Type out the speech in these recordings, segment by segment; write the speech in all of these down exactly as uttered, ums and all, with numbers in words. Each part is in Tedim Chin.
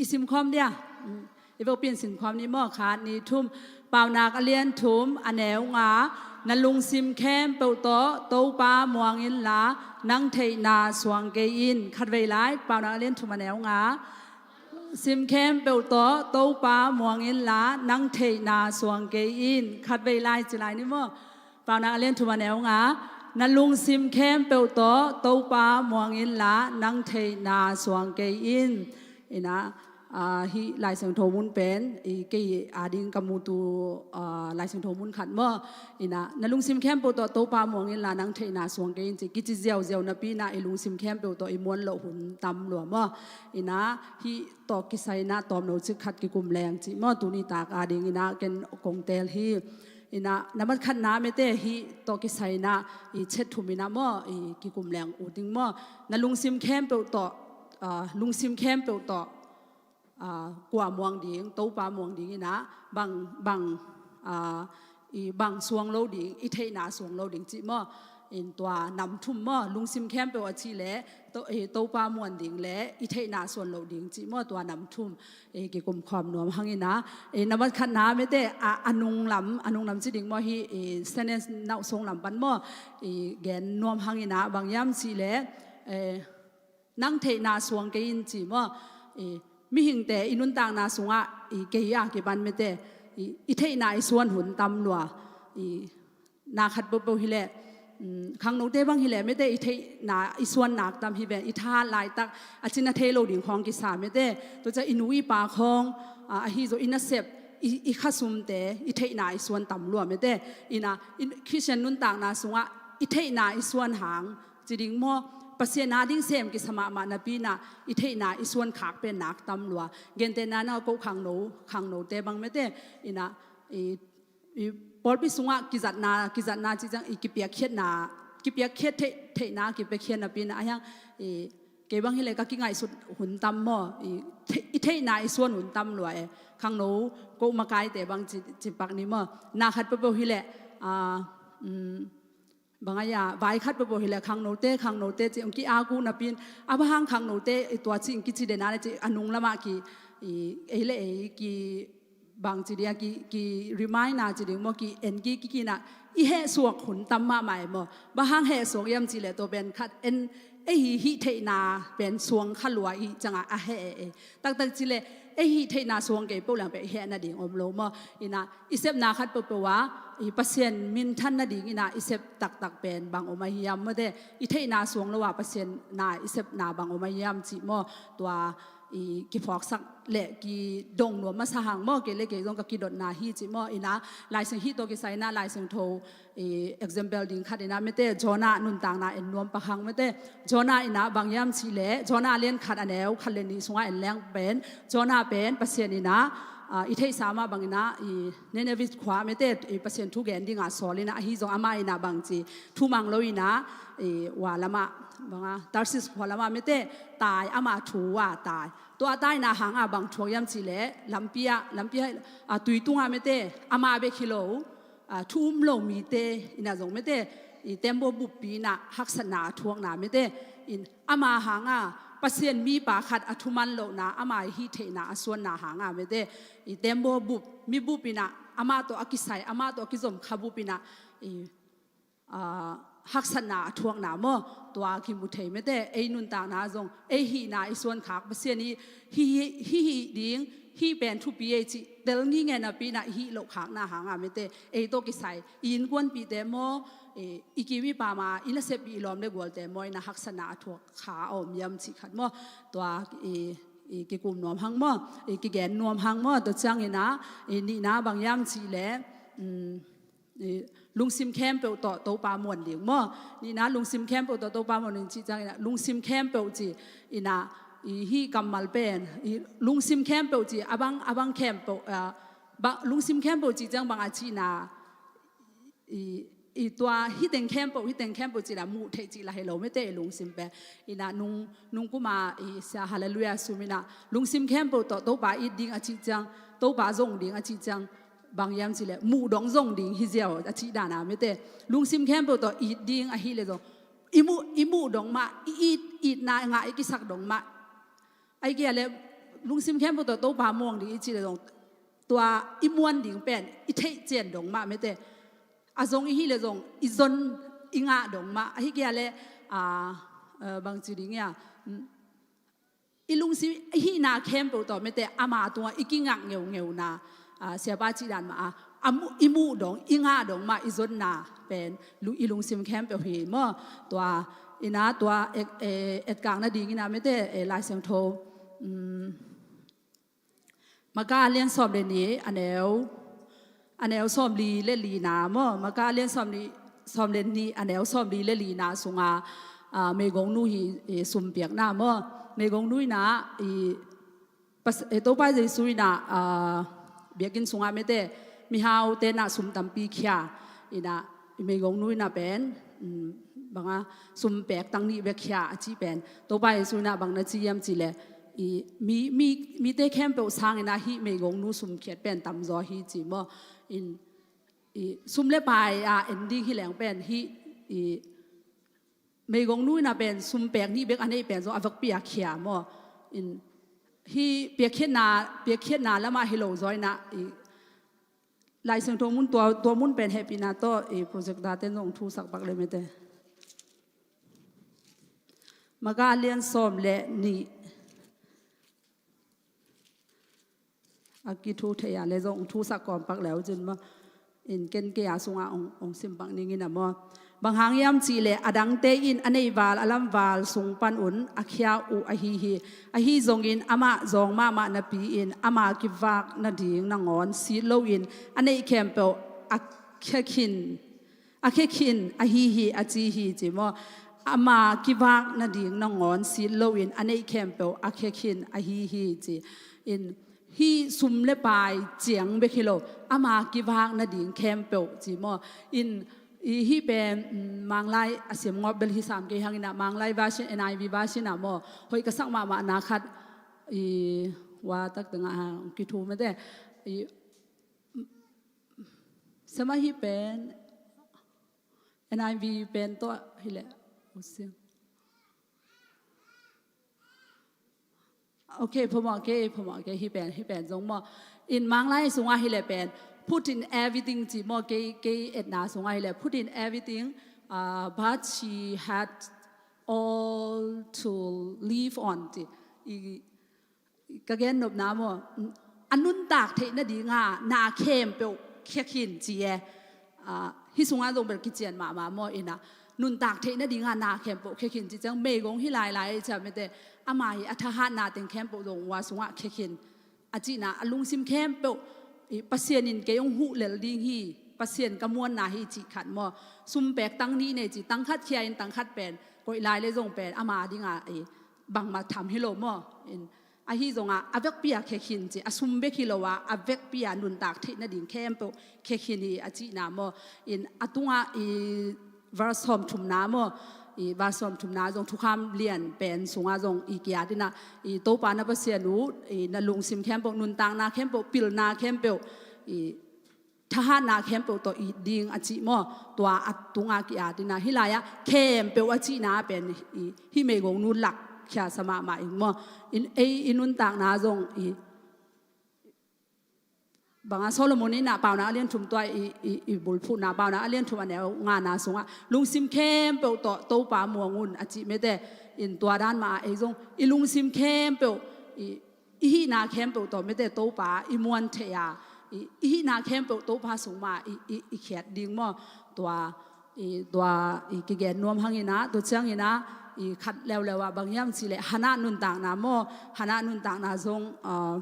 Simkhawm dia. I vokpi in simkhawm ni maw? Khat, nih, thum. Paunak a lian thum, a neu nga. Na lungsim khempeuh tawh Topa muang inla, nang theihna suang kei in. Khatvei lai, Paunak a lian thum, a neu nga. Sim khempeuh tawh Topa muang inla, nang theihna suang kei in. Khatvei lai ci lai ni maw? Paunak a lian thum, a neu nga. Na lungsim khempeuh tawh Topa muang inla, nang theihna suang kei in. Ina, hih Lai Siangtho mun pen kei ading ka mutu Lai Siangtho mun khat maw? Ina, na lungsim khempeuh tawh Topa muang inla, nang theihna suang kei in ci, kici ziauziau napi ina, i lungsim khempeuh tawh i muan loh hun tam lua maw? Ina, hih tawh kisai ina tawmno cik khat kikum leng ci maw? Tuni tak ading ina ken kong teel hi. Ina, nambat khatna mete, hih tawh kisai ina i chet thum ina maw, i kikum leng uh ding maw? Na lungsim khempeuh tawh, lungsim khempeuh tawh kua muang ding, Topa muang ding ina, bang, bang, i bang suang lo ding, i theihna suang lo ding ci maw? In tua nam thum maw? Lungsim khempeuh a ci le, Topa muan ding le i theihna suan lo ding ci maw? Tua nam thum kikum khawm nuam hang ina, nambat khatna mete, a nunglam, a nunglam ci ding maw? Hih sentence nauh sunglam pan maw? Gen nuam hang ina, bang hiam ci le, nang theihna suang kei in ci maw? Mihingte i nuntakna sungah kei a kipan mete, i theihna i suan hun tam lua. Na khat peuhpeuh hi leh, khangnote bang hi leh mete, i theihna i suan nak tam hi ven, i thahat laitak a cina thei lo ding khawng kisa mete. Tua ciang i nu i pa khawng, ahi zong i nasep, i khasumte i theihna i suan tam lua mete. Ina, Khristian nuntakna sungah i theihna i suan hang ci ding maw? Pasian ading sem kisa mahmah napi ina, i theihna i suan khak pen nak tam lua. Gentehna ina, ko khangno, khangnote bang mete, ina, i pawlpi sungah kizatna, kizatna ci ciang i kipiakkhiatna, kipiakkhiat theih, theihna kipiakkhiat napi ina, a hiang, kei bang hi leh ka kingaihsut hun tam maw? I theihna i suan hun tam lua e. Khangno, ko makaite bang ci, ci pak ni maw? Na khat peuhpeuh hi leh, bang a ia, vai khat peuhpeuh hi leh khangnote, khangnote ci hong ki-ak uh napi in, a bang hang khangnote i tua ci hong kici den a le ci, a nunglamah ki, ei le ei ki, bang ci dia, ki, ki remind na ci ding maw, ki en ki, ki, ki na, i hehsuak hun tam mahmah e maw? Bang hang hehsuak hiam ci leh tua pen khat en, ei hih, hih theihna pen suang kha lua i ciangah a heh e. Taktak ci leh ei hih theihna suang kei peuh leng pen i heh nading om lo maw? Ina, i sepna khat peuhpeuh ah i Pasian minthan nading ina i sep taktak pen bang om a hiam mete, i theihna suang lo a Pasian na i sepna bang om a hiam ci maw? Tua i kiphawksak le kidong nuam masa hang maw? Kei le kei zong ka kidotna hi ci maw? Ina, Lai Siang, hih tawh kisai ina Lai Siangtho i example ding khat ina mete, Jonah nuntakna en nuam pak hang mete. Jonah ina bang hiam ci leh, Jonah lian khat a neu khat le nih sungah en leng pen, Jonah pen Pasian ina, i theihsa mah bang ina, i Nineveh khua mete, i Pasian thu gen dinga sawl ina, ahi zong amah ina bang ci, thu mang lo ina, i ua lamah, bang a, Tarsis khua lamah mete, tai, ama thu a tai. Tua taina hanga bang thuak hiam ci leh, lampi ah, lampi ah, tui tungah mete, ama bek hi lo, thu um lo mite ina zong mete, i tembaw buppi ina haksatna a thuakna mete, in ama hanga Pasian mipa khat a thuman lohna, ama i hih theihna a suanna hanga mete, i tembaw bup, mi bup ina amah tawh a kisai, amah tawh a kizom kha bup ina, i haksatna a thuakna maw? Tua kimu thei mete. Ei nuntakna zong ei hihna i suan khak, Pasian i hih, hih, hih, hih ding, hih pen thupi ei cih tel nginge napi ina i hih loh khakna hanga mete, ei tawh kisai i innkuanpihte maw, i, i kim i pam a i nasep i lawm le gualte maw ina haksatna a thuak kha a om hiam cih khat maw? Tua i, i kikum nuam hang maw? I kigen nuam hang maw? Tua ciang ina, i nihna bang hiam cih leh, lungsim khempeuh tawh Topa muan ding maw? Nihna, lungsim khempeuh tawh Topa muan ding cih ciang ina, lungsim khempeuh ci ina, i hih kammal pen, i lungsim khempeuh ci, a bang, a bang khempeuh, lungsim khempeuh cih ciang bang a cihna, i, i tua hih teng khempeuh, hih teng khempeuh cih la muh theih cih la hi lo mete, i lungsim pen. Ina, nung, nung kuma i Sia Hallelujah sum ina, lungsim khempeuh tawh Topa it ding a cih ciang, Topa zong ding a cih ciang, bang hiam cih leh muh dong zong ding hi ziau a cih dana mete. Lungsim khempeuh tawh it ding ahih leh zong i muh, i muh dong mah, i it, itna ngah i kisak dong mah, ai kia leh lungsim khempeuh tawh Topa muang ding i cih leh zong, tua i muan ding pen i theih cian dong mah mete, a zong i hih leh zong i zon i ngah dong mah, ahi kei leh, a, a, bangci ding ia, mm, i lungsim i hihna khempeuh tawh mete ama tungah i kingak ngeungeuna, a, siapa cih dan mah a, a mu-, i muh dong, i ngah dong mah i zonna pen lu-, i lungsim khempeuh hi maw. Tua ina tua et-, e, etkak nading ina mete, e, Lai Siangtho, mm, Maka a lian sawm le nih a neu, a neu sawm li le lina maw, Maka a lian sawm li, sawm le nih a neu sawm li le lina sunga, a, meigongnu hi, e, sumpiakna maw, meigongnu ina i pas-, e, Topa Jesu ina, a, biakinn sunga mete mihaute na sum tampi khia ina, i meigongnu ina pen, mm, banga sum pek tang nih bek khia a cih pen, Topa Jesu ina bang na ci hiam cih leh, i mi, mi, mite khempeuh sang ina hih meigongnu sum khiat pen tamzaw hi ci maw. In, i sum le pai a en ding hi leng pen hih, i meigongnu ina pen sum pek nih bek a neih pen zong a vekpi a khia maw. In, hih piakkhiatna, piakkhiatna lamah hi lo zaw ina, i Lai Siangtho mun tua, tua mun pen hehpihna tawh i projector ten zong thusak pak le mete. Maka a lian sawm le nih a kithu thei a le zong thusak kawm pak leu cin maw. In ken kei a sunga ong, ong sim pak ning ina maw. Bang hang hiam cih leh a dangte in a neih val a lam val sung pan un a khia uh ahi hi. Ahi zongin amah zawng mahmah napi in ama kivak nading nangawn sit loin a neih khempeuh a khia khin, a khia khin ahi hi a ci hi ci maw. Ama kivak nading nangawn sit loin a neih khempeuh a khia khin ahi hi ci. In, hih sum le pai ciang bek hi lo, ama kivak nading khempeuh ci maw. In, i hih pen, mm, Manglai a siam ngawp bel hi sam kei hang ina, Manglai version, N I V version a maw, hoih ka sak mahmah na khat, i, wa tak tengah hang kithu mete, i, sama hih pen, N I V pen tawh hi leh, u siang. Ok, phamawh kei, phamawh kei, hih pen, hih pen zong maw. In Manglai sungah hi leh pen, put in everything ci maw, kei, kei etna sungah hi leh, put in everything, uh, but she had all to live on ci. I, ka gen nopna maw, a nuntak theih nadinga na khempeuh khia khin ci e. Ah, hih sungah zong bel kician mahmah maw ina. Nuntak theih nadinga na khempeuh khia khin ci ciang meigong hi lailai ciah mete. Ama hi a thahatna teng khempeuh zong ua sungah khia khin. A cihna a lungsim khempeuh, i, Pasian in kei hong huh lel ding hi. Pasian ka muanna hi cih khat maw. Sum pek tang nih nei ci tang khat khia in tang khat pen. Koih lai le zong pen ama dinga, i, bangmah tham hi lo maw. In, ahi zongah a vekpi a khia khin ci, a sum bek hi lo a, a vekpi a nuntak theih nading khempeuh khia khin hi a cihna maw. In a tungah i verse sawm thumna maw, i verse sawm thumna zong thukham lian pen sungah zong i ki-at ina, i Topa na Pasian uh, i na lungsim khempeuh, nuntakna khempeuh, pilna khempeuh, i thahatna khempeuh tawh it ding a cih maw. Tua a tungah ki-at ina, hih lai-ah khempeuh a cihna pen i, hih meigongnu lak khia sa mahmah ing maw. In ei i nuntakna zong i, banga Solomon ina Paunak a lian thum tua i, i, i bulphuhna, Paunak a lian thum a neu ngana sungah lungsim khempeuh tawh Topa muang un a cih mete. In tua dan mah a ei zong i lungsim khempeuh i, i hihna khempeuh tawh mete Topa i muan theih a, i, i hihna khempeuh Topa sung mah i, i, i khiat ding maw. Tua, i, tua i kigen nuam hang ina, tua ciang ina, i khat leuleu ah bang hiam cih leh Hannah nuntakna maw, Hannah nuntakna zong, ah,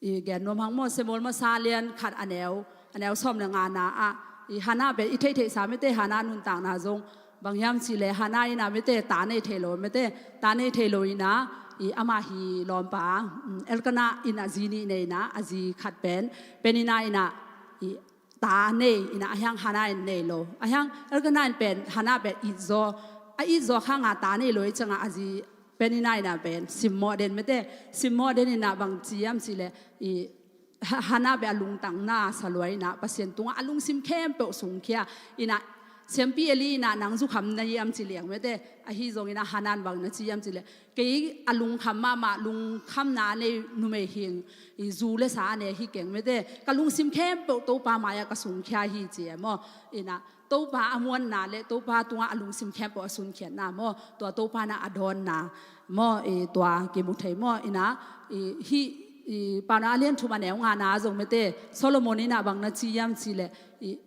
i gen nuam hang maw, Samuel masa lian khat a neu, a neu sawm le ngana ah, i Hannah pen i theihtheihsa mete Hannah nuntakna zong, bang hiam cih leh Hannah ina mete ta nei thei lo, mete ta nei thei lo ina, i ama hi lawmpa, mm, Elkanah ina zi nih nei ina, a zi khat pen, Peninnah ina, i ta nei ina, a hiang Hannah in nei lo. A hiang Elkanah in pen, Hannah pen it zaw, a it zaw khanga ta nei lo i cianga a zi Peninnah ina pen simmawh den mete, simmawh den ina bang ci hiam cih leh, i Ha-, Hannah beh a lungtang na sa lua ina, Pasian tungah a lungsim khempeuh sungkhia ina, Siampi Eli in ah nang zukham na hiam ci leng mete, ahi zongin ah Hannah in bang na ci hiam ci leh, kei a lungkham mahmah, lungkhamna a nei numei hing, i zu le sa a nei hi keng mete, ka lungsim khempeuh Topa mai-ah ka sungkhia hi ci e maw. In ah Topa a muanna le Topa tungah a lungsim khempeuh a sunkhiatna maw, tua Topa in ah a dawnna maw, i tua kimu thei maw. In ah i hih i Paunak a lian thum a neu ngana zong mete, Solomon in ah bang na ci hiam ci leh, i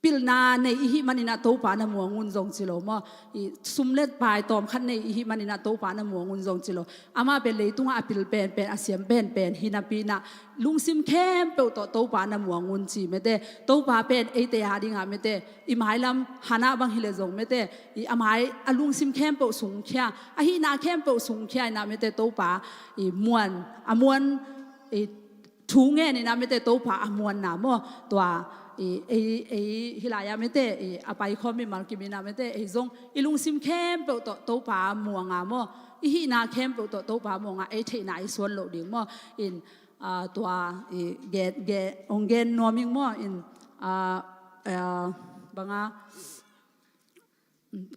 pilna nei i hih manin ah Topa na muang un zong ci lo maw. I sum le pai tawm khat nei i hih manin ah Topa na muang un zong ci lo. Amah pen leitungah a pil penpen, a siam penpen hi napi in ah lungsim khempeuh tawh Topa na muang un ci mete. Topa pen eite a dingah mete, i mailam Hannah bang hi leh zong mete, i a mai a lungsim khempeuh sungkhia, a hihna khempeuh sungkhia in ah mete Topa i muan, a muan i thu ngen in ah mete Topa a muanna maw. Tua i ei, ei hih lai-ah mete, i a paikhawm mimal kim in ah mete, ei zong i lungsim khempeuh tawh Topa muanga maw, i hihna khempeuh tawh Topa muanga ei theihna i suan loh ding maw. In ah tua i gen, gen, hong gen nuam ing maw. In ah, ah, banga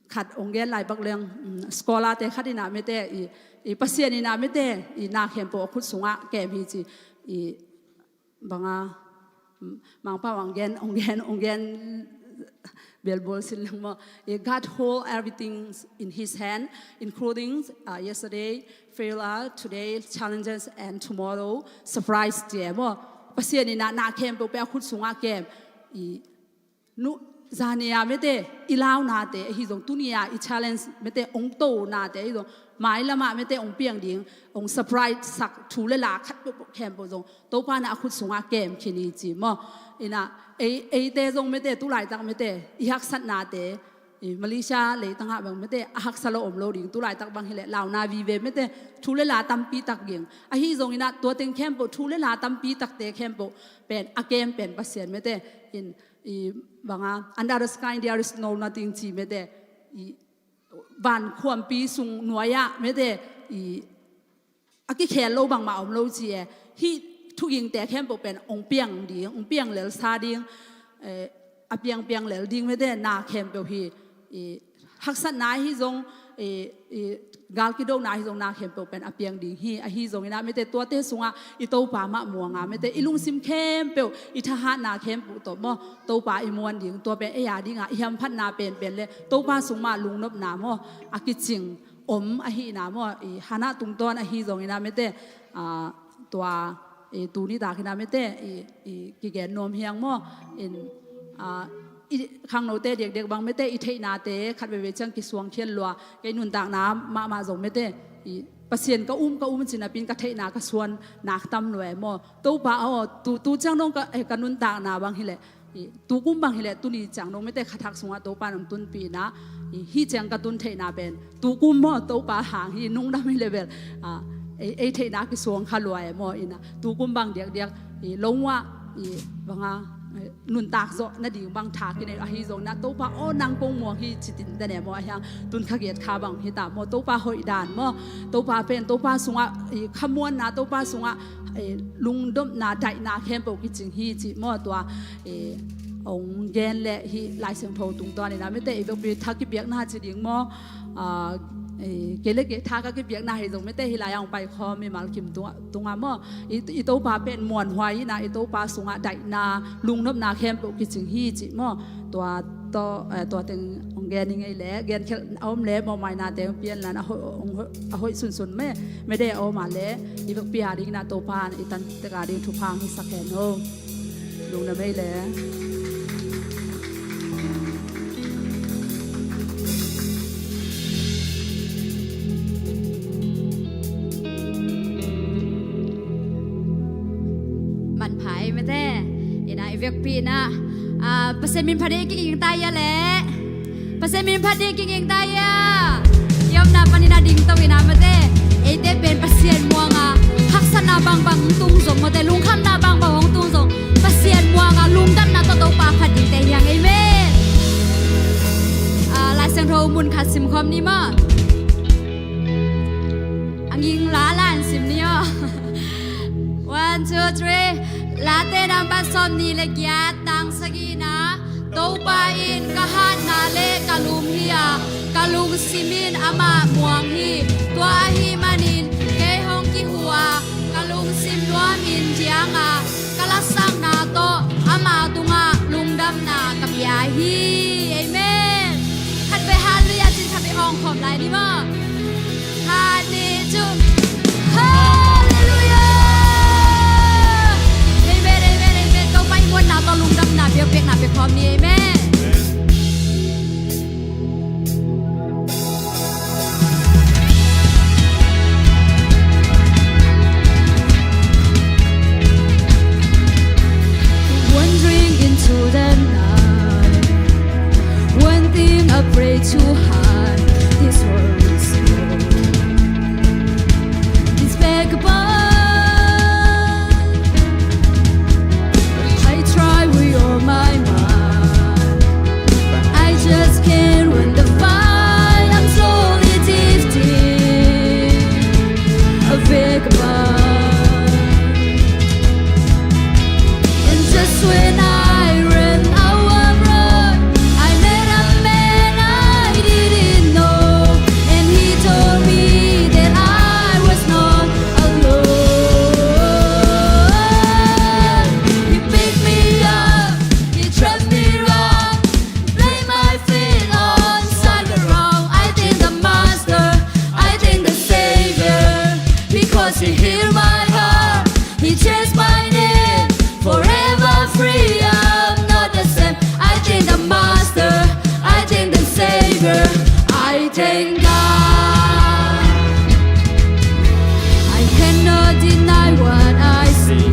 khat hong gen lai bak leng, um, scholar-te khat in ah mete, i, i Pasian in ah mete, i na khempeuh a khut sungah kem hi ci, i banga, um, Mangpau hong gen, hong gen, hong gen belbul sin leng maw. I God hold everything in his hand, including, uh, yesterday, failure, today, challenges, and tomorrow, surprise ci e maw. Pasian in ah na khempeuh pen a khut sungah kem, i nu, zani-a mete i launate ahi zong, tuni-a i challenge mete hong tonate ahi zong, mailamah mete hong piang ding, hong surprise sak thu le la khat peuhpeuh khempeuh zong Topa in ah a khut sungah kem khin hi ci maw. In ah ei, eite zong mete tulaitak mete i haksatnate, i Malaysia leitangah bang mete a haksa lo om lo ding, tulaitak bang hi leh launa vive mete thu le la tampi tak ding. Ahi zongin ah tua teng khempeuh thu le la tampi takte khempeuh pen a kem pen Pasian mete. In i banga, under the sky there is no nothing ci mete, i van khuampi sung nuai-ah mete, i a kikhel lo bangmah om lo ci e. Hih thugingte khempeuh pen hong piang ding, hong piang lelsa ding, eh, a piangpiang lel ding mete na khempeuh hi. I haksatna ahi zong, i, i galkidona ahi zong na khempeuh pen a piang ding hi. Ahi zongin ah mete tuate sungah i Topa mah muanga mete i lungsim khempeuh, i thahatna khempeuh tawh maw, Topa i muan ding, tua pen ei a dingah i hamphatna penpen le Topa sung mah lungnopna maw, a kicing om ahihna maw. I Hannah tungtawn ahi zongin ah mete, ah, tua i tuni takin ah mete i, i kigen nuam hi hang maw. In, ah, i khangnote diakdiak bang mete i theihnate khat veivei ciang kisuang khial lua, kei nuntakna mahmah zong mete i Pasian ka um, ka um ci napi in ka theihna ka suan nak tam lua e maw. Topa aw, tu, tu ciang dong ka, eh, ka nuntakna bang hi leh, i tukum bang hi leh tuni ciang dong mete khathak sungah Topa in hong tunpih in ah, i hih ciang ka tun theihna pen tukum maw Topa hang hi, nungdam hi leh bel, ah, ei, ei theihna kisuang kha lua e maw. In ah tukum bang diakdiak i lo muah, i banga, eh, nuntak zawh nading bang tha kinei ahi zongin ah Topa aw nang kong muang hi ci tinten e maw. Ahi hang tun kha giat kha bang hi ta maw, Topa hoih dan maw, Topa pen, Topa sungah i khamuanna, Topa sungah i lungdamna, daihna khempeuh kicing hi ci maw. Tua i hong gen le hih Lai Siangtho tungtawn in ah mete i vekpi tha kipiakna ci ding maw. Ah, eh, kei le kei tha ka kipiakna hi zong mete hih lai-ah hong paikhawm mimal kim tungah, tungah maw, i, i Topa pen muanhuai in ah i Topa sungah daihna, lungnopna khempeuh kicing hi ci maw. Tua tawh, eh, tua teng hong gen i ngei le, genkhelh a om le mawhmaina teng pian lan a hoih, hong hoih, a hoih sunsun me, mede a om a le, i vekpi a dingin ah Topa in i tan tek a ding thupha hong hisak hen o. Lungdam ei le. Manpha ei mete. In ah i vekpi in ah, ah, Pasian min phat ding kiging ta ia le. Pasian min phat ding kiging ta ia. I omna panin a dingto in ah mete, eite pen Pasian muanga haksatna bangbang hong tung zong mete, lungkhamna bangbang hong tung zong, Pasian muanga lungdamna tawh Topa phat dingte hi hang. Amen. Ah, Lai Siangtho mun khat simkhawm ni maw. A nging la lan sim ni aw. One, two, three. Late nambat sawmnih le giat, tang sagihna. Topa in ka hatna le ka lum hi a, ka lungsim in amah muang hi. Tua ahih manin kei hong kihu a, ka lungsim nuamin diang a, ka lasakna tawh ama tungah lungdamna ka pia hi. Amen. Khat vei halleluiah cin, khat vei hong khawm lai ni maw. Khat, nih, thum. Halleluiah. Amen, amen, amen. Topa i muanna tawh lungdamna biakpiakna pia khawm ni. Amen. Wandering into the night. One thing I pray to hide, this world is yours. It's vagabond. I try with all my might, but I just can't win the fight. I'm slowly drifting, a vagabond. And just when I ran out of road, I met a man I didn't know, and he told me that I was not alone. He picked me up, he dressed me right, plant my feet on solid ground. I thank the Master, I thank the Savior, because He healed my heart, He changed my name. Forever free, I'm not the same. I thank the Master, I thank the Savior, I thank God. I cannot deny what I see,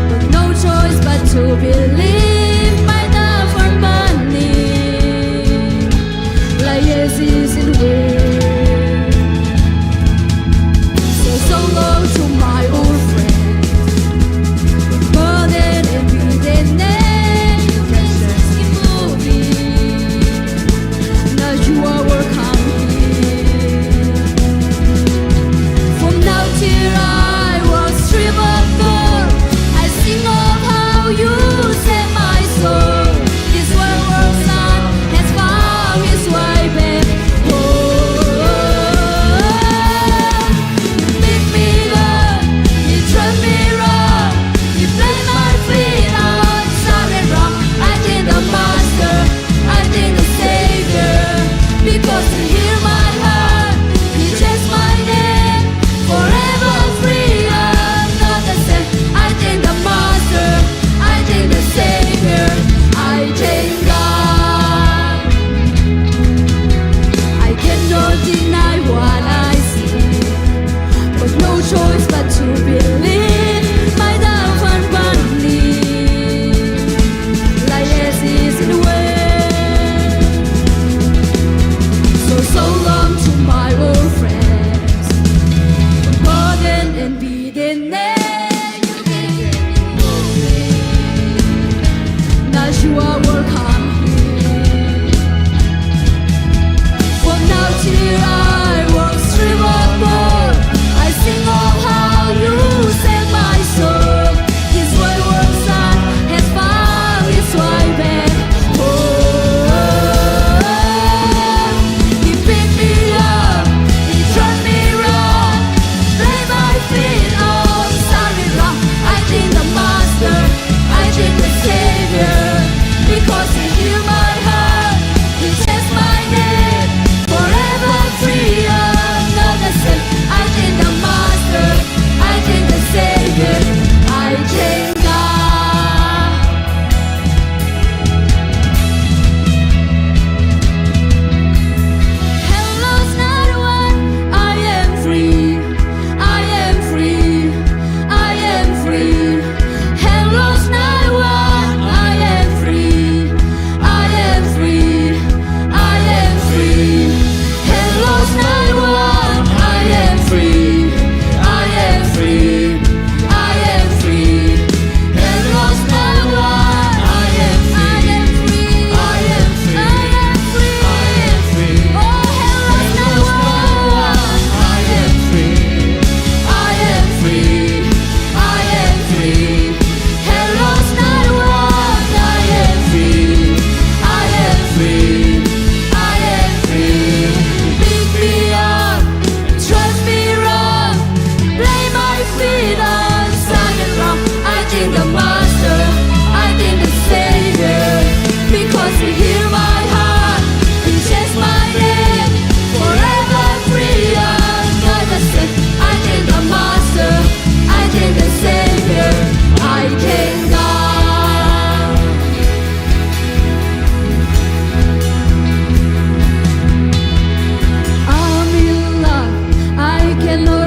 but no choice but to believe. My love for money, like yes is in way. So, so low to my old friend. But then every day, name, you can just keep moving. Now you are welcome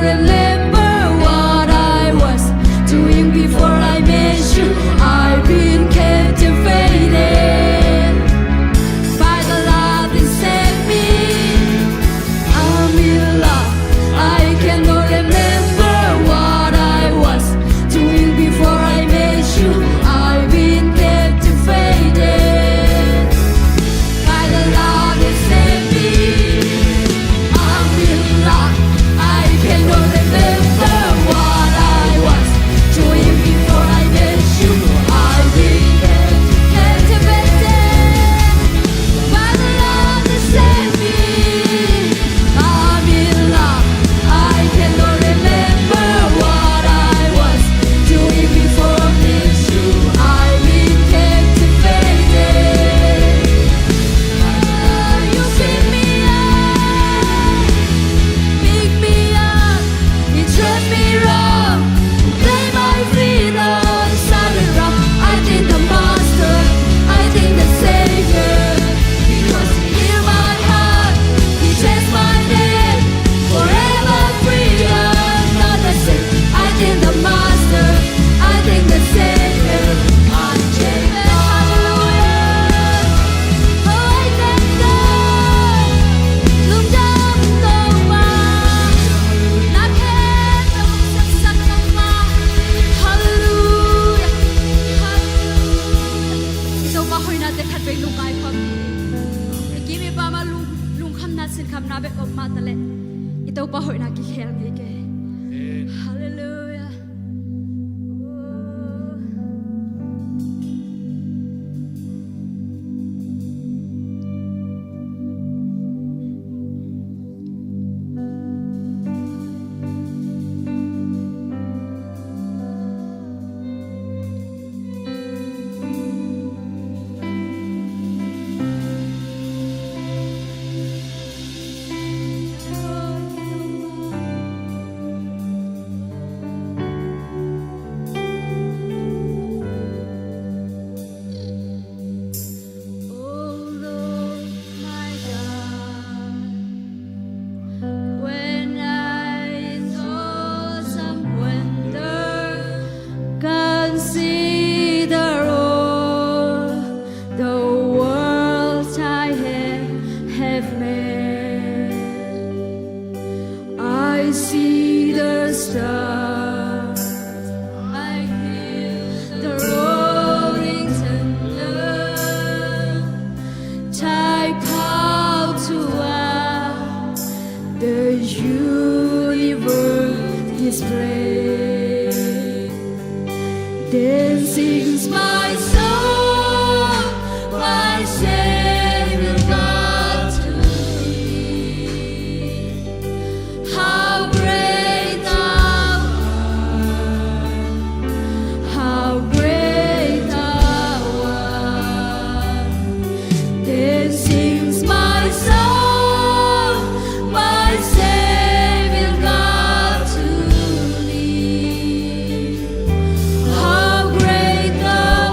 Remember what I was doing before I met you. I've been captivated by the love that set me. I'm in love. I cannot remember what I was doing before I met you. I've been captivated by the love that set me. I'm in love. I cannot remember what I was doing before I met you. I've been captivated by the love that set me. I'm in love. I cannot remember what I was doing before I met you. I've been captivated. You pick me up, pick me up. You turn me round, plant my feet on solid rock. I thank the Master, I thank the Savior, because He healed my heart, He changed my name. Forever free, I'm not the same. I thank the Master, I thank the Savior. I'm changed. Hallelujah. Oh, I thank God. Lungdam Topa. Na khempeuh hong sepsak Topa. Hallelujah. Hallelujah. I Topa hoihna te khat vei lungngai pha ni. I kim i pam ah lung, lungkhamna sinkhamna bek om mah taleh i Topa hoihna kikhel ngei kei. Hallelujah. Oh Lord, my God, when I in awesome wonder consider all the worlds thy hand have made. I see the stars, I hear the rolling thunder, thy power to us the universe display. Then sings my soul, my Savior God, to thee. How great thou art, how great thou art. Then sings my soul, my Savior God, to thee. How great thou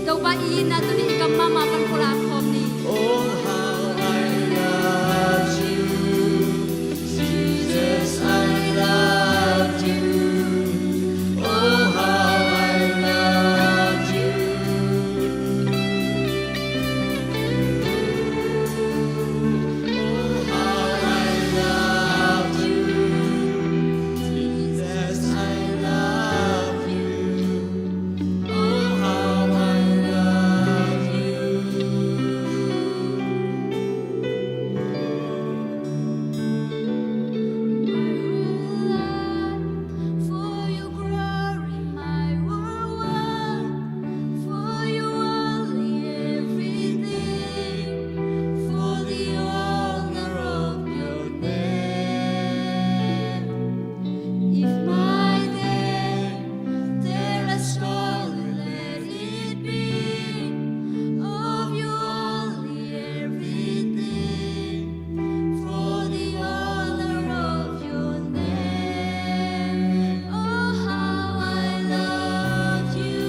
Topa i itna tuni i kam mahmah pan khua lak khawm ni. Oh, how I love you, Jesus, I love you. Oh, how I love you. Oh, how I love you, Jesus, I love you. Oh, how I love you. My whole life for your glory, my whole world for your only everything, for the honor of your name. If my day tell a story, let it be of your only everything, for the honor of your name. Oh, how I love you.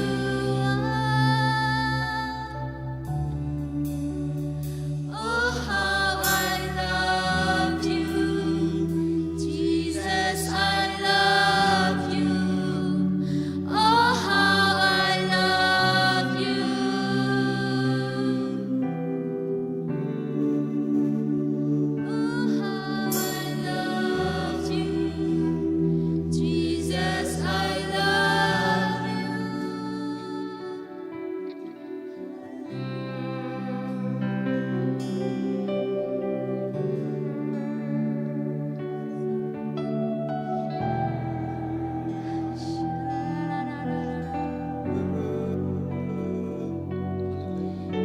Oh, how I love you, Jesus, I love you. Oh, how I love you. Oh, how I love you, Jesus, I love you.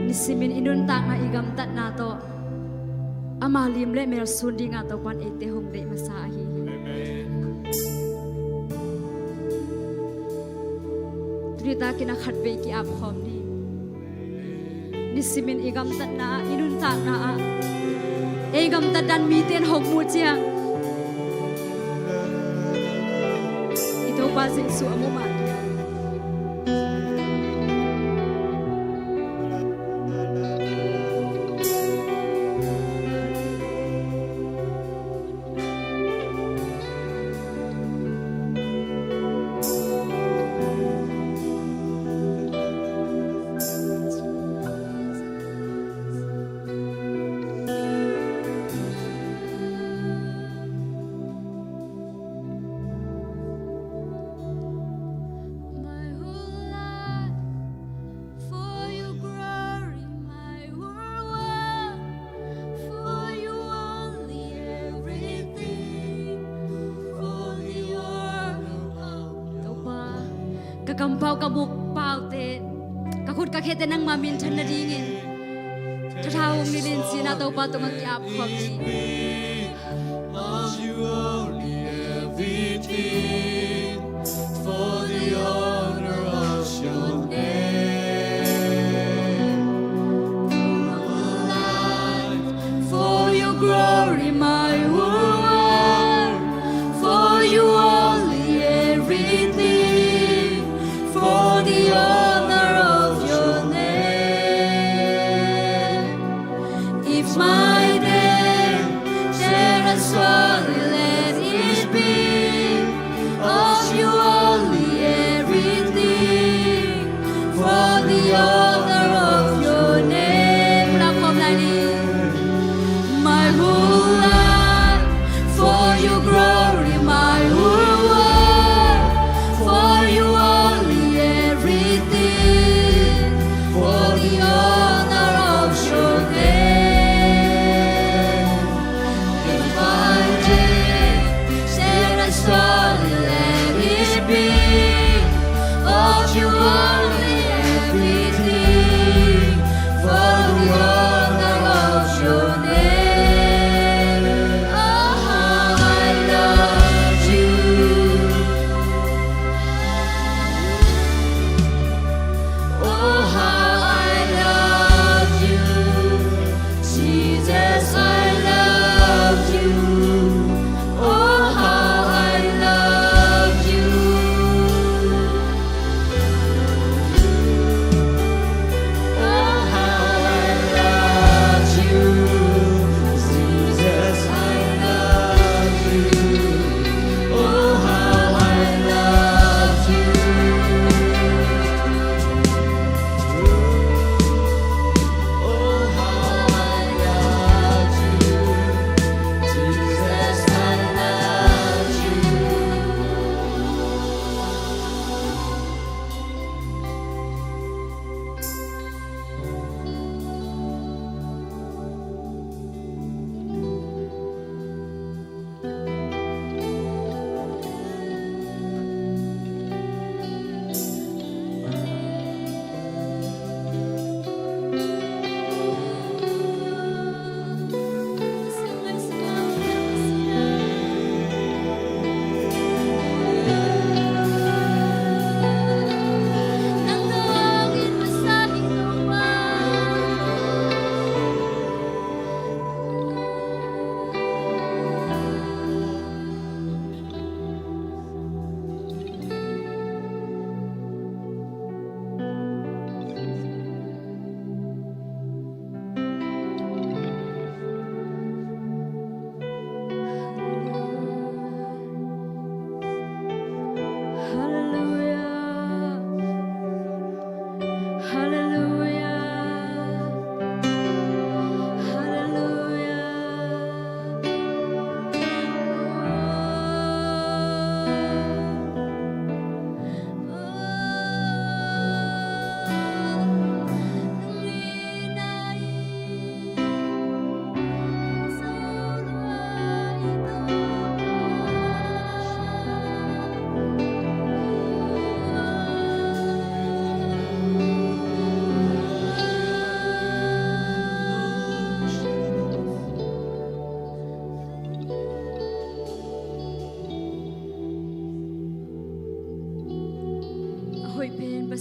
Nisimin i nuntakna i gamtatna tawh ama lim le mel sun dinga Topan eite hong deih masa ahi hi. Amen. Tuni takin a khat vei ki-ap khawm ni. Nisimin i gamtatna ah, i nuntakna ah, ei gamtat dan mite in hong mu ciang, i Topa Jesuh a mu mah. My whole life for your glory, my whole world for your only everything, for the honor of your Topa, ka kampau ka buk paute, ka khut ka khete nangma minthan nadingin thatha hong nilhin cihna Topa tungah ki-ap khawm ni. Of you only everything, for the honor of your name. My life for your glory, my world for you only everything, for the honor of your name. If my day share a story, let it be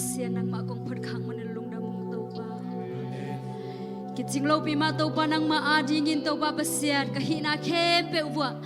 Pasian, nangmah kong phawk khak manin lungdam ung Topa. Kicing lopi mah Topa, nangmah adingin Topa Pasian, ka hihna khempeuh vuah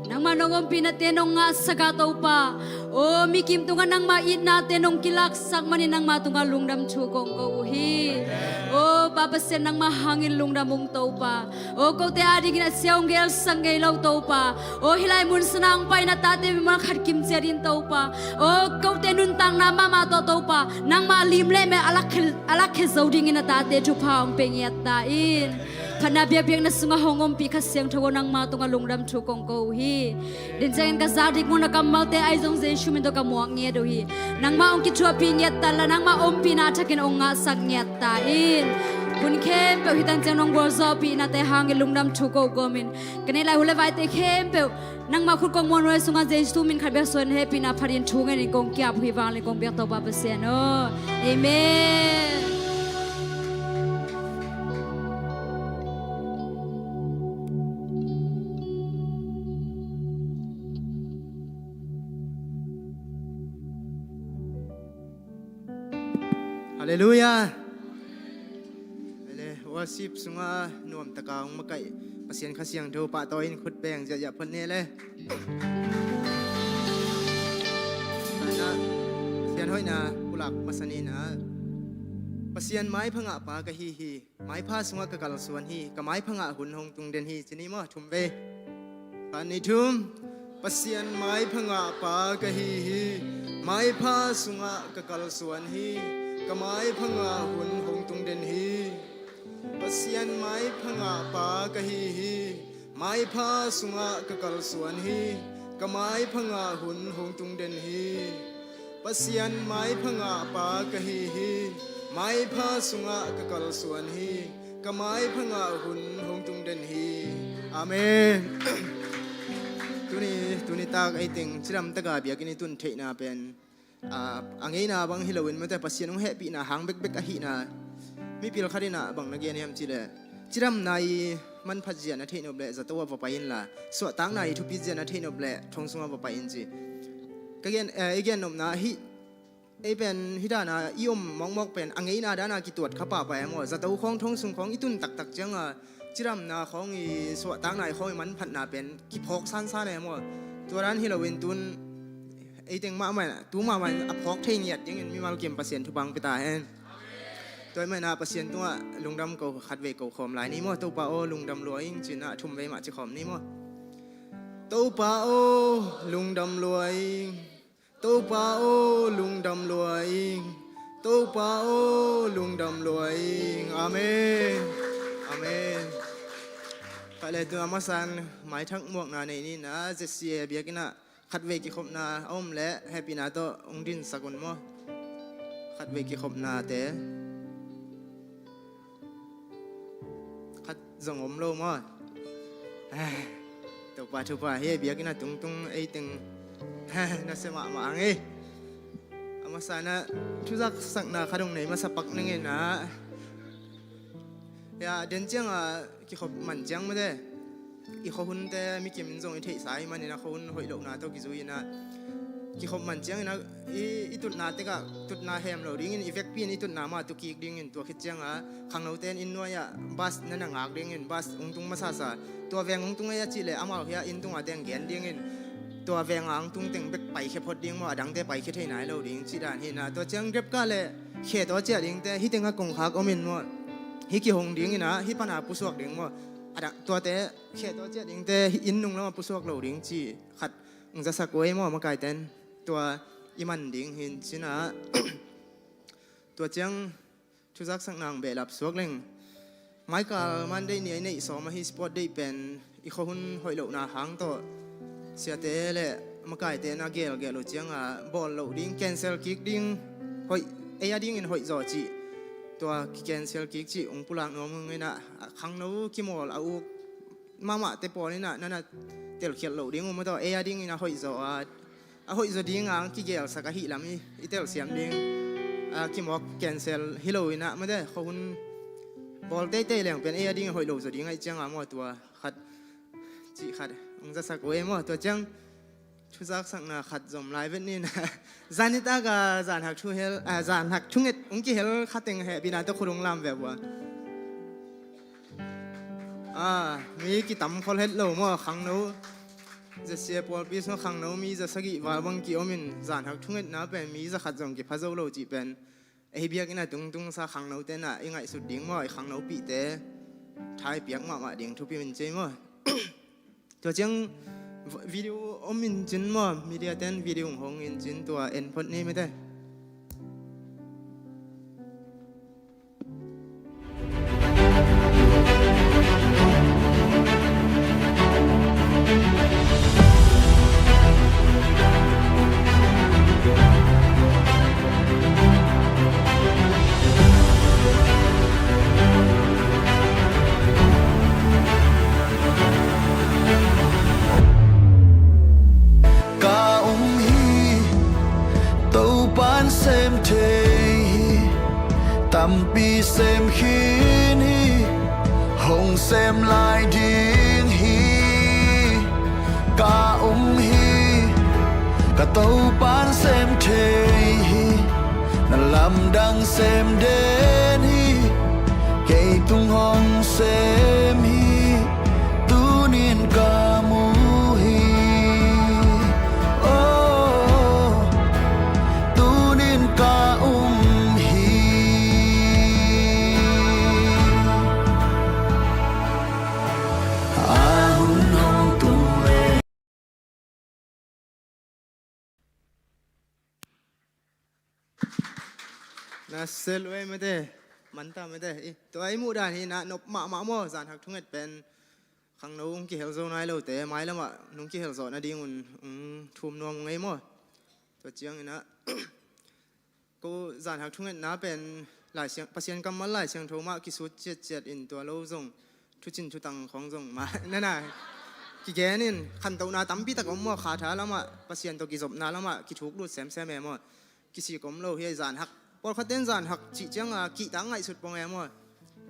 nangmah nong ompihna te nong ngahsak a Topa, aw mikim tungah nangmah itna te nong kilaksak manin nangmah tungah lungdam thu kong ko uh hi. Aw Pa Pasian, nangmah hangin lungdam ung Topa. Aw kote adingin a sia hong gelsak ngei lo Topa. Aw hih lai mun sana hong paina tate mimal khat kim ciat in Topa. Aw kote nuntakna mahmah tawh Topa, nangmah lim le mel a lakkhe, a lakkhe zo dingin a tate thupha hong pe ngiat ta in. Phatna biakpiakna sungah hong ompih Kha Siangtho aw, nangmah tungah lungdam thu kong ko uh hi. Din ciangin ka zak dik mawkna kammalte ahi zong Jesu min tawh ka muak ngiat uh hi. Nangmah hong kithuahpih ngiat ta inla, nangmah ompihna thakin hong ngahsak ngiat ta in. Hun khempeuh hi tan ciang nong gualzawhpihnate hangin lungdam thu ko kawmin, ka neih lai hun le vaite khempeuh nangmah khut kong muan uh hi. Sungah Jesu min khat bek suan hehpihna phatin thu ngenin kong ki-ap uh hi. Vanglian kong biak Topa Pasian aw. Amen. Halleluiah. Ele, worship sungah nuamtaka hong makaih Pasian Kha Siangtho pahtawi in khut beng ziahziah phot ni le. Pasian hoihna pulak masa ni na, Pasian maipha ngahpa ka hi hi. Maipha sungah ka kalsuan hi, ka maipha ngah hun hong tung den hi, ci ni maw, thum vei. Khat, nih, thum. Pasian maipha ngahpa ka hi hi, maipha sungah ka kalsuan hi, ka maipha ngah hun hong tung den hi. Pasian maipha ngahpa ka hi hi, maipha sungah ka kalsuan hi, ka maipha ngah hun hong tung den hi. Pasian maipha ngahpa ka hi hi, maipha sungah ka kalsuan hi, ka maipha ngah hun hong tung den hi. Amen. Tuni, tuni tak ei teng cidam taka biakinn i tun theihna pen, a, a ngeina bang hi loin mate, Pasian hong hehpihna hang bekbek ahihna. Mipil khat in ah bang na gen hiam cihleh, cidamna i manphat zia na theih nop leh zato ah va pai inla, suahtakna i thupi zia na theih nop leh thong sungah va pai in ci. Ka gen, eh, i gen nopna hih, ei pen hih dana i om mawkmawk pen a ngeina dana kituat kha pahpah e maw. Zato khawng thong sung khawng i tun taktak cianga cidamna khawng i suahtakna i khawng i manphatna pen kiphawk sansan e maw. Tua dan hi loin tun ei teng mahmah in, tu mahmah in a phawk thei ngiat dingin mimal kim Pasian thupha hong pia ta hen. Tua ahih manin ah Pasian tungah lungdam ko khatvei ko khawm lai ni maw. Topa aw lungdam lua ing ci-in ah thum vei mah ci khawm ni maw. Topa aw lungdam lua ing. Topa aw lungdam lua ing. Topa aw lungdam lua ing. Amen. Amen. Tua leh tu a masa in maithak muakna nei ni na, Z C A biakinn ah khatvei kikhopna a om leh hehpihna tawh hong dinsak un maw. Khatvei kikhopnate. Khat zong om lo maw. Topa thupha hi, biakinn a tungtung ei teng nasia mahmah ang ei. A masa in ah thuzaksakna khat hong nei masa pak ning in ah. Ya, den cianga kikhop man ciang mate, i khuahunte mikim in zong i theihsa ahih manin a khuahun hoih lohna tawh kizui in ah, kikhop man ciangin ah i, i tutna tekah tutna hem lo dingin, i vekpi in i tutna mah tu kik dingin, tua khit cianga khangnote in inn nuai-ah bus na na ngak dingin, bus hong tung masasa, tua veng hong tung ei a cihleh amau hiah inn tunga teng gen dingin, tua venga hong tung teng bek paikhia phot ding maw, a dangte paikhia thei nai lo ding cih dan hi in ah. Tua ciang Grab car le khe tawh ciah dingte hih tengah kongkhak om in maw, hih kihong dingin ah hih pana pusuak ding maw, a dang, tuate khe tawh ciah dingte hih inn nung lamah pusuak lo ding cih khat hong zasak uh ei maw, makaite in tua i man ding hi in ci-in ah. Tua ciang thuzaksakna hong behlap suak leng, maikal Monday ni a i neih sawm ahi sport day pen i khuahun hoih lohna hang tawh siate le makaite in a gelgel uh cianga bawl loh ding, cancel kik ding, hoih, ei a dingin hoih zaw cih, tua ki-cancel kik cih hong pulak nuam ung in ah, a khangno kimawl a uk mahmahte pawl in ah na na telkhialh loh ding uh maw, tua ei a dingin a hoih zaw a, a hoih zaw dinga hong kigelsak ahih lam i, i telsiam ding, a kimawk cancel hi lo in ah mate, khuahun bawl teitei leng pen ei a dingin hoih lo zaw ding ahih cianga maw, tua khat cih khat hong zasak uh ei maw. Tua ciang Thuzaksakna khat zom lai vet ni na. Zan nitak a zanhak thuhel, ah, zanhak thunget hong kihel khateng hehpihna tawh khut hong lam ve uh a. Ah, mi kitam khol het lo maw, khangno. Zasia pawlpi sungah khangno mi za sagih val bang ki-om in, zanhak thungetna pen mi za khat zong kipha zo lo cih pen ei biakinn a tungtung sa khangnote na i ngaihsut ding maw, i khangnopihte tha i piak mahmah ding thupi min ci maw. Tua ciang v-, video om in cin maw, media ten video hong hong in cin tua en phot ni mete. Ka um hi, Topan sem thei hi, tampi sem khin hi, hong sem lai ding hi. Ka um hi, ka Topan sem thei hi, na lamdang sem den hi, kei tung hong sem hi, tunin ka mu hi. Oh, tunin ka um hi. A hun hong tung le. Na sel uh ei mete, manta mete. I, tua i muh dan hi na, nop mahmah maw, zanhak thunget pen khangno hong kihel zo nai lote mailamah nong kihel zawh nadingun hong thum nuam uh ngei maw. Tua ciangin ah, ko zanhak thungetna pen Lai Siang, Pasian kammal Lai Siangtho mah kisut ciatciat in tua lo zong thucin thutang khong zong mah nana kigen in, khantohna tampi tak om maw, khatha lamah Pasian tawh kizopna lamah kithuk lut semsem e maw. Kisik om lo hi, zanhak. Pawlkhatte in zanhak cih cianga kihtak ngaihsut pong e maw.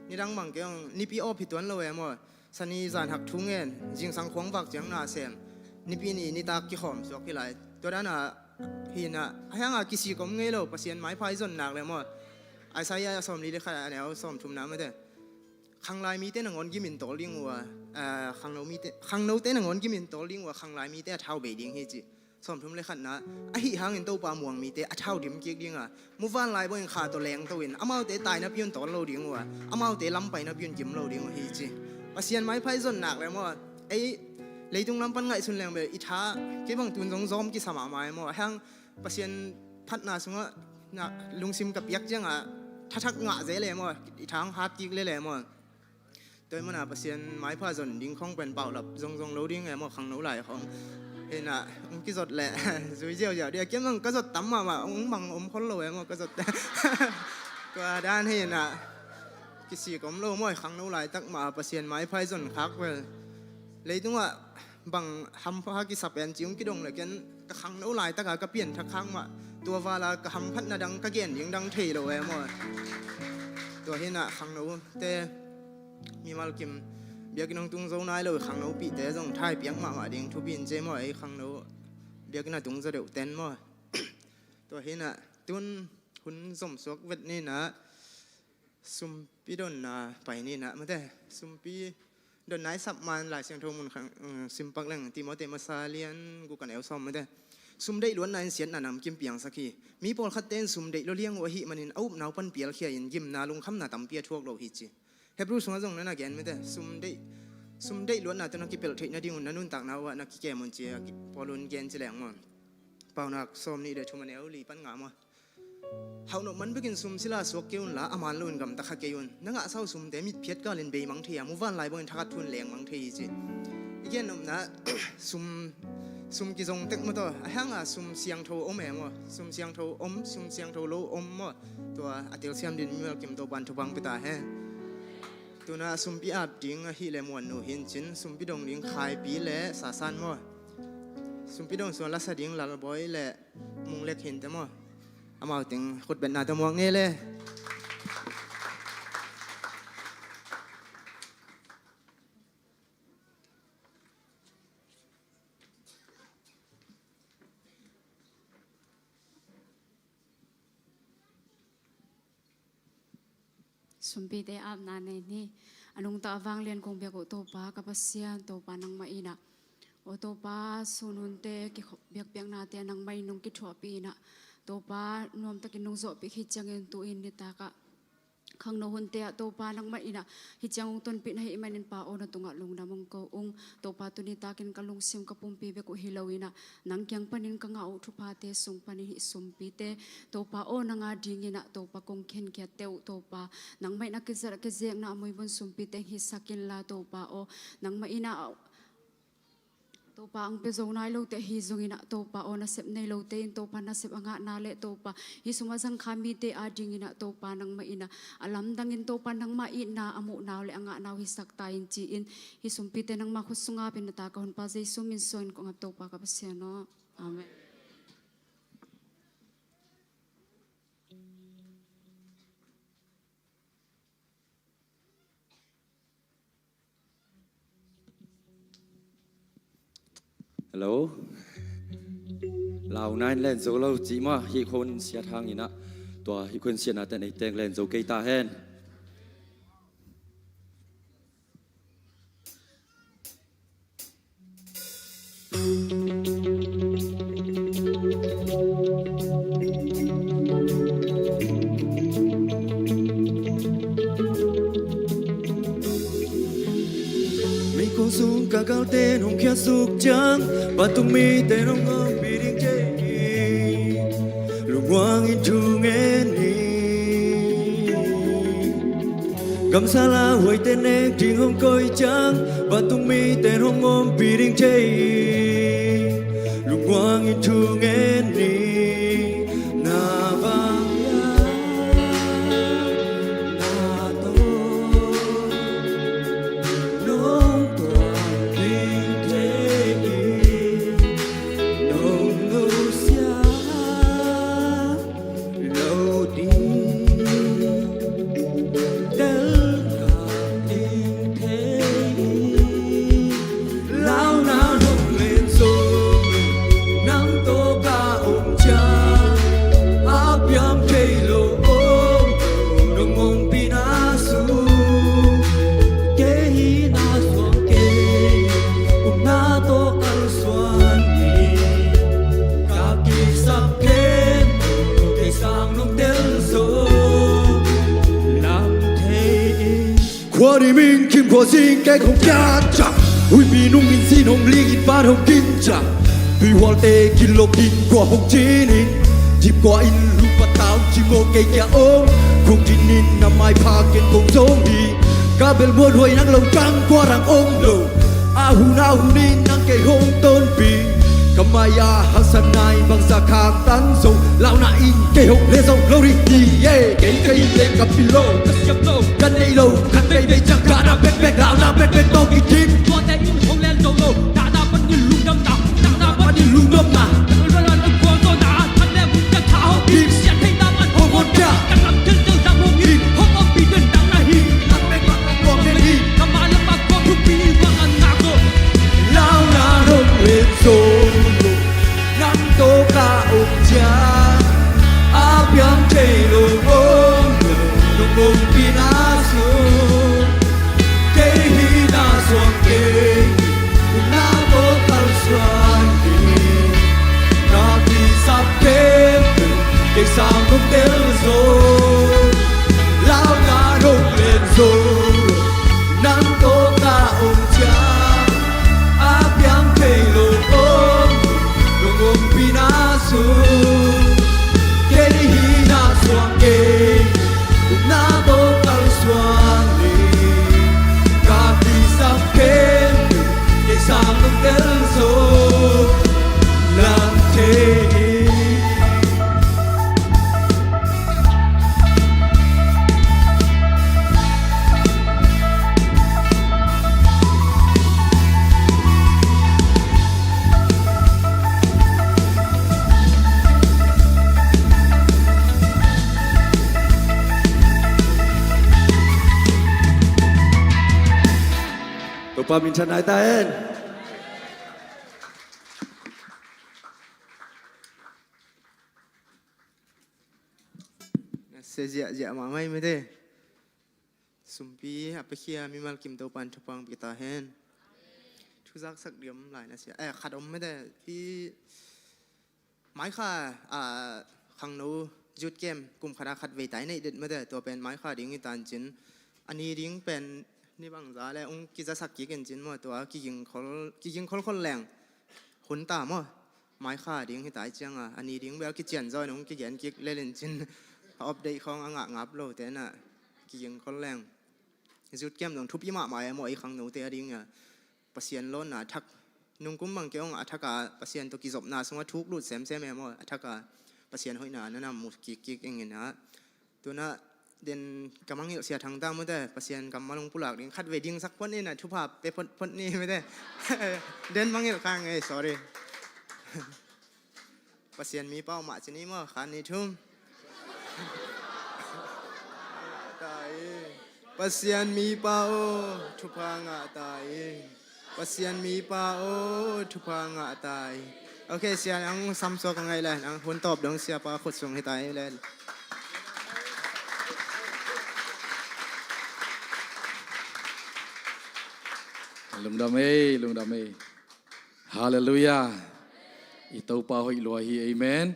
Nidang bang kei hong nipi awp hi tuan lo e maw. Sani zanhak thu ngen, zingsang khuang vak ciang na sem, nipi ni nitak kikhawm suak hi lai. Tua dana hi na, a hianga kisik om ngei lo, Pasian maipha i zon nak le maw. Isaiah sawmli le khat a neu sawmthumna mate. Khanglai mite nangawn gimin tawl ding uh a, ah, khangno mite, khangnote nangawn gimin tawl ding uh a, khanglai mite a thau bei ding hi ci. Sawmthum le khatna, ahi hangin Topa muang mite a thau dim kik dinga, muvanlai bangin kha tawh lengto in, amaute tainapi un tawn lo ding uh a, amaute lampainapi un kim lo ding uh hi ci. Pasian maipha i zon nak le maw, ei leitung lam pan ngaihsun leng bel i tha, kei bang tun zong zawm kisa mahmah e maw, a hang Pasian phatna sungah na lungsim ka piak cianga thathak ngah ze le maw, i tha hong hat kik le le maw. Tua ahih mana Pasian maipha zon ding khong pen paulap zongzong lo ding e maw, khangno lai khong. Hina, hong kizot leh zui ziauziau ding a, kei bang ka zot tam mahmah, hong bang om khol lo e maw, ka zot. Tua dan hina, kisik om lo maw, khangno laitak mah Pasian maipha i zon khak vel. Leitungah bang hampha kisa pen ci hong kidong le ken ka khangno laitaka ka pianthak khak mah, tua vala ka hamphatna dang ka gen ding dang thei lo e maw. Tua hina khangnote, mimal kim biakinn hong tung zo nai lo i khangnopihte zong thai piak mahmah ding thupi in ci maw, ei khangno biakinn a tung zaw deuh ten maw. Tua hina tun hun zomsuak vet nina, sumpi donna pai nina mate, sumpi donna i sap man Lai Siangtho mun khang, mm, simpak leng Timoti masa lian guk a neu sawm mate. Sum deih luatna in siatna namkim piangsak hi. Mi pawlkhatte in sum deih lua liang uh ahih manin a upna uh pan pialkhia in gimna lungkhamna tampi a thuak lo hi ci. Hebrew sungah zong nana gen mate, sum deih, sum deih luatna tawh na kipelh theih nadingun na nuntakna uh ah na kikem un ci a Paul un gen ci leng maw. Paunak sawm nih le thum a neu li pan nga maw. Hauhnop man bekin sum sila suak kei unla, a man loin gamta kha kei un. Na ngahsa uh sumte mitphiat kalin beimang thei a, muvanlai bangin thakhat thu in lengmang thei hi ci. I gennopna, sum, sum kizong tek maw tua, a hanga sum siangtho om e maw, sum siangtho om, sum siangtho lo om maw. Tua a telsiam din mimal kim Topan thupha hong pia ta hen. Tuna sumpi ap ding ahih le Muan nu hin cin, sumpi dong ding Khaipi le Sasan maw. Sumpi dong suan lasa ding Lalbawi le Mung Lek hinte maw. Amau teng khutbetna tawh muak ngei le. Sumpite apna nei ni. A nungta a vanglian kong biak uh Topa ka Pasian, Topa nangmah in ah, aw Topa, sun hunte kikhop biakpiaknate nangmah in nong kithuahpih in ah, Topa nuamtakin nong zawhpih khit ciangin tu-in nitak ah khangno hunte ah Topa nangmah in ah hih ciang hong tonpih na hih manin Pa aw, na tungah lungdam hong ko ung. Topa, tuni takin ka lungsim ka pumpi bek uh hi lo in ah, nang kiang panin ka ngah uh thuphate sung panin hih sumpite Topa aw, nang a dingin ah Topa kong khenkhiatte uh Topa, nangmah in a kizat a kizekna a muibun sumpite hong hisak inla Topa aw, nangmah in ah Topa, ang pia zo nai lote ahi zongin ah Topa aw, nasep nei lote in Topa nasep a ngahna le Topa hih sum a zangkha mite a dingin ah Topa nangmah in ah a lamdangin Topa nangmah itna a muhna uh le a ngahna uh hisak ta in ci-in, hih sumpite nangmah khut sungah pen na ta ka Honpa Jesu min suangin kong ap Topa ka Pasian aw. Amen. Hello. Lau nai len zo lo cih mah hih khon siat hangin ah, tua hih khon siatna ten ei teng len zo kei ta hen. Meikuang sung ka galte nong khiatsuk ciang, vantung mite nong ompih ding thei hi. Lungmuang in thu ngen hi. Gamsa lauhuaite nek ding hong koih ciang, vantung mite nong ompih ding thei hi. Lungmuang in thu ngen hi. Na vang na tawh nong tuak ding thei hi. Nong nusia lo ding, tel kha ding thei hi. Launa nong len zo, nang tawh ka om ciang, a piang thei lo om, nong ompihna sung, kei hihna suang kei, upna tawh kalsuan hi. Ka kisap khempeuh kei sang nong tel zo, lam thei in. Khua dim in khim khua zing kei hong kiat ciang, huihpi nung in zin hong ling in van hong kin ciang, tuihualte kilok in khua hong cin in, dipkua in lupatau cimawh kei kia om, khung din in na maipha ken kong zong hi. Ka bel muanhuai nang lo tang khua rang om lo. A hun a hun in nang kei hong tonpih, ka mai-a haksatna in bangzah khak tan zo. Launa in kei hong len zo lo rih hi e. Kei ka it leh ka pil lo, ka siam lo, ka neih lo, khat veivei ciang ka na bekbek, launa bekbek tawh kidim. Tuate in hong len zo lo, dahna panin lungdamna, dahna panin lungdamna. Ka lungdamna, ka lungdamna, khat le mun ka tha hong dim, sian thei na man hong hon pia. Ka lam tel tel dam hong hi, hong ompih den dang na hi. Launa nong len zo, nang tawh ka om ciang, a piang thei lo om lo, nong ompihna sung, kei hihna suang kei, upna tawh kalsuan hi. Ka kisap khempeuh kei sang nong tel zo. Launa nong len zo, nang tawh ka om ciang, a piang thei lo om, nong ompihna sung, kei hihna suang kei, upna tawh kalsuan hi. Ka kisap khempeuh kei sang nong tel zo, lam thei hi. Topa minthanna hi ta hen. Na sia ziahziah mahmah hi mate. Sumpi a piakhia mimal kim Topa'n thupha hong pia ta hen. Thuzaksak ding om lai na sia. Eh, khat om mete. Hih maikha, ah, khangno youth camp kum khat a khat vei tai neih det mete. Tua pen maikha ding hi ta in cin. A ni ding pen ni bangza le hong kizasak kik in cin maw, tua kiging khol, kiging kholkhol leng hun ta maw. Maikha ding hi ta i ciang a, a ni ding bel kician zaw in hong kigen kik lel in cin. A update khawng a ngah ngap lo te na kiging khol leng. Youth camp zong thupi mahmah e maw, ei khangnote a ding a. Pasian lawnna a thak, nungkum bang kei hong a thak a, Pasian tawh kizopna sungah thuk lut semsem e maw, a thak a Pasian hoihna na na mu kikkik ing in a. Tuna den ka mangngilh Sia Thang ta mute, Pasian kammal hong pulak ding, khat vei dingsak phot ni na, thupha pe phot phot ni mute. Den mangngilh khang e, sorry. Pasian mipa uh mah ci ni maw, khat ni thum. Pasian mipa uh, thupha ngah ta in. Pasian mipa uh, thupha ngah ta in. Ok, sia nang samsuak a ngaih le, nang hun tawp dong siapa khut sung hi ta in le. Lungdam ei, lungdam ei. Halleluiah. I Topa hoih lua hi, amen.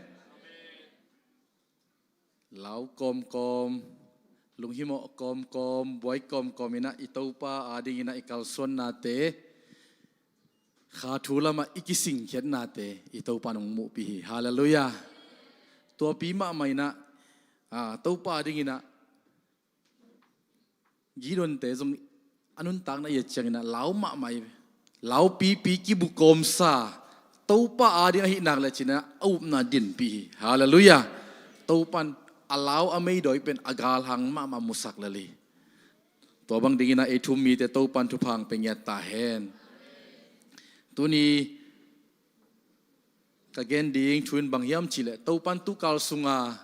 Lau kawmkawm, lunghimawh kawmkawm, buai kawmkawm inah i Topa ading inah i kalsuannate, kha thu lamah i kisingkhiatnate i Topa nong muhpih hi. Halleluiah. Tuapi mahmah inah, ah, Topa ading inah Gideonte zong a nuntakna i et ciangin ah lau mahmah hi. Laupipi kibukawmsa Topa ading ahih nak le cin ah a upna dinpih hi. Halleluiah. Topan a lau a meidawi pen a galhang mahmah musak lel hi. Tua bang dingin ah ei thu-um mite Topan thupha hong pia ngiat ta hen. Tuni ka gen ding thu in bang hiam cihleh Topan tukal sunga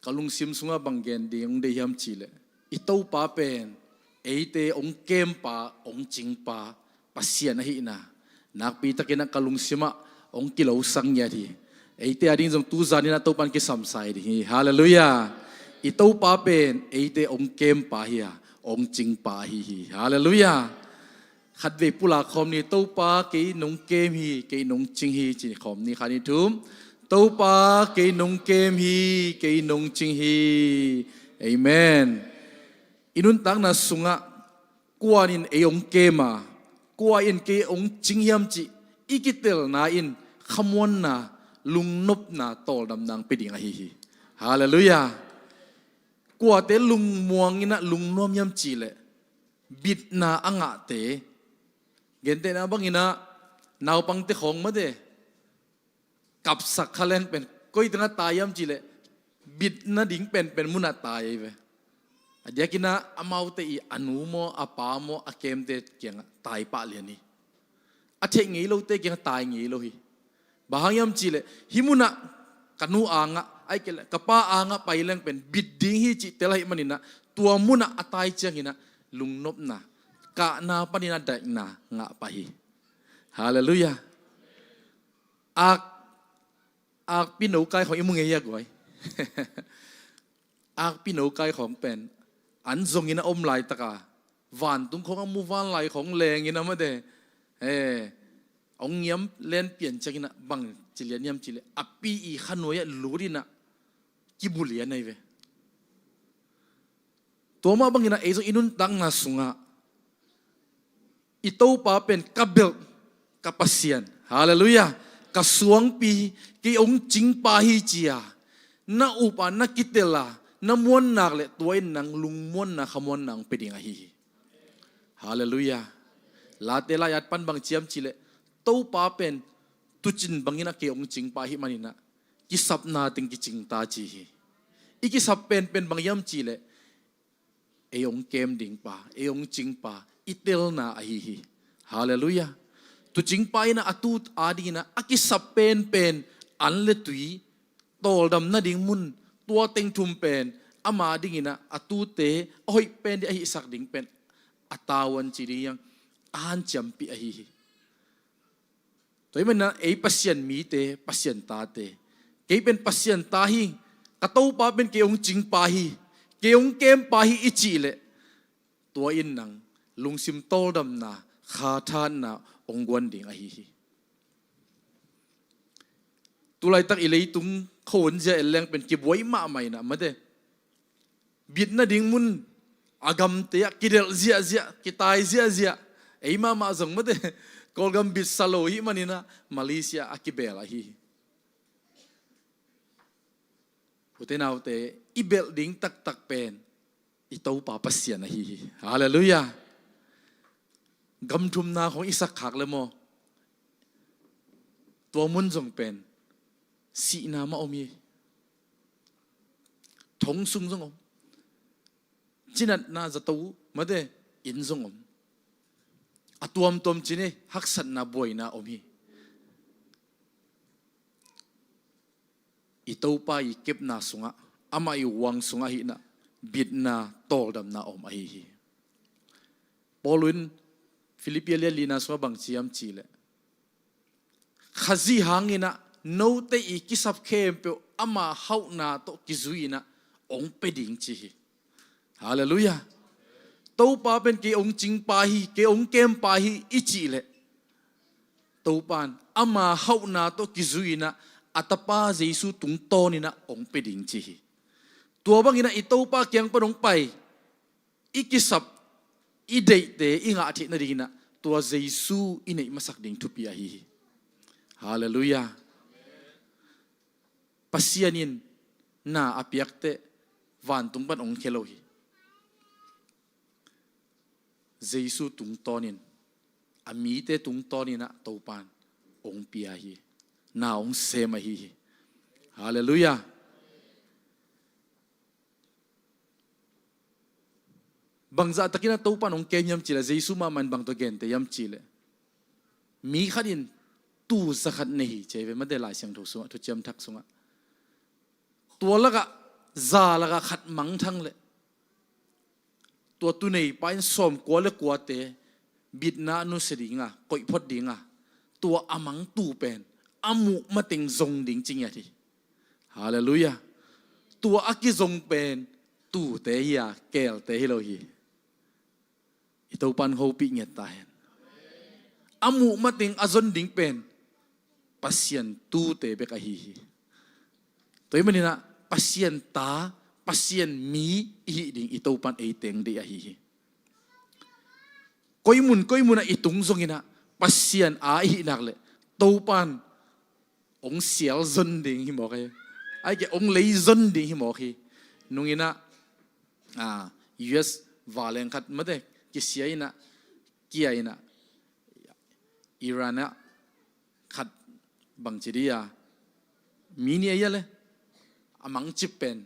ka lungsim sungah bang gen ding hong deih hiam cihleh i Topa pen eite hong kempa, hong cingpa Pasian ahihna nakpitakin ah ka lungsimah hong kilosak ngiat hi. Eite ading zong tuzan inah Topan kisamsa hi ding hi. Halleluiah. I Topa pen eite hong kempa hi a, hong cingpa ahi hi. Halleluiah. Khatvei pulak khawm ni, Topa kei nong kem hi, kei nong cing hi, ci khawm ni. Khat ni thum. Topa kei nong kem hi, kei nong cing hi. Amen. I nuntakna sungah kua in ei hong kem a, kua in kei hong cing hiam cih i kitelna in khamuanna, lungnopna, tawldamna hong pia ding ahi hi. Halleluiah. Kuate lungmuang inah lungnuam hiam cihleh bitna a ngahte. Gentehna bangin ah naupangte khawng mate kapsak kha leng pen koi tengah tai hiam cihleh bitna ding penpen munah tai ahi ve. A diakin ah amaute i a nu maw, a pa maw, a kemte kiangah tai pah lian hi. A theih ngei lote kiangah tai ngei lo hi. Bang hang hiam cihleh hih munah ka nu angah, ahih kei leh ka pa angah pai leng pen bit ding hi cih tel ahih manin ah tua munah a tai ciangin ah lungnopna, kahna panin ah daihna ngah pah hi. Halleluiah. Ak, akpi no kai khawng i mu ngei hi a guai. Akpi no kai khawng pen an zongin a om laitaka vantung khawng a mu, vanlai khawng lengin a mate, eh, hong ngiam len pian ciangin ah bang ci lian hiam cihleh a pi i khanuai ah lut inah kibu lian ahi ve. Tua mah bangin ah ei zong i nuntakna sungah i Topa pen ka belh, ka Pasian, halleluiah, ka suangpi, kei hong cingpa hi ci-a na up a, na kitel a, na muan nak leh tua in nang lungmuanna, khamuanna hong pia ding ahi hi. Halleluiah. Late lai-at pan bang ci hiam cihleh Topa pen tuucin bangin ah kei hong cingpa ahih manin ah kisapna teng kicing ta ci hi. I kisap penpen bang hiam cihleh ei hong kem dingpa, ei hong cingpa i telna ahi hi. Halleluiah. Tuucingpa in ah a tuute ading in ah a kisap penpen an le tui, tawldam nading mun, tua teng thum pen ama ading in ah a tuute a hoih pen ding, a hihsak ding pen a tavuan ci ding hi hang, a hanciampih ahi hi. Tua ahih manin ah ei Pasian mite, Pasian tate, kei pen Pasian ta hi, ka Topa pen kei hong cingpa hi, kei hong kempa hi i cih leh, tua in nang lungsim tawldamna, khathatna hong guan ding ahi hi. Tulaitak i leitung khuahun zia en leng pen kibuai mahmah inah mate, bit nading mun a gamte ah kidelh ziahziah, kitai ziahziah. Ei mahmah zong mate, Kawlgam bitsa lo hih maninah Malaysia a kibel ahi hi. Ute naute, i belh ding taktak pen i Topa Pasian ahi hi. Halleluiah. Gam thumna khong i sakkhak le maw, tua mun zong pen sihna mah om hi. Thong sung zong om, cinatna zato mate in zong om. A tuamtuam cin hi, haksatna buaina om hi. I Topa i kepna sungah, amah i huang sungah hinah bitna, tawldamna om ahi hi. Paul in Philippi a lian lina sungah bang ci hiam cih leh, Khazih hanginah note i kisap khempeuh ama hauhna tawh kizui inah hong pia ding ci hi. Halleluiah. Topa pen kei hong cingpa hi, kei hong kempa hi i cih leh, Topa in ama hauhna tawh kizui inah a Tapa Jesu tungtawn inah hong pia ding ci hi. Tua banginah i Topa kiang pan hong pai, i kisap, i deihte i ngah theih nadinginah tua Jesu i neih masak ding thupi ahi hi. Halleluiah. Pasian in na a piak teh vantung pan hong khia lo hi. Jesu tungtawnin, a mite tungtawninah Topa in hong pia hi. Na hong sem ahi hi. Halleluiah. Bangzah takinah Topa in hong kem hiam cih leh, Jesu mahmah in bang tawh gente hiam cih leh, mi khat in tuu za khat nei hi ci hi ve mate, Lai Siangtho sungah, Thuciam Thak sungah. Tua lakah, za lakah khat mangthang leh, tua tuu neipa in sawmkua le kuate bitna a nusia dinga, koih phot dinga, tua a mang tuu pen a muh mateng zong ding ci ngiat hi. Halleluiah. Tua a kizong pen tuute hi a, keelte hi lo hi. I Topa in hopih ngiat ta hen. A muh mateng a zon ding pen Pasian tuute bek ahi hi. Tua ahih maninah Pasian ta, Pasian mi i hih ding i Topa in ei teng deih ahi hi. Koi mun koi munah i tung zonginah Pasian a i hih nak leh Topa in hong sial zon ding hi mawk hi. Ahih kei leh hong lei zon ding hi mawk hi. Nunginah, ah, U S vanleng khat mate kisia inah, kia inah, Iran ah khat bangci dih a, mi nih a hia le, a mangcip pen,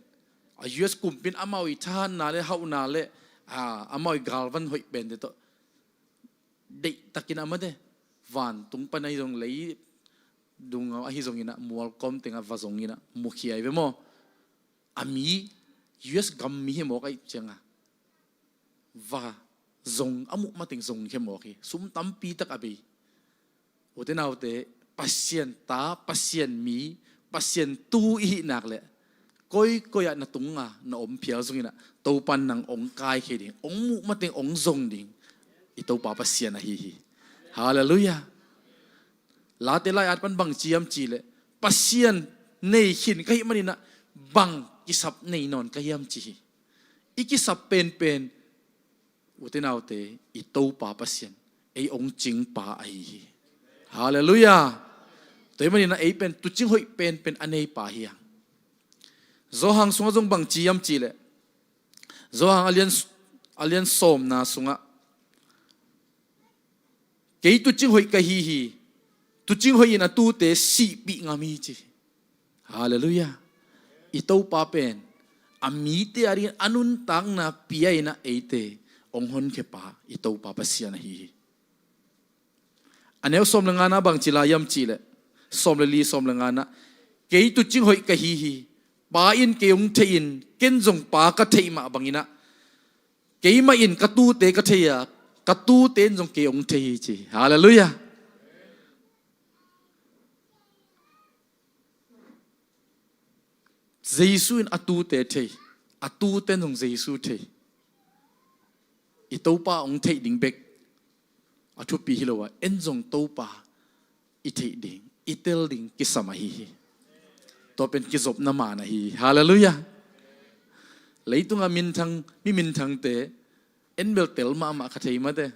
a U S kumpi in amau i thahatna le hauhna le, ah, amau i galvan hoih pente tawh deihtakin a mate, vantung pan ahi zong, lei dung ahi zonginah, mual kawm tengah va zonginah mukhia hi ve maw. A mi, U S gam mi hi mawk ahih cianga va zong, a muh mateng zong hi mawk hi. Sum tampi tak a bei. Ute naute, Pasian ta, Pasian mi, Pasian tu i hih nak leh, koikoi ah na tunga na om phial zonginah Topa in nang hong kaikhia ding, hong muh mateng hong zong ding i Topa Pasian ahi hi. Halleluiah. Late lai-at pan bang ci hiam cih leh, Pasian nei khin ka hih maninah bang kisap nei nawn ka hiam ci hi. I kisap penpen, ute naute, i Topa Pasian ei hong cingpa ahi hi. Halleluiah. Tua ahih maninah ei pen tuucing hoih penpen a neipa hi hang. Johan sungah zong bang ci hiam cih leh, Johan a lian, a lian sawmna sungah, kei tuucing hoih ka hi hi. Tuucing hoih in a tuute sihpih ngam hi ci. Halleluiah. I Topa pen a mite adingin a nuntakna pia inah eite hong honkhia pa i Topa Pasian ahi hi. A neu sawm le ngana bang ci lai hiam cih leh, sawm le li, sawm le ngana, kei tuucing hoih ka hi hi. Pa in kei hong thei in, ken zong Pa ka theih mah banginah, keimah in ka tuute ka thei a, ka tuute in zong kei hong thei hi ci. Halleluiah. Jesu in a tuute thei, A tute'n zong Jesu thei. I Topa hong theih ding bek a thupi hi lo a, en zong Topa i theih ding, i tel ding kisam ahi hi. Tua pen kizopna maan ahi hi. Halleluiah. Leitungah minthang, mi minthangte en bel tel mahmah kha thei mate.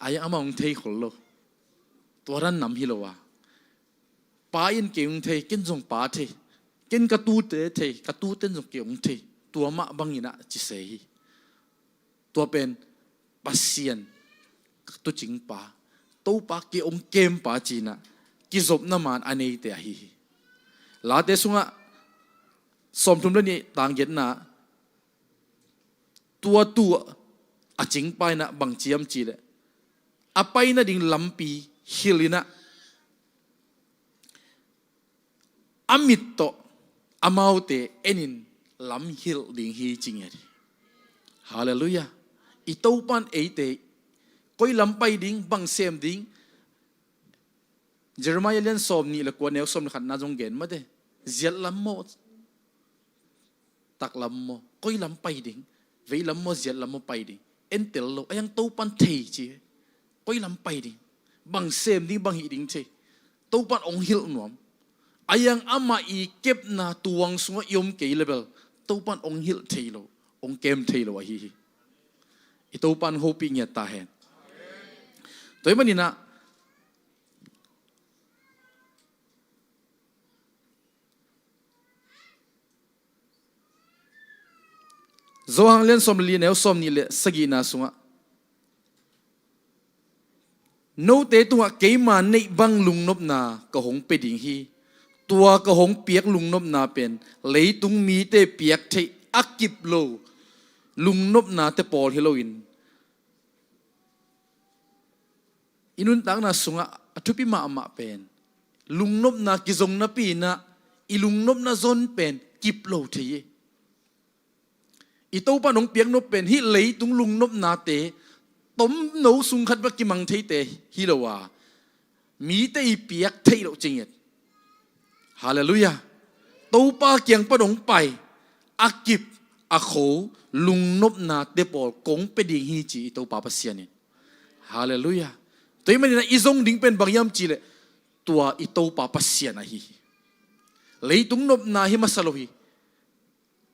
Ahi zongin amah hong thei khol lo. Tua dan nam hi lo a, Pa in kei hong thei, ken zong Pa thei. Ken ka tute thei, ka tute'n zong kei hong thei. Tua mah bangin ah ci se hi. Tua pen Pasian, ka tuucing Pa, Topa kei hong kem Pa ci-in ah kizopna maan a neite ahi hi. Late sungah sawmthum le nih tang giatna, tua tu a cingpa in ah bang ci hiam cih leh, a pai nading lampi hilh in ah, a mit tawh amaute enin lam hilh ding hi ci ngiat hi. Halleluiah. I Topa'n eite koi lam pai ding, bang sem ding. Jeremiah lian sawmnih le kua, neu sawm le khatna zong gen mate. Ziat lam maw, tak lam maw, koi lam pai ding, vei lam maw, ziat lam maw pai ding, en tel lo. Ahi zongin Topa'n thei ci hi. Koi lam pai ding, bang sem ding, bang hih ding thei. Topa'n hong hilh nuam. Ahi zongin amah i kepna tuang sungah i om kei leh bel Topa'n hong hilh thei lo, hong kem thei lo ahi hi. I Topa'n hopih ngiat ta hen. Tua ahih manin ah Johan lian sawm le li, neu sawmnih le sagihna sungah, note tungah keima neih bang lungnopna ka hong pia ding hi. Tua ka hong piak lungnopna pen leitung mite piak theih a kip lo lungnopnate pawl hi loin, i nuntakna sungah a thupi mahmah pen lungnopna kizong napi-in ah i lungnopna zon pen kip lo thei hi. I Topa'n hong piak nop pen hih leitung lungnopnate tomno sung khat bek kimang theite hi lo a, mite i piak theih loh ci ngiat. Halleluiah. Topa kiang pan hong pai a kip a kho lungnopnate pawl kong pia ding hi ci i Topa Pasian in. Halleluiah. Tua ahih manin ah i zong ding pen bang hiam cih leh, tua i Topa Pasian ahi hi. Leitung nopna hi masa lo hi.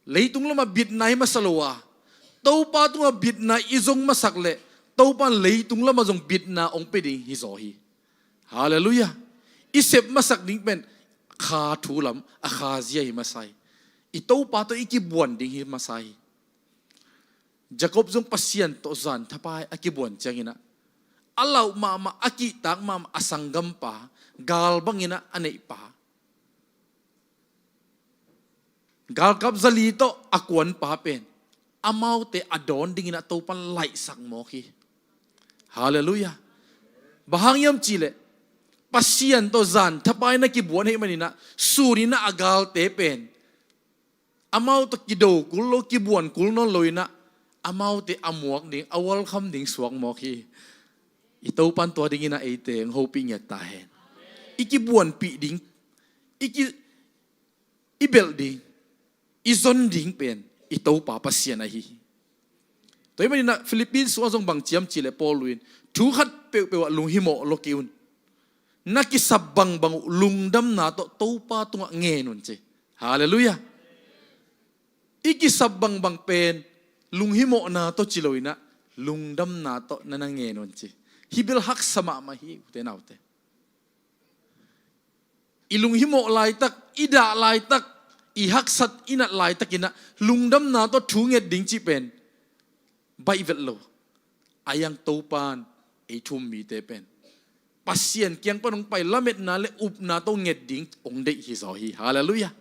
Leitung lamah bitna hi masa lo a, Topa tungah bitna i zong masak leh Topa'n leitung lamah zong bitna hong pia ding hi zaw hi. Halleluiah. I sep masak ding pen kha thu lam, a kha zia hi masa hi. I Topa tawh i kibuan ding hi masa hi. Jacob zong Pasian tawh zan thapai a kibuan ciangin ah, a lauh mahmah, a kihtak mahmah a sanggampa, gal bangin ah a neihpa, galkap zali tawh a kuanpa pen amaute a dawn dingin ah Topa'n laihsak mawk hi. Halleluiah. Bang hang hiam cih leh, Pasian tawh zan thapai-in a kibuan ahih manin ah, sun in ah a galte pen amau tawh kido kul lo, kibuan kul nawn lo-in ah, amaute a muak ding, a welcome ding suak mawk hi. I Topa'n tua dingin ah eite hong hopih ngiat ta hen. I kibuanpih ding, i ki, i belh ding, i zon ding pen i Topa Pasian ahi hi. Tua ahih manin ah Philippi sungah zong bang ci hiam cih leh Paul in, thu khat peuhpeuh ah lunghimawh lo kei un. Na kisap bangbang uh lungdamna tawh Topa tungah ngen un ci. Halleluiah. I kisap bangbang pen lunghimawhna tawh ci lo-in ah, lungdamna tawh na na ngen un ci. Hih bel haksa mahmah hi, ute naute. I lunghimawh laitak, i dah laitak, i haksat i nat laitakin ah lungdamna tawh thu nget ding cih pen baih vet lo. Ahi zongin Topa'n ei thu-um mite pen Pasian kiang pan hong pai lametna le upna tawh nget ding hong deih hi zaw hi. Halleluiah.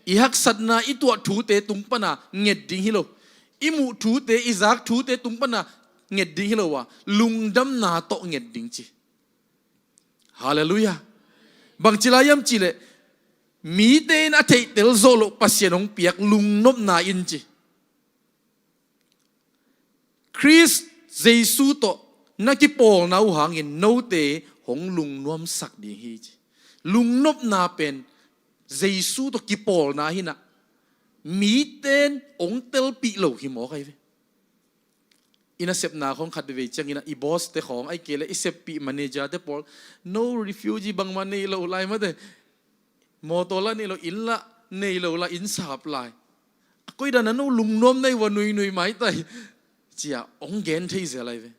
I haksatna, i tuah thute tung pana nget ding hi lo. I muh thute, i zak thute tung pana nget ding hi lo a, lungdamna tawh nget ding ci. Halleluiah. Bangci lai hiam cih leh, mite in a theihtel zawh loh Pasian hong piak lungnopna in ci. Khrist Jesu tawh na kipawlna uh hangin note hong lungnuamsak ding hi ci. Lungnopna pen Jesu tawh kipawlna hi-in ah, Miten ong telpih lo hi mawk ahi ve. I nasepna khawng khat veve ciangin ah i boss te khawng, ahih kei leh i seppih manager te pawl, no refugee bangmah nei lo lai mate. Mawtaw lah nei lo, inn lah nei lo lai, inn sap lai. A koidan ah no lungnuam na hi ua, nuinui maitai, ci-a ong gen thei zel ahi ve.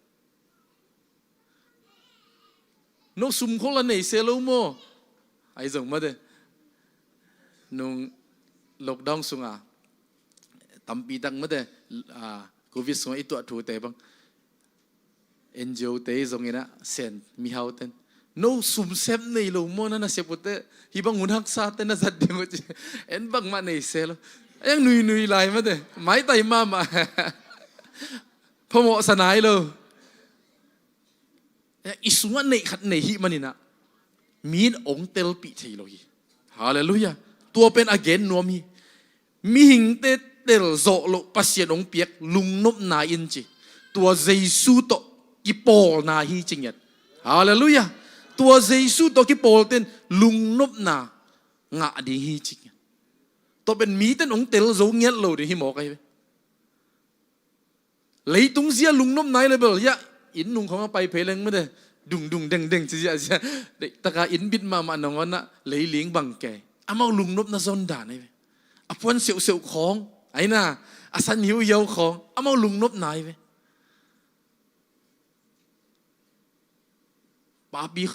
No sum khol a nei se lo maw? Ahi zong mate, nung lockdown sungah tampi tak mate, ah, covid sungah i tuah thute bang, N G O te zongin ah Sen mihau ten, no sum sem nei lo maw, na nasep uh teh hih bang hun haksa te na zat ding uh ci. En bangmah nei se lo. A iang nuinui lai mate, maitai mahmah. Phamawhsa nai lo. I sungah neih khat nei hih manin ah, mi in ong telpih thei lo hi. Halleluiah. Tua pen a gen nuam hi. Mihingte telzawh loh Pasian ong piak lungnopna in ci, tua Jesu tawh kipawlna hi ci ngiat. Halleluiah. Tua Jesu tawh kipawlten lungnopna ngah ding hi ci ngiat. Tua pen miten ong telzo ngiat lo ding hi mawk ahi ve. Leitung zia lungnopna hi leh bel, hiah inn nung khawng a pai phei leng mate, dung dung deng deng ci ziahziah, deihtaka inn bit mahmah nangawn ah leiling bang kei. Amau lungnopna zon dan ahi ve. A puan seuhseuh khawng, aina, a san hiuhiau khawng, amau lungnopna ahi ve. Papi,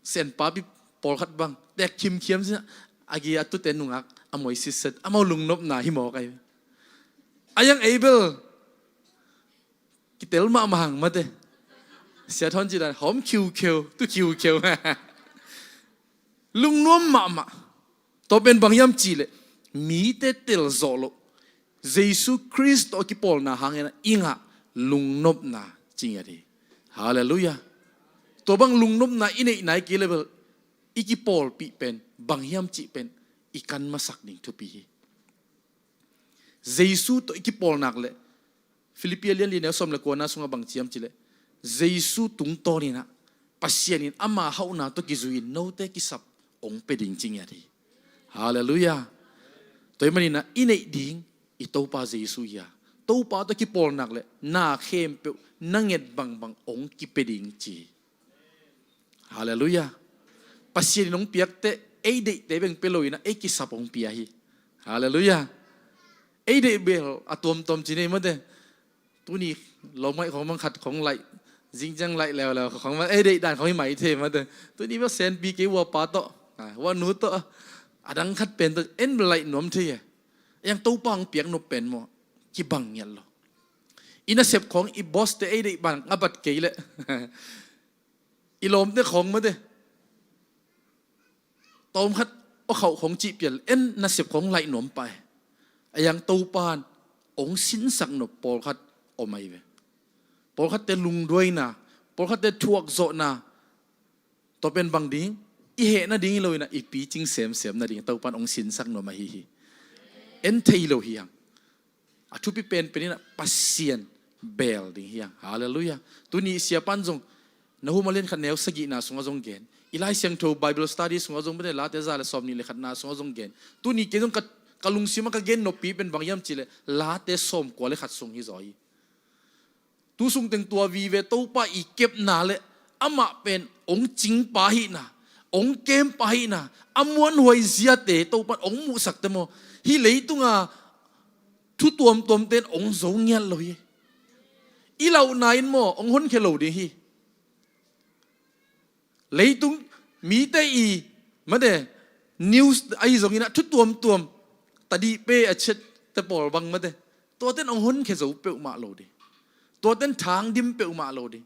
Sen papi pawlkhat bang tek khimkhiam sia, a gi a tute nungak a moi sitset, amau lungnopna hi mawk ahi ve. A iang ei bel kitel mahmah hang mate. Sia Thawn ci dan hawm khiukheu, tu khiukheu. Lungnuam mahmah. Tua pen bang hiam cih leh mite telzawh loh Jesu Khrist tawh kipawlna hangin ah i ngah lungnopna ci ngiat hi. Halleluiah. Tua bang lungnopna i neihna hi kei leh bel, i kipawlpih pen bang hiam cih pen i kan masak ding thupi hi. Jesu tawh i kipawl nak leh, Filippi a lian li neu sawm le kuana sungah bang ci hiam cih leh, Jesu tungtawnin ah Pasian in ama hauhna tawh kizui-in note kisap ong pia ding ci ngiat hi. Halleluiah. Tua ahih manin ah i neih ding i Topa Jesu hi a, Topa tawh kipawl nak leh na khempeuh na nget bangbang ong kipia ding ci hi. Halleluiah. Pasian in ong piak teh ei deihte beng pia lo-in ah ei kisap ong pia hi. Halleluiah. Ei deih bel a tuamtuam ci nei mate. Tuni lawmngaih khawng bang khat khawng laih, zingciang laih leuleu khawng bang ei deih dan khawng hi mai thei mate. Tuni bel Senpi kei uapa tawh, a, uanu tawh, a dang khat pen tawh en bel laih nuam thei e. A iang Topa ong piak nop pen maw, kibang ngiat lo. I nasep khawng i boss te ei deih bang a bat kei leh, i lawmte khawng mate, tawmkhat aw khauh khawng cih pial en nasep khawng laih nuam pah e. A iang Topa in ong sinsak nop pawlkhat om ahi ve. Pawlkhatte lungduaina, pawlkhatte thuakzawhna, tua pen bang ding, i heh nading hi lo-in ah i picing semsem nading Topa in ong sinsak nuam ahi hi. En thei lo hi hang. A thupi penpen in ah Pasian bel ding hi hang. Halleluiah. Tuni siapa in zong, Nahum a lian khat neu sagihna sungah zong gen, i Lai Siangtho Bible study sungah zong, bete Late za le sawmnih le khatna sungah zong gen. Tuni kei zong ka, ka lungsim ah ka gen noppi pen bang hiam cih leh Late sawmkua le khat sung hi zaw hi. Tu sung teng tua vive Topa i kepna leh amah pen ong cingpa hihna, ong kempa hihna, a muanhuai ziate Topa in ong muhsak teh maw, hih leitunga thu tuamtuamte in ong zo ngiat lo hi. I lauhna in maw ong honkhia lo ding hi. Leitung mite i, mate, news ahi zongin ah thu tuamtuam, tadih pe a chet te pawl bang mate, tuate in ong honkhia zo peuhmah lo ding. Tuate in thangdim peuhmah lo ding.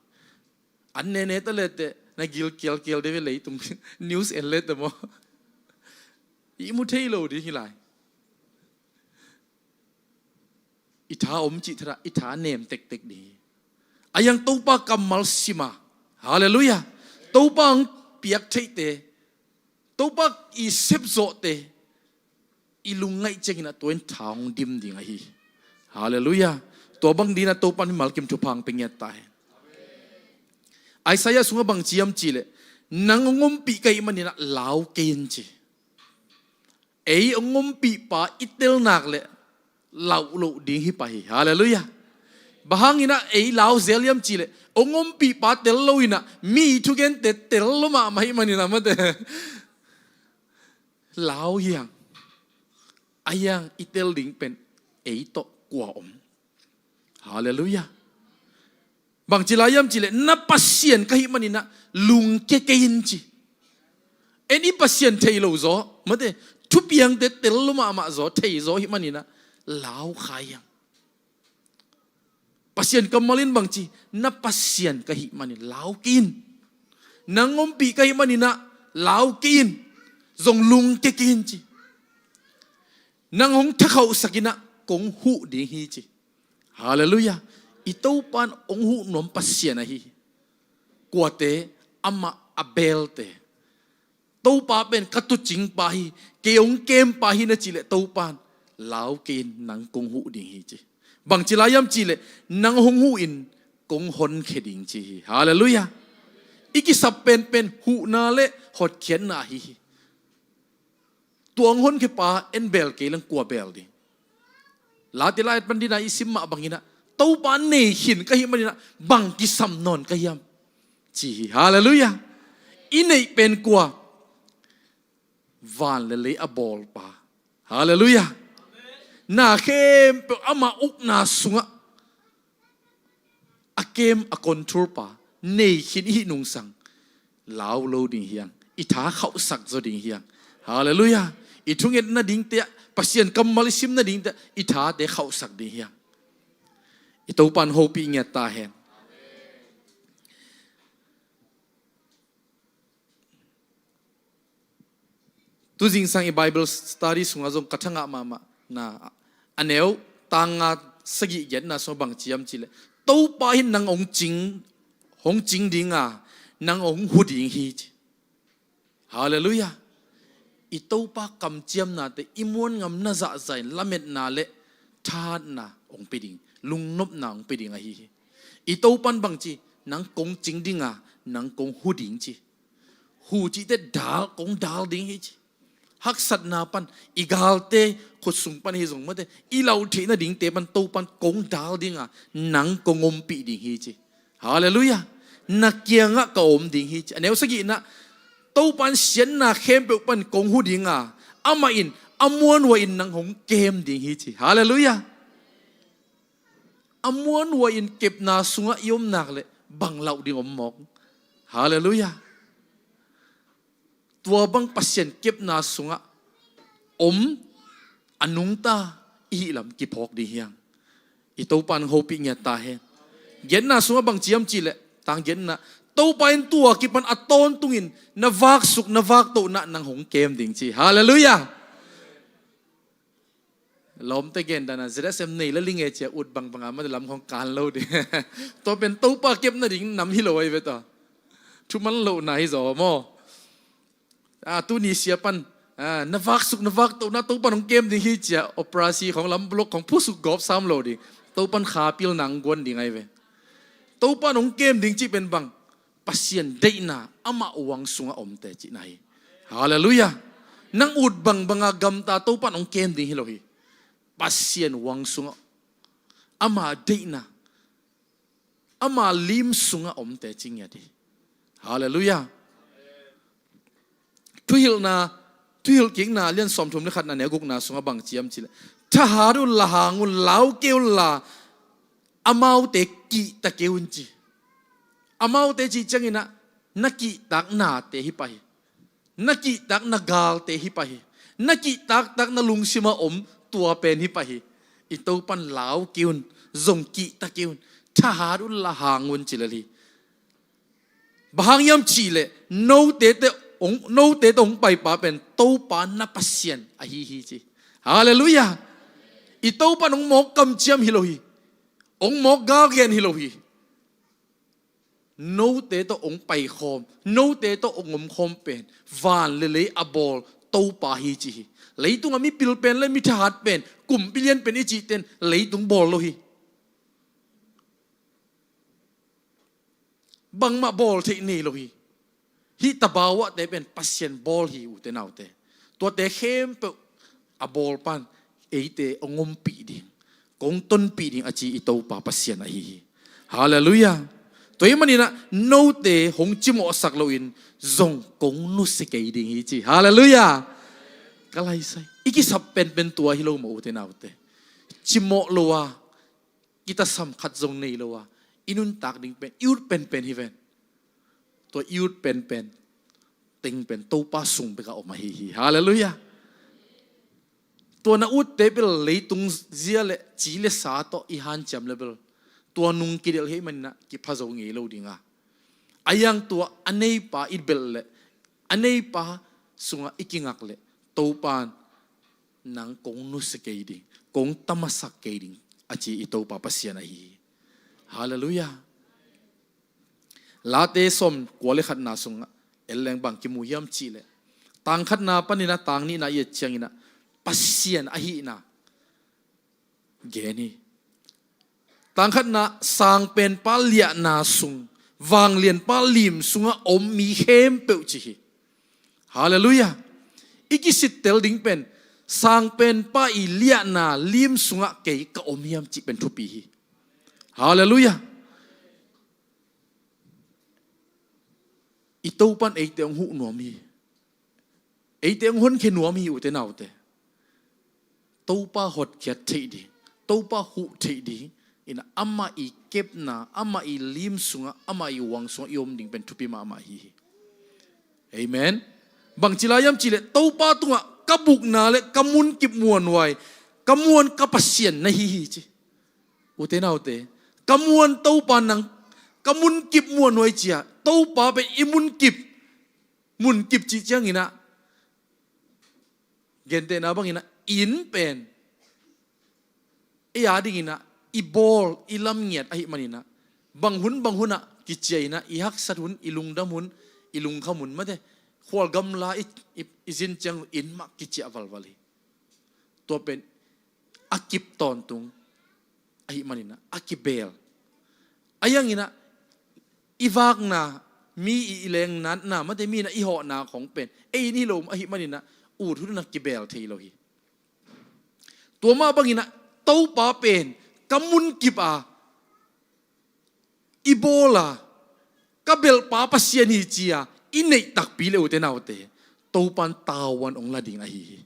An nene ta le teh na gil kialkial de ve leitung news en le teh maw. I mu thei lo ding hi lai. I tha om cih thadah i tha nem tektek ding hi. A iang Topa kammal sima, halleluiah, Topa ong piak theihte, Topa i sepzawhte i lungngaih ciangin ah tua in tha ong dim ding ahi hi. Halleluiah. Tua bang dingin ah Topa in mimal kim thupha ong pia ngiat ta hen. Isaiah sungah bang ci hiam cih leh, nang ong ompih ka hih manin ah lau kei in ci. Ei ong ompihpa i tel nak leh Lauh loh ding hi pah hi. Halleluiah. Bang hangin ah ei lau zel hiam cih leh, hong ompihpa tel lo in ah, mi thugente tel lo mahmah ahih manin ah mate, lau hi hang. Ahi hang i tel ding pen ei tawh kua om? Halleluiah. Bangci lai hiam cih leh, na Pasian ka hih manin ah lungkia kei in ci. En i Pasian thei lo zaw, mate, thupiangte tel lo mahmah zaw, thei zaw ahih manin ah lau kha hi hang. Pasian kammal in bangci, na Pasian ka hih manin lau kei in. Nang ompih ka hih manin ah lau kei in. Zong lungkia kei in ci. Nang hong thakhauhsak in ah kong huh ding hi ci. Halleluiah. I Topa in hong huh nuam Pasian ahi hi. Kuate? Amah a belte. Topa pen ka tuucingpa hi, kei hong kempa hi na cih leh Topa in, lau kei in, nang kong huh ding hi ci. Bangci lai hiam cih leh, nang hong huh in kong honkhia ding ci hi. Halleluiah. I kisap penpen huhna le hotkhiatna ahi hi. Tua hong honkhiapa en bel kei leng kua bel ding? Late lai pan ding a i sim mah bangin ah, Topa nei khin ka hih manin ah bang kisam nawn ka hiam, ci hi. Halleluiah. I neih pen kua? Van le lei a bawlpa. Halleluiah. Na khempeuh ama ukna sungah a kem, a control pa, nei khin i hih nungsang, lau lo ding hi hang. I tha khauhsak zaw ding hi hang. Halleluiah. I thungetna dingte ah, Pasian kammal i simna dingte ah, i thate khauhsak ding hi hang. I Topa in hopih ngiat ta hen. Tu zingsang i Bible study sungah zong ka thangah mahmah na, a neu tang nga sagih giatna sungah bang ci hiam cih leh, Topa in nang hong cing, hong cing ding a, nang hong huh ding hi ci. Halleluiah. I Topa kamciamnate i muan ngamna zahzah in lametna le thahatna hong pia ding, lungnopna hong pia ding ahi hi. I Topa in bangci, nang kong cing ding a, nang kong huh ding ci. Huh cihte dal, kong dal ding hi ci. Haksatna pan, i galte khut sung pan hi zong mate, i lauh theihna dingte pan Topa in kong dal ding a, nang kong ompih ding hi ci. Halleluiah. Na kiangah ka om ding hi ci. A neu sagihna, Topa in siatna khempeuh pan kong huh ding a, amah in a muanhuai in nang hong kem ding hi ci. Halleluiah. A muanhuai in kepna sungah i om nak leh bang lauh ding om mawk? Halleluiah. Tua bang Pasian kepna sungah om a nungta i hih lam kiphawk ding hi hang. I Topa in hopih ngiat ta hen. Giatna sungah bang ci hiam cih leh, tang giatna, Topa in tua kipan a tawntungin na vaksuk, na vaktohna nang hong kem ding ci. Halleluiah. Lawmte gen dan a, Z S M nei la linge cia ut bangbang a, mate lam khong kan lo ding. Tua pen Topa kepna ding nam hi lo ahi ve tua. Thuman lohna hi zaw maw. A, tuni sia pan, a, na vaksuk, na vaktohna Topa in hong kem ding hi cia, operasi khong, lam block khong phusuk gawp sam lo ding. Topa in kha pil nang guan ding ahi ve. Topa in hong kem ding cih pen bang, Pasian deihna amah huang sungah omte cihna hi. Halleluiah. Nang ut bangbang a gamta Topa in hong kem ding hi lo hi. Pasian huang sungah, ama deihna, ama lim sungah omte ci ngiat hi. Halleluiah. Thuhilhna, Thuhilhkikna lian sawmthum le khatna, neu gukna sungah bang ci hiam cih leh, thahat unla, hang un, lau kei unla, amaute kihta kei un ci. Amaute cih ciangin ah, na kihtak nate hi pah hi. Na kihtak na galte hi pah hi. Na kihtaktak na lungsim a om tua pen hi pah hi. I Topa in lau kei un, zong kihta kei un, thahat unla, hang un ci lel hi. Bang hang hiam cih leh, note tawh hong, note tawh hong paipa pen Topa na Pasian ahi hi ci. Halleluiah. I Topa in hong mawk kamciam hi lo hi. Hong mawk galgen hi lo hi. Note tawh hong paikhawm, note tawh hong omkhawm pen van le lei a bawl Topa hi ci hi. Leitungah mipil pen le mithahat pen, kumpi lian pen i cihte in leitung bawl lo hi. Bangmah bawl theih nei lo hi. Hih tabauahte pen Pasian bawl hi, ute naute. Tuate khempeuh a bawlpa in eite hong ompih ding, kong tonpih ding a ci i Topa Pasian ahi hi. Halleluiah. Tua ahih maninah note hong cimawhsak loin zong kong nusia kei ding hi ci. Halleluiah. Ka laisai i kisap penpen tua hi lo maw, ute naute? Cimawh lo a, kitasam khat zong nei lo a, i nuntak ding pen i ut penpen hi ven. Tua i ut penpen teng pen Topa sung bek a om ahi hi. Halleluiah. Tua na utte bel leitung zia le ci le sa tawh i hanciam le bel tua nung kidelh hi maninah kipha zo ngei lo ding a, a yang tua a neipa i belh le a neipa sungah i kingak le Topa in nang kong nusia kei ding, kong tamasak kei ding a ci i Topa Pasian ahi hi. Halleluiah. Late sawm kua le khatna sungah en leng bang kimu hiam cih leh, tang khatna paninah tang nihna i et cianginah Pasian ahihna gen hi. Tang khatna, Sangpenpa liahna sung, Vanglianpa lim sungah om mi khempeuh ci hi. Halleluiah. I kisittel ding pen Sangpenpa i liahna lim sungah kei ka om hiam cih pen thupi hi. Halleluiah. I Topan eite hong huh nuam hi. Eite hong honkhia nuam hi, ute naute. Topa hotkhiat theih ding, Topa huh theih ding inah amah i kepna, amah i lim sungah, amah i huang sungah i om ding pen thupi mahmah hi hi. Amen. Bangci lai hiam cih leh Topa tungah ka bukna le ka munkip muanhuai, ka muan ka Pasian na hi hi ci. Ute naute, ka muan Topa nang, ka munkip muanhuai ci a, Topa pen i munkip, munkip cih cianginah, gentehna banginah inn pen ei a dinginah i bawl, i lamngiat ahih maninah bang hun bang hunah kiciah inah i haksat hun, i lungdam hun, i lungkham hun mate, khual gamla i, i, i zin ciang inn mah kiciah valval hi. Tua pen a kip tawntung ahih maninah a kibeel. A yanginah i vakna, mi i, i lengnatna mate, mi inah i hawhna khong pen ei in hi lo ahih maninah ut hunah kibeel thei lo hi. Tua mah banginah Topa pen ka munkip a, i bawl a, ka belhpa Pasian hi ci a i neih takpi le, ute naute, Topan tavuan hong la ding ahi hi.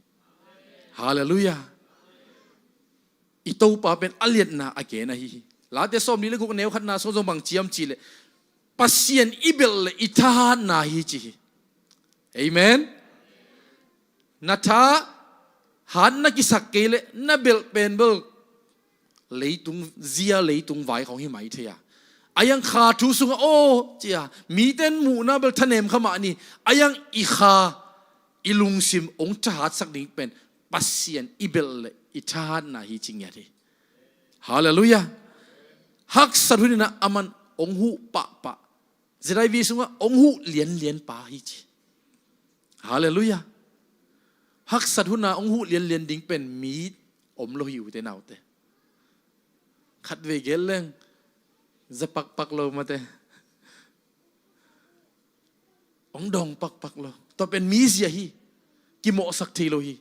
Halleluiah. I Topa pen a liatna a gen ahi hi. Late sawmli le guk neu khatna sung zong bangci hiam cih leh, Pasian i belh le i thahatna hi ci hi. Amen. Na thahat na kisak kei leh na belh pen bel leitung zia, leitung vai khong hi mai thei a, a yang kha thu sungah aw ci a, mite in muhna bel thanem kha mah ni, a yang i kha, i lungsim hong thahatsak ding pen Pasian i belh le i thahatna hi ci ngiat hi. Halleluiah. Haksat huninah aman hong huh pahpah, Z I V sungah hong huh lianlian pa hi ci. Halleluiah. Haksat huna hong huh lianlian ding pen mi om lo hi, ute naute. Khatvei gel leng za pakpak lo mate, hong dawng pakpak lo. Tua pen mizia hi. Kimawhsak thei lo hi.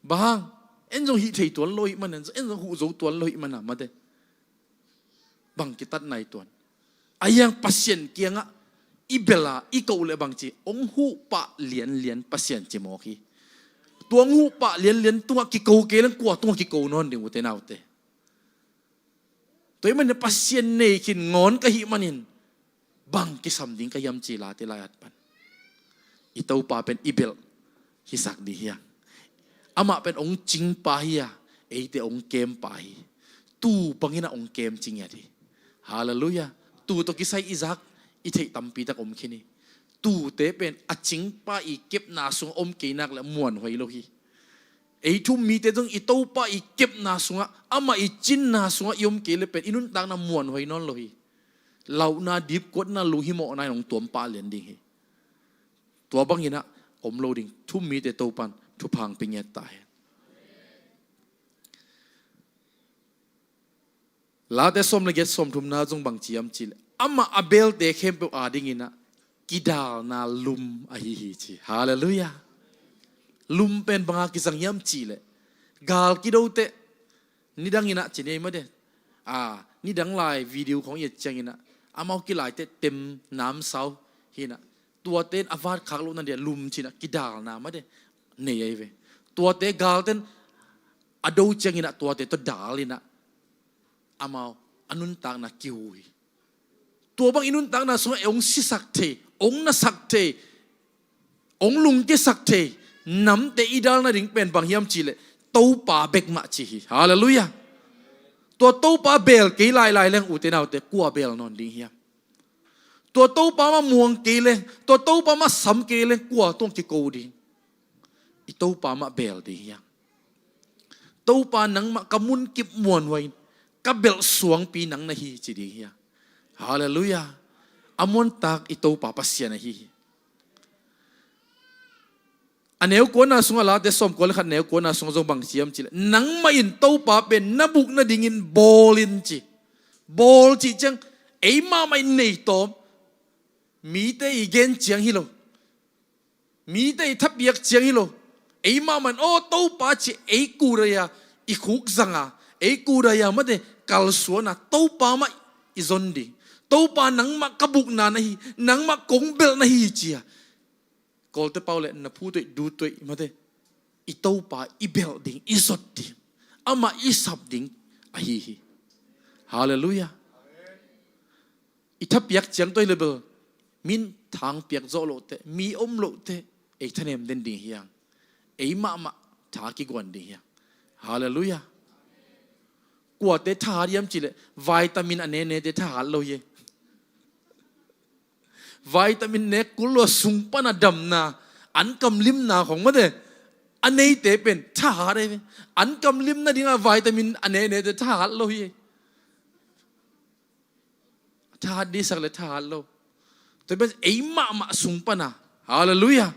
Bang hang? En zong hih thei tuan lo hih manin, en zong huh zo tuan lo hih mana mate, bang kitat nai tuan? A yang Pasian kiangah i belh a i koh leh bangci, hong huh pah lianlian Pasian ci mawk hi. Tua hong huh pah lianlian tungah kiko kei leng kua tungah kiko nawn ding, ute naute? Tua ahih manin Pasian nei khin ngawn ka hih manin bang kisam ding ka hiam ci, Late lai-at pan i Topa pen i belh hisak ding hi a, amah pen hong cingpa hi a, eite hong kempa hi. Tu banginah hong kem ci ngiat hi. Halleluiah. Tu tawh kisai i zak i theih tampitak om khin hi. Tute pen a cingpa i kepna sungah om kei nak leh muanhuai lo hi. Ei thu um mite zong i Topa i kepna sungah, amah i cinna sungah i om kei le pen i nuntakna muanhuai nawn lo hi. Lauhna, dipkuatna, lunghimawhna in hong tuampah lian ding hi. Tua banginah om lo ding. Thu um mite Topan thupha hong pia ngiat ta hen. Late sawm le giat, sawmthumna zong bangci hiam cih leh, amah a belte khempeuh adinginah kidalna lum ahi hi ci. Halleluiah. Lum pen banga kizang hiam cih leh, Gal kido teh, nidang inah ci nei mah de. A, nidang lai video khong i et ciang inah, amau kilai teh tem namsau hi inah, tuate in a vat khak lohna dia lum ci inah kidalna mah de nei ahi ve. Tuate galten a do ciang inah tuate tawh dal inah amau a nuntakna kihu hi. Tua bang i nuntakna sungah ei hong sisak thei, hong nasak thei, hong lungkiasak thei namte i dal nading pen bang hiam cihleh Topa bek mah ci hi. Halleluiah. Tua Topa bel kei lailai leng ute naute, kua bel nawn ding hiam? Tua Topa mah muang kei leng, tua Topa mah sam kei leng, kua tawh kiko ding? I Topa mah bel ding hiam? Topa, nangmah ka munkip muanhuai in, ka belh suangpi nang na hi ci ding hiam? Halleluiah. A muantak i Topa Pasian ahi hi. A neu kuana sungah, Late sawmkua le khat neu kuana sungah zong bang ci hiam cihleh, nangmah in Topa pen na buk nadingin bawl in ci. Bawl cih ciang ei mahmah in nei tawm, mite i gen ciang hi lo, mite i thapiak ciang hi lo. Ei mahmah in aw Topa ci ei kudai-a i khuk zanga, ei kudai-a mate kalsuana Topa mah i zon ding. Topa, nangmah ka bukna na hi, nangmah kong belh na hi ci-a Kawlte pau le na phutuih dutuih mate, i Topa i belh ding, i zot ding, amah i sap ding ahi hi. Halleluiah. I thapiak ciang tawh hi le bel, min thang piak zawh loh teh, mi om loh teh ei thanem den ding hiam? Ei mahmah tha kiguan ding hiam? Halleluiah. Kuate thahat hiam cihleh vitamin a nenete thahat lo hi. Vitamin nek kul lo, sung pana damna, an kamlimna khong mate a neite pen thahat ahi ve. An kamlim nadinga vitamin a nenete thahat lo hi. Thahat dihsak le thahat lo, tua pen ei mahmah sung pana, halleluiah,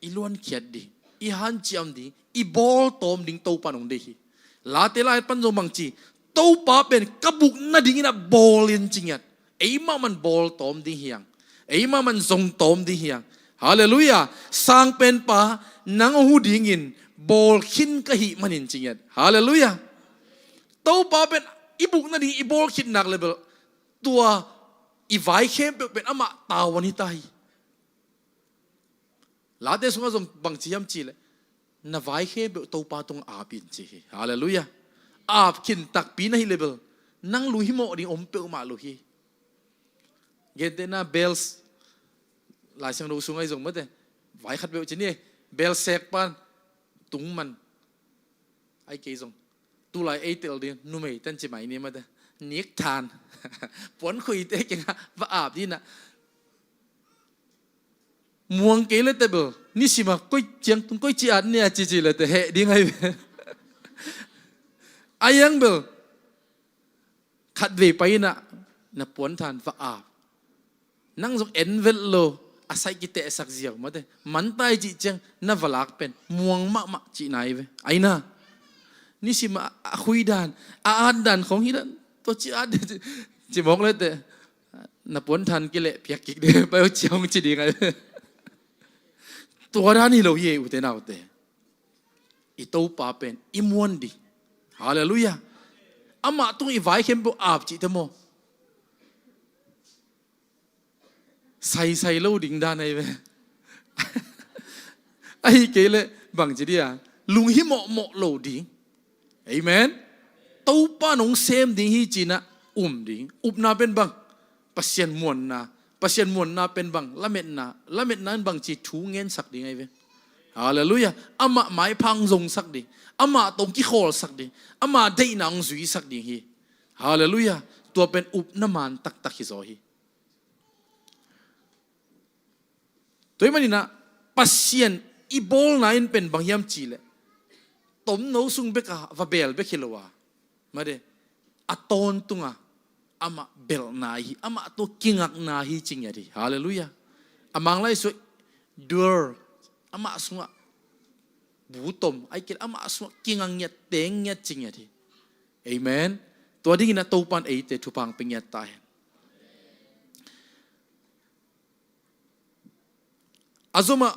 i luankhiat ding, i hanciam ding, i bawltawm ding Topa in hong deih hi. Late lai pan zong bang ci, Topa pen ka buk nadingin a bawl in ci ngiat. Ei mahmah in bawltawm ding hiang, ei mahmah in zongtawm ding hiang. Halleluiah. Sangpenpa, nang hong hu dingin bawl khin ka hih manin ci ngiat. Halleluiah. Topa pen i buk nading i bawl khit nak le bel, tua i vai khempeuh pen amah tavuan hi ta hi. Late sungah zong bang ci hiam cihleh, na vai khempeuh Topa tungah ap in ci hi. Halleluiah. Ap khin takpi na hi le bel, nang luhimawh ding om peuhmah lo hi. Gentehna bells, Lai Siangtho sungah i zong mate, vai khat peuh ci ni, bel sek pan tung man. Ai kei zong tulai ei tel ding numei tan ci mai ni mate, nik than puan khuite kengah va ap dina. Muang kei le teh bel, nisima koi ciang tung koi ci at nia ci ci le teh heh ding ai ve. A yang bel, khatvei pai inah na puan than va ap. Nang zong en vet lo, a saih kitehsak ziau mate, mantai cih ciang na va lak pen muang mahmah cih nai ve. Aina, nisim a, a khui dan, a at dan khong hi dan, tua ci at dan ci, ci mawk le teh, na puan than kileh piak kik de pai uh ci hong ci ding ai ve. Tua dan hi lo hi ei ute naute. I Topa pen i muan ding. Halleluiah. Amah tung i vai khempeuh ap cihte maw, saisai lo ding dan ai ve. Ahi kei leh bang ci dia, lunghimawh mawh lo ding. Amen. Topa nong sem ding hi cinah um ding. Upna pen bang, Pasian muanna. Pasian muanna pen bang, lametna. Lametna in bang ci, thu ngensak ding ai ve. Halleluiah. Amah maipha hong zongsak ding, amah tawh hong kikhawlsak ding, amah deihna hong zuisak ding hi. Halleluiah. Tua pen upna man taktak hi zaw hi. Tua hi maninah Pasian i bawlna in pen bang hiam cihleh, tomno sung bekah va beel bek hi lo a, made, a tawntunga amah belhna hi, amah tawh kingakna hi ci ngiat hi. Halleluiah. A Manglai sungah dual, amah sungah bu tom, ai kil amah sungah kingak ngiat, teng ngiat ci ngiat hi. Amen. Tua dingin a Topan eite thupha hong pia ngiat ta hen. A zomah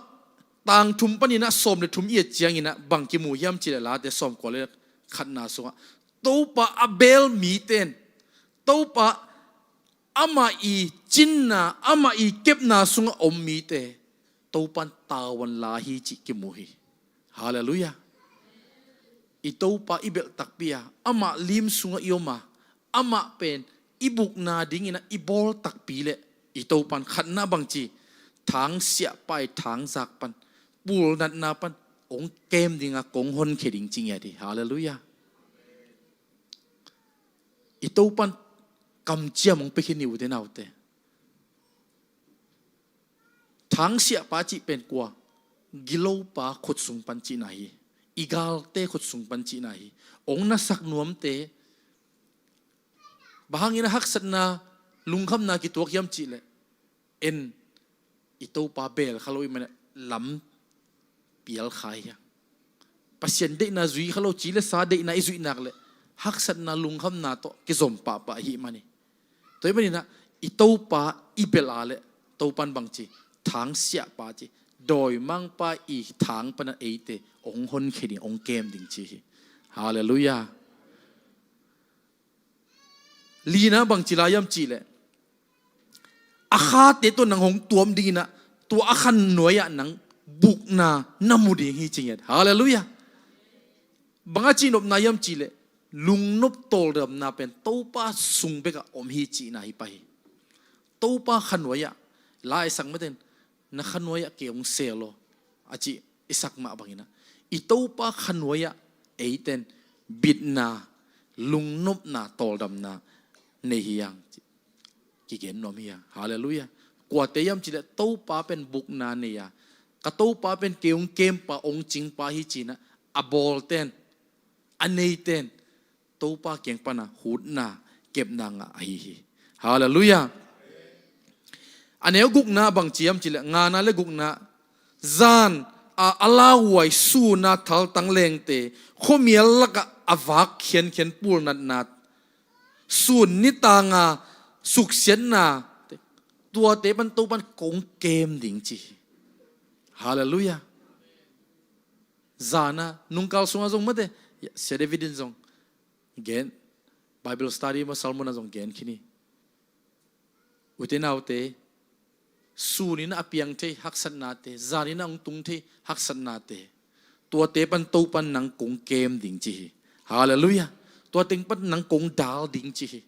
tang thum panin ah sawm le thum i et ciangin ah bang kimu hiam cih leh, Late sawmkua le khatna sungah Topa a beel mite in, Topa amah i cinna, amah i kepna sungah om mite Topa in tavuan la hi cih kimu hi. Halleluiah. I Topa i belh takpi a, amah lim sungah i om a, amah pen i bukna dingin ah i bawl takpi leh, i Topa in khatna bangci, thangsiahpa i thangzak pan, pulnatna pan hong kem ding a, kong honkhia ding ci ngiat hi. Halleluiah. I Topa in kamciam hong pia khin hi, ute naute. Thangsiahpa cih pen kua? Gilopa khut sung pan cihna hi. I galte khut sung pan cihna hi. Hong na sak nuamte. Bang hangin a haksatna, lungkhamna kituak hiam cih leh, en, i Topa beel kha lo i hih manin ah lam pial kha hi hang. Pasian deihna zui kha lo, ci le sa deihna i zuih nak leh haksatna, lungkhamna tawh kizom pahpah i hih man hi. Tua ahih manin ah i Topa i belh a leh, Topa in bangci, thangsiahpa ci, dawimangpa i thang pan ah eite hong honkhia ding, hong kem ding ci hi. Halleluiah. Lina bangci lai hiam cih leh, a khate tawh nang hong tuam dingin ah, tua a khan nuai-ah nang bukna na mu ding hi ci ngiat. Halleluiah. Bang a cihnopna hiam cih leh, lungnop tawldamna pen Topa sung bekah om hi cihna hi pah hi. Topa kha nuai-ah, Lai Siangtho mite in, na kha nuai-ah kei hong seel aw, a ci i sak mah bangin ah, i Topa kha nuai-ah eite in bitna, lungnopna, tawldamna nei hi hang, ci, kigen nuam hi hang. Halleluiah. Kuate hiam cih leh Topa pen bukna nei a, ka Topa pen kei hong kempa, hong cingpa hi ci-in ah a bawlte in, a neite in Topa kiang pan ah hutna, kepna ngah ahi hi. Halleluiah. A neu gukna bangci hiam cih leh, ngana le gukna, zan a, a lauhuai sun a thaltang lengte, khuamial lakah a vak khiankhian pulnatna, sun nitang a suksiatna, tuate pan Topa in kong kem ding ci hi. Halleluiah. Zan a, nungkal sungah zong mate, ya, Sia David in zong gen, Bible study mah sermon ah zong gen khin hi. Ute naute, sun in a piang thei haksatnate, zan in a hong tung thei haksatnate, tuate pan Topa in nang kong kem ding ci hi. Halleluiah. Tua teng pan nang kong dal ding ci hi.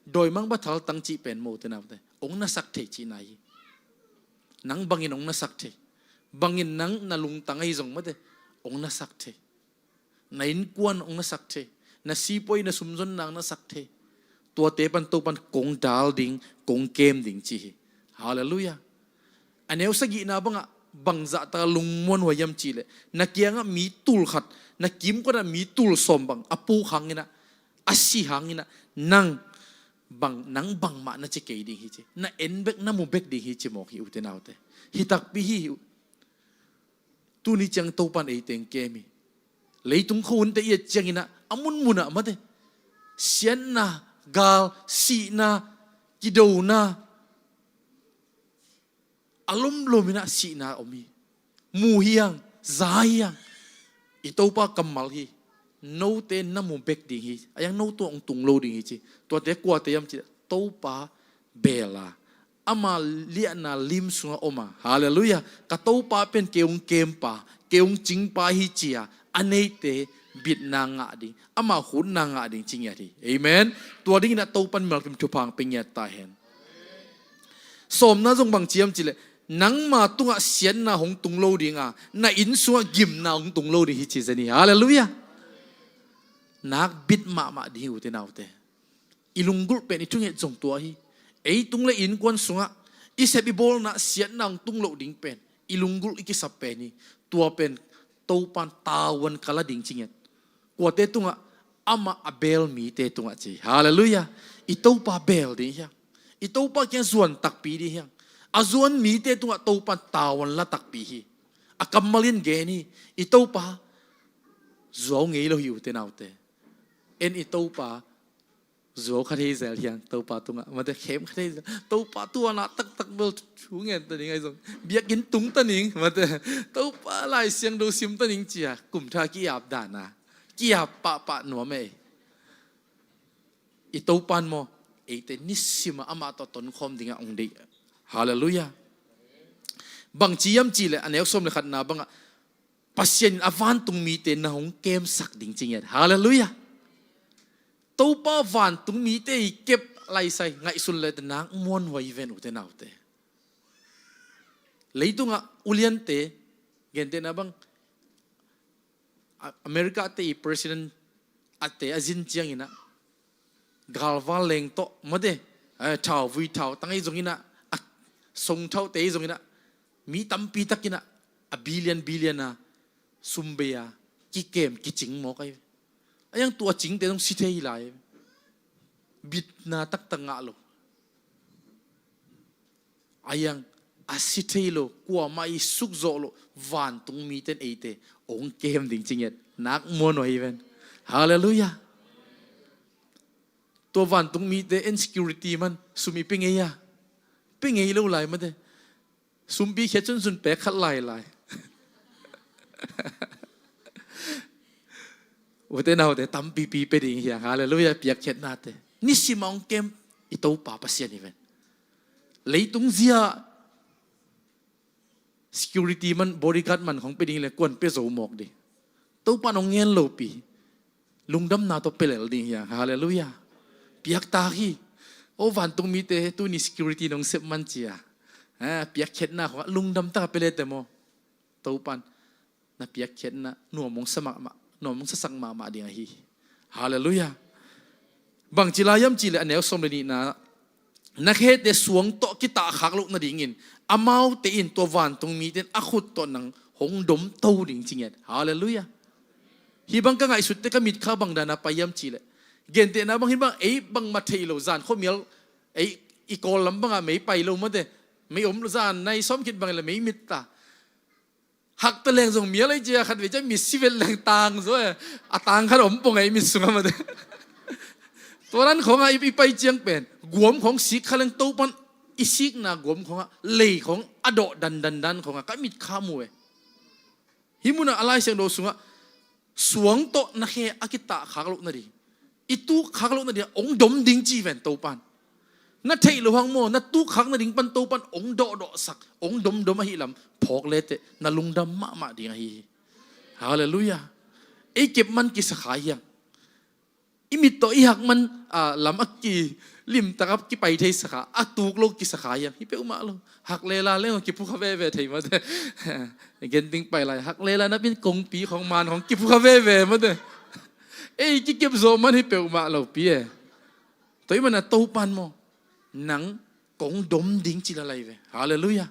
Dawimangpa thaltang cih pen maw, ute naute, hong na sak thei cihna hi. Nang bangin hong na sak thei, bangin nang na lungtang ahi zong mate, hong na sak thei. Na innkuan hong na sak thei, na sipuai, na sumzonna hong na sak thei. Tuate pan Topa in kong dal ding, kong kem ding ci hi. Halleluiah. A neu sagihna bangah, bang zahtak a lungmuanhuai hiam cih leh, na kiangah mi tul khat, na kimkotah mi tul sawm bang a puk hangin ah, a si hangin ah, nang bang, nang bangmah na ci kei ding hi ci, na en bek, na mu bek ding hi ci mawk hi, ute naute. Hi takpi hi. Tuni ciang Topa in eite hong kem hi. Leitung khuahunte i et ciangin ah, a munmun ah mate, siatna, gal, sihna, kidona, a lomlom in ah sihna om hi. Mu hi hang, za hi hang. I Topa kammal hi. Note na mu bek ding hi. A hiang, no tungah hong tung lo ding hi ci. Tuate kuate hiam cih leh, Topa beel a, ama liahna lim sungah om a. Halleluiah. Ka Topa pen kei hong kempa, kei hong cingpa hi ci a, a neite bitna ngah ding, ama hutna ngah ding ci ngiat hi. Amen. Tua dingin ah Topa in mimalkim thupha hong pia ngiat ta hen. Sawmna zong bangci hiam cih leh, nangma tungah siatna hong tung lo ding a, na inn sungah gimna hong tung lo ding hi ci zen hi. Halleluiah. Nakbit mahmah ding hi, ute naute. I lunggulh pen, i thunget zong tua hi. Ei tung le innkuan sungah i sep i bawlna siatna hong tung loh ding pen, i lunggulh i kisap pen hi. Tua pen Topa in tavuan ka la ding ci ngiat. Kuate tungah? Amah a beel mite tungah ci. Halleluiah. I Topa beel ding hi hang. I Topa kiang zuan takpi ding hi hang. A zuan mite tungah Topa in tavuan la takpi hi. A kammal in gen hi. I Topa zuau ngei lo hi, ute naute. En, i Topa Zuau khat hei zel hiang Topa tungah, mate, khem khat hei zel. Topa tua na taktak bel thu ngen ta ning ahi zong, biakinn tung ta ning, mate, Topa Lai Siangtho sim ta ning ci-a kum ṭha ki-ap dan a, ki-ap pahpah nuam ei. I Topan maw, eite nisimah amah tawh tonkhawm dingah hong deih. Halleluiah. Bangci hiam cihleh a neu sawm le khatna bangah Pasian in a vantung mite na hong kemsak ding ci ngiat. Halleluiah. Topa vantung mite i kep laisai ngaihsun lete nak muanhuai ven ute naute. Leitungah uliante, gentehna bang America te i president a te a zin cianginah galval leng tawh mate, eh, thauvui thautang ei zonginah, a songthaute ei zonginah, mi tampi takinah a billion billion a sum bei a kikem kicing mawk ahi. A yang tua cingte zong si thei lai, bitna taktak ngah lo. A yang a si thei lo, kuamah i sukzawh lo vantung miten eite hong kem ding ci ngiat nak muanhuai hi ven. Halleluiah. Tua vantung mite en security man sum i pe ngei a, pe ngei lo lai mate. Sumpi khiat sunsun pek khat lailai. Ute naute tampipi pe ding hiang. Halleluiah. Piakkhiatnate nisimah hong kem i Topa Pasian hi ven. Leitung zia security man, bodyguard man khong pe ding le kuan pe zo mawk ding. Topan hong ngen lopi lungdamna tawh pe lel ding hiang. Halleluiah. Piaktak hi. O vantung mite, tuni security nong sep man cia, eh, piakkhiatna khong lungdam taka pe lete maw, Topan na piakkhiatna nuam hong sa mahmah, nuam hong sasak mahmah ding ahi hi. Halleluiah. Bangci lai hiam cihleh a neu sawm le nihna, na khete suang tawh kitahkhak loh nadingin amaute in tua vantung mite in a khut tawh nang hong domto ding ci ngiat. Halleluiah. Hih bang ka ngaihsutte ka mitkha bang dana pai hiam cihleh, gentehna bang hih bang ei bangmah thei lo, zan khuamial ei i Kawl lam bangah mei pai lo mate, mei om zan nai sawm khit bang le mei mit ta. Hakta leng zong mial ei cia khat vei cia mit si vet leng tang zaw e. A tang khat om pong ei mit sungah mate. Tua dan khongah i, i pai ciang pen guam khong sik kha leng Topan i sikna guam khongah lei khong a dawh dandan dan khongah ka mitkha mu e. Hih munah a Lai Siangtho sungah suang tawh na khe a kitahkhak loh nading, i tukkhak loh nading hong dom ding ci ven Topan. Na theih loh hang maw, na tukkhak nading pan Topan hong dawhdawhsak, hong domdom ahi lam phawk leteh na lungdam mahmah ding ahi hi. Halleluiah. Ei kep man kisa kha hiang. I mit tawh i hak man, ah, lam a kilimtak a kipai thei sakha, a tuk lo kisa kha hiang. Hi peuhmah lo. Hak lela leng kipu kha veve thei mate. Genting pai lai. Hak lela na bin kongpi khong man khong kipu kha veve mate. Ei kikep zawh man hi peuhmah lo pi e. Tua i mana Topan maw, nang kong dom ding ci lalai ve. Halleluiah.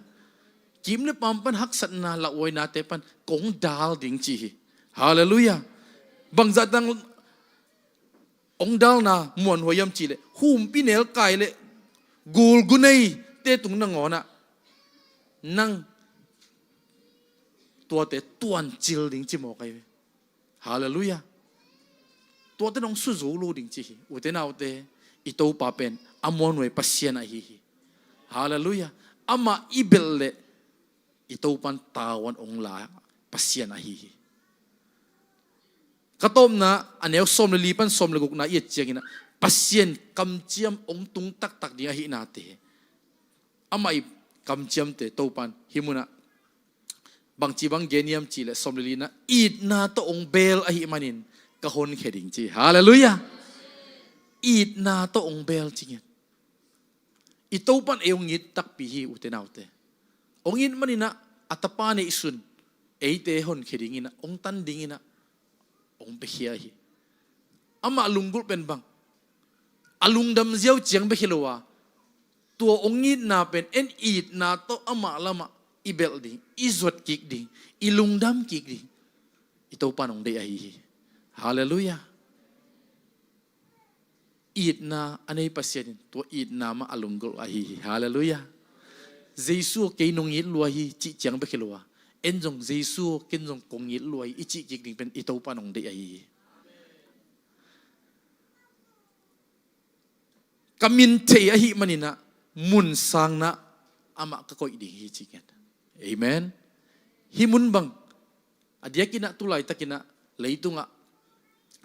Kim le pam pan haksatna lauhuainate pan kong dal ding ci hi. Halleluiah. Bangzah tang hong dalna muanhuai hiam cihleh, humpi nelkai le gulgunei te tung nangawnah nang tuate tuancil ding ci mawk ahi ve. Halleluiah. Tuate nong suzo lo ding ci hi. Ute naute, i Topa pen a muanhuai Pasian ahi hi. Halleluiah. Amah i belh leh i Topan tavuan hong la Pasian ahi hi. Ka tawpna a neu sawm le li pan sawm le gukna i et cianginah Pasian kamciam hong tung taktak ding ahihnate, amah i kamciamte Topan hih munah bangci bang gen hiam cihleh sawm le lina itna tawh hong bel ahih manin ka honkhia ding ci. Halleluiah. Itna tawh hong bel ci ngiat. I Topan ei hong it takpi hi ute naute. Hong it maninah a tapa neihsun eite honkhia dinginah hong tan dinginah hong piakhia hi. Amah lunggulh pen bang a lungdam ziau ciang bek hi lo a, tua hong itna pen en itna tawh amah lamah i belh ding, i zuat kik ding, i lungdam kik ding i Topan hong deih ahi hi. Halleluiah. Itna a nei Pasian in tua itna mah a lunggulh ahi hi. Halleluiah. Jesu kei nong it lua hi cih ciang bek hi lo a, en zong Jesu ken zong kong it lua hi i cih kik ding pen i Topan hong deih ahi hi. ka min thei ahih maninah mun sangna amah ka koih ding hi ci ngen. Amen. Hih mun bang a diakinah tulaitakinah leitungah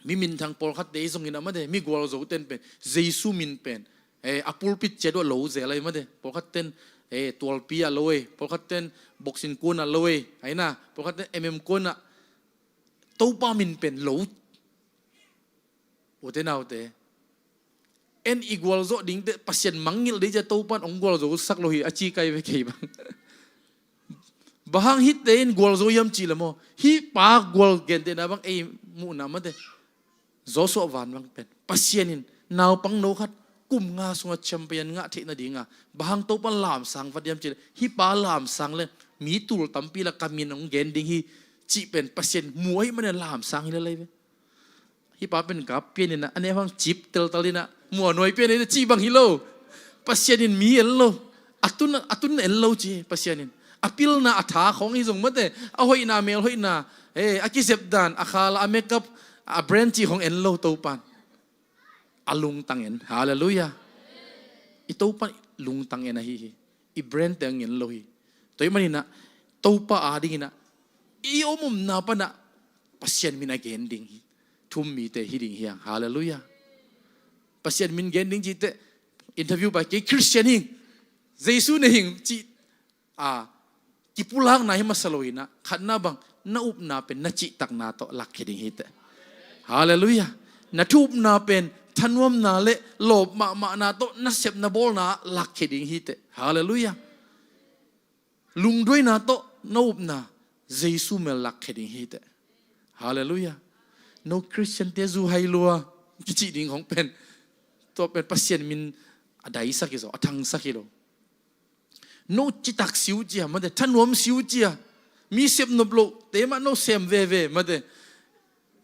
mi minthang pawlkhatte i zonginah mate, mi gualzo ten pen Jesu min pen, eh, a pulpit ciat uh a lo zel ahi mate, pawlkhat ten, eh, tualpi a lo ei, pawlkhat ten boxing kuan a lo ei, aina pawlkhat ten M M kuanah Topa min pen lo. Ute naute, en i gualzawh dingte Pasian mangngilh dei cia Topan hong gualzo sak lo hi a ci kai ve kei bang. Bang hang hihte in gualzo hiam cih le maw? Hih pa gual gentehna bang ei muhna mate. Joshua van bang pen Pasian in naupang no khat kum nga sunga champion ngah theih nadinga bang hang Topan lamsang vat hiam cih le hih pa lamsang le mi tul tampi la ka min hong gen ding hi cih pen Pasian mu ahih manin lamsang hi le lai ve. Hih pa pen kap pian inah a neu hang cip teltal inah mua nuai pian inah ci bang hi lo. Pasian in mi en lo. A tun a tun en lo ci Pasian in. A pilna a tha khawng hi zong mate, a hoihna mel hoihna, eh, a kizep dan, a khala, a makeup, a brand ci khawng en lo Topan. A lungtang en. Halleluiah. I Topan lungtang en ahi hi. I brand te ang en lo hi. Tua ahih maninah Topa a dinginah i om omna panah Pasian min a gen ding hi. Thu-um mite hi ding hiang. Halleluiah. Pasian min gen ding cihte interview bai kei Christian hing, Jesu ne hing cih a kipulakna hi masa lo inah khatna bang na upna pen na cihtakna tawh lakkhia ding hi teh. Halleluiah. Na thu-upna pen thanuamna le lawp mahmahna tawh na sep na bawlna lakkhia ding hi teh. Halleluiah. Lungduaina tawh na upna Jesu mel lakkhia ding hi teh. Halleluiah. No Christian te zu hai lua kicih ding hong pen tua pen Pasian min a daisak hi zaw, a thangsak hi lo. No citak siu cia mate, thanuam siu cia. Mi sep nop loh te mah no sem veve mate.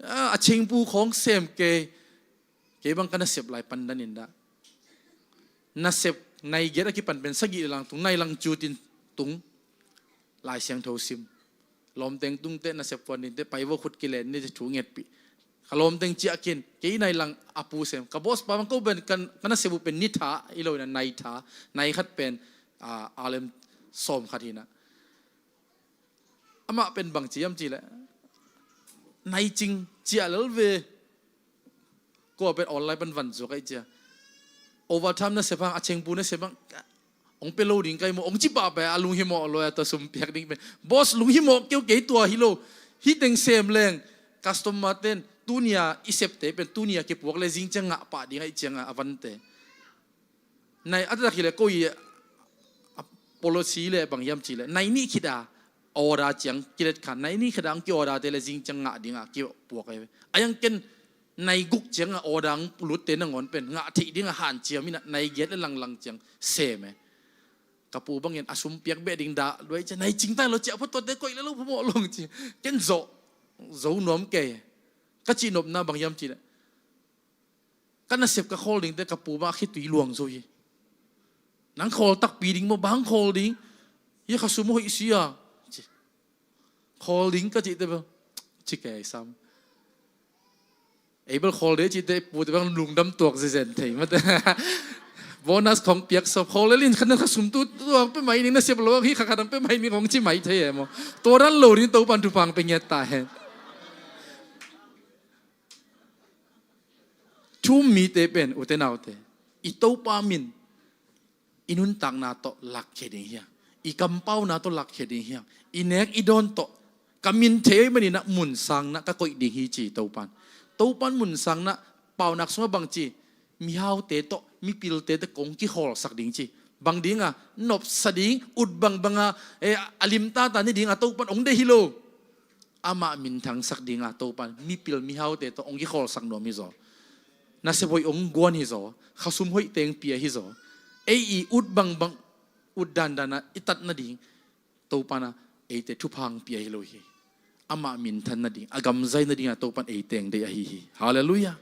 A, a chengpu khawng sem kei. Kei bang ka nasep lai pandan indah nasep nai giat a kipan pen sagih le lang tung, nai lang cutin tung. Lai Siangtho sim. Lawmteng tungte nasep puan dingte pai vo, khut kilen ni thu ngetpih. Ka lawmteng ciah kin kei nai lang a pu sem. Ka boss pa bang ko pen ka nasep uh pen ni tha hi lo inah nai tha, nai khat pen a, alem sawm khat hinah. Amah pen bang ciam cih leh nai cing ciah lel ve. Kua pen online pan van zuak ahi cia. Overtime nasep hang, a chengpu nasep hang, hong pia lo ding kai maw, hong ci pahpah a lunghimawh lo a tua sum piak ding pen. Boss lunghimawh keu kei tua hi lo. Hih teng sem leng customer ten tunia i septe pen tunia kipuak le zing ciang ngah pah ding ahi cianga a vante. Nai a taktak hi le ko i a policy le bang hiam cih le nai nih khit a order ciang kilet khan, nai nih khit a ang ki order te le zing ciang ngah ding a kipuak ahi ve. A yang ken nai guk ciang a order ang lutte nangawn pen ngah theih ding a hanciam inah nai giat le langlang ciang sem e. Ka pu bangin a sum piak beh ding dah luai cia, nai cingtai lo cia, a phuatuate koih le lo phamawh long cia. Ken zawh zo nuam kei. Ka cihnopna bang hiam cih le ka nasep ka khawl dingte ka pu bang a khitui luang zo hi. Nang khawl takpi ding maw, bang khawl ding? Hi kha sum hoih sia. Ci. Khawl ding ka cihte bel ci kei sam. Ei bel khawl ding cihte pute bang lungdam tuak zezen thei mate. Bonus khong piak sop khawl le lin khan kha sum tu tuak pe mai ning, nasep lo hi kha kha dang pe mai ning kong ci mai thei e maw. Tua dan lo ding Topan thupha pe ngiat ta hen. Thu-um mite pen ute naute, i Topa min i nuntakna tawh lakkhia ding hiang, i kampauna tawh lakkhia ding hiang, i nek i dawn tawh ka min thei maninah mun sangna ka koih ding hi ci Topan. Topan mun sangna paunak sungah bang ci, mihaute tawh mipilte tawh kong kikhawlsak ding ci. Bang dinga nopsa ding, ut bangbanga, eh, a limtata ni dinga Topan hong deih hi lo. Amah minthangsak dinga Topan mipil mihaute tawh hong kikhawlsak nuam hi zaw. Nasep hoih hong guan hi zaw. Khasum hoih teng pia hi zaw. Ei i ut bangbang, ut dandana i tat nading Topan a eite thupha hong pia hi lo hi. Amah minthan nading, a gamzai nadinga Topan ei teng deih ahi hi. Halleluiah.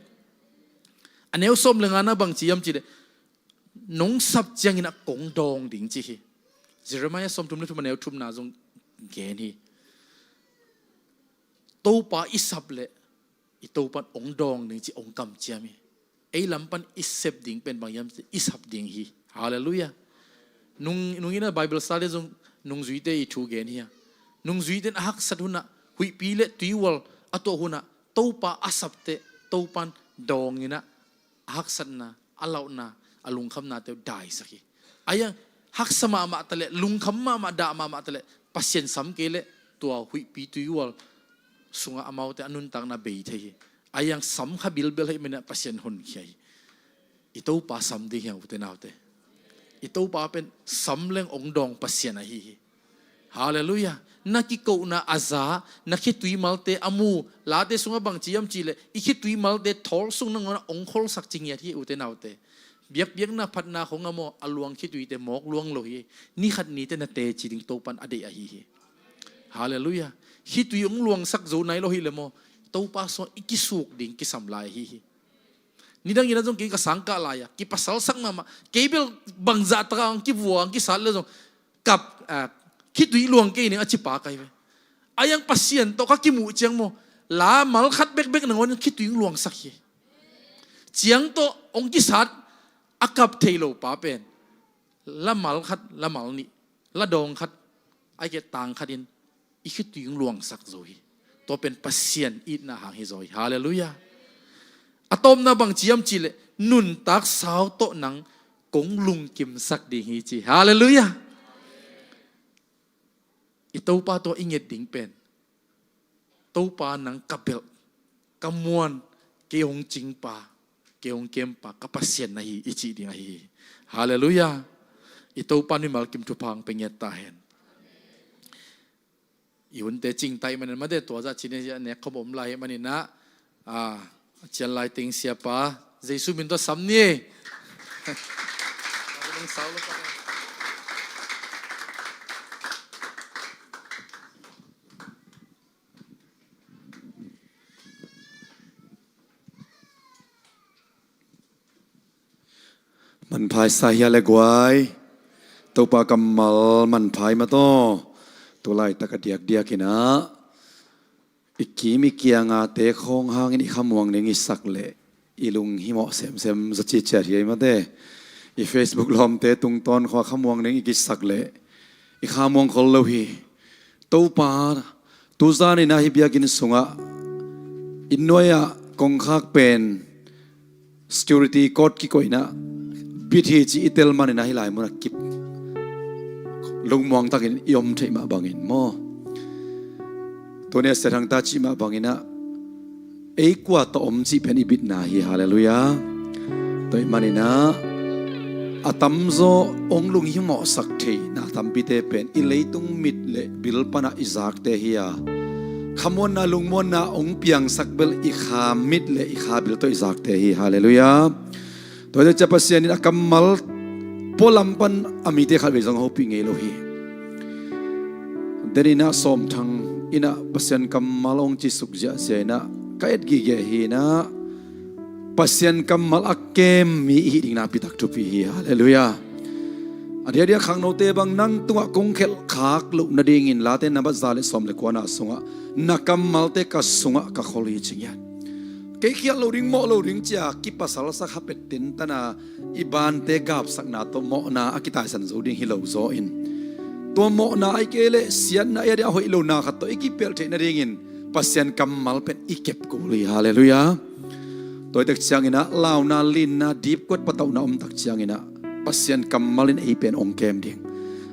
A neu sawm le ngana bang ci hiam cih leh nong sap ciangin a kong dawng ding ci hi. Jeremiah sawmthum le thum a neu thumna zong gen hi. Topa i sap leh i Topan hong dawng ding ci hong kamciam hi. ei lam pan i sep ding pen bang hiam cih leh i sap ding hi. Halleluiah. Nung, nung in a Bible study zong nungzuite i thu gen hi a. Nungzuite in a haksat hunah huihpi le tuihual a tuah hunah Topa a sapte Topan dawng in a a haksatna, a launa, a lungkhamnate uh daisak hi. Ahi hang haksa mahmah ta leh, lungkham mahmah, dah mahmah ta leh Pasian sam kei leh tua huihpi tuihual sungah amaute a nuntakna bei thei hi. Ahi hang sam kha bilbel hi manin a Pasian honkhia hi. I Topa sam ding hi hang, ute naute. I Topa pen sam leng ong dawng Pasian ahi hi. Halleluiah. Na kikohna a za, na khitui malte a mu, Late sungah bang ci hiam cih leh i khitui malte thawl sung nangawn ah ong kholsak ci ngiat hi, ute naute. Biakpiakna phatna khong a maw, a luang khituite mawk luang lo hi. Ni khat ni teh na teci ding Topan a deih ahi hi. Halleluiah. Khitui ong luangsak zo nai lo hi leh maw, Topa sungah i kisuk ding kisam lai ahi hi. Nidang in a zong kei ka sangkah lai a, kipasalsak mahmah, kei bel bangzah taka ong kivua ong kisat leh zong kap, ah, khitui luang kei ning a ci pa ka hi ve. Ahi hang Pasian tawh ka kimuh ciang maw, la mal khat bekbek nangawn in khitui ong luangsak hi. Ciang tawh ong kisat a kap thei lo pa pen la mal khat, la mal nih, la dawng khat, ahih kei leh tang khat in i khitui ong luangsak zo hi. Tua pen Pasian itna hang hi zaw hi. Halleluiah. A tawpna bang ci hiam cih leh nuntak sau tawh nang kong lungkimsak ding hi ci. Halleluiah. I Topa tawh i nget ding pen, Topa nang ka belh, ka muan, kei hong cingpa, kei hong kempa ka Pasian na hi, i cih ding ahi hi. Halleluiah. I Topa mimal kim thupha hong pia ngiat ta hen. I hunte cingta ahih manin mate, tua zah cih nek khawm om lai ahih manin ah, a, a cian lai teng siapa Jesu min tawh sam ni. Manpha i sa hia le guai. Topa kammal manpha i mataw. Tu laitak a diakdiak in ah, i kim i kiangah te khawng hangin i khamuang ding i sak leh i lunghimawh semsem zaw ciciat hi ei mate. I Facebook lawmte tungtawn khawng khamuang ding i kisak leh i khamuang khol lo hi. Topa, tuzan in ah hih biakinn sungah i nuai-ah kongkhak pen security guard kikoihna bit hi ci i tel manin ah hih lai munah kip lungmuang takin i om theih mah bangin maw, tuni a Sia Thang ta cih mah bangin ah ei kua tawh om cih pen i bitna hi. Halleluiah. Tua ahih manin ah a tamzaw hong lunghimawhsak theihna tampite pen i leitung mit le bil panah i zakte hi a, khamuanna lungmuanna hong piangsak bel i kha mit le i kha bil tawh i zakte hi. Halleluiah. Tua hi ciang Pasian in a kammal pualam pan a mite khatvei zong a hopih ngei lo hi. Den in ah Sawm Thang in ah Pasian kammal hong cisuk ziahziah in ah ka et gige hi in ah, Pasian kammal a kem mi i hih ding nakpi tak thupi hi. Halleluiah. A diakdiak khangnote bang nang tungah kong khelh khak loh nadingin Late nambat za le sawm le kuana sungah na kammalte ka sungah ka khol hi ci ngiat. Kei khialh lo ding, mawh lo ding ci-a kipasalsak hapet tintana i bante gapsakna tawh mawhna a kitaisan zo ding hi lo zaw in, tua mawhna ahih kei leh siatna, i a ding a hoih lona khat tawh i kipelh theih nadingin Pasian kammal pen i kep kul hi. Halleluiah. Tua hi tak ciangin ah launa, linna, dipkuat patauhna om tak ciangin ah Pasian kammal in ei pen hong kem ding.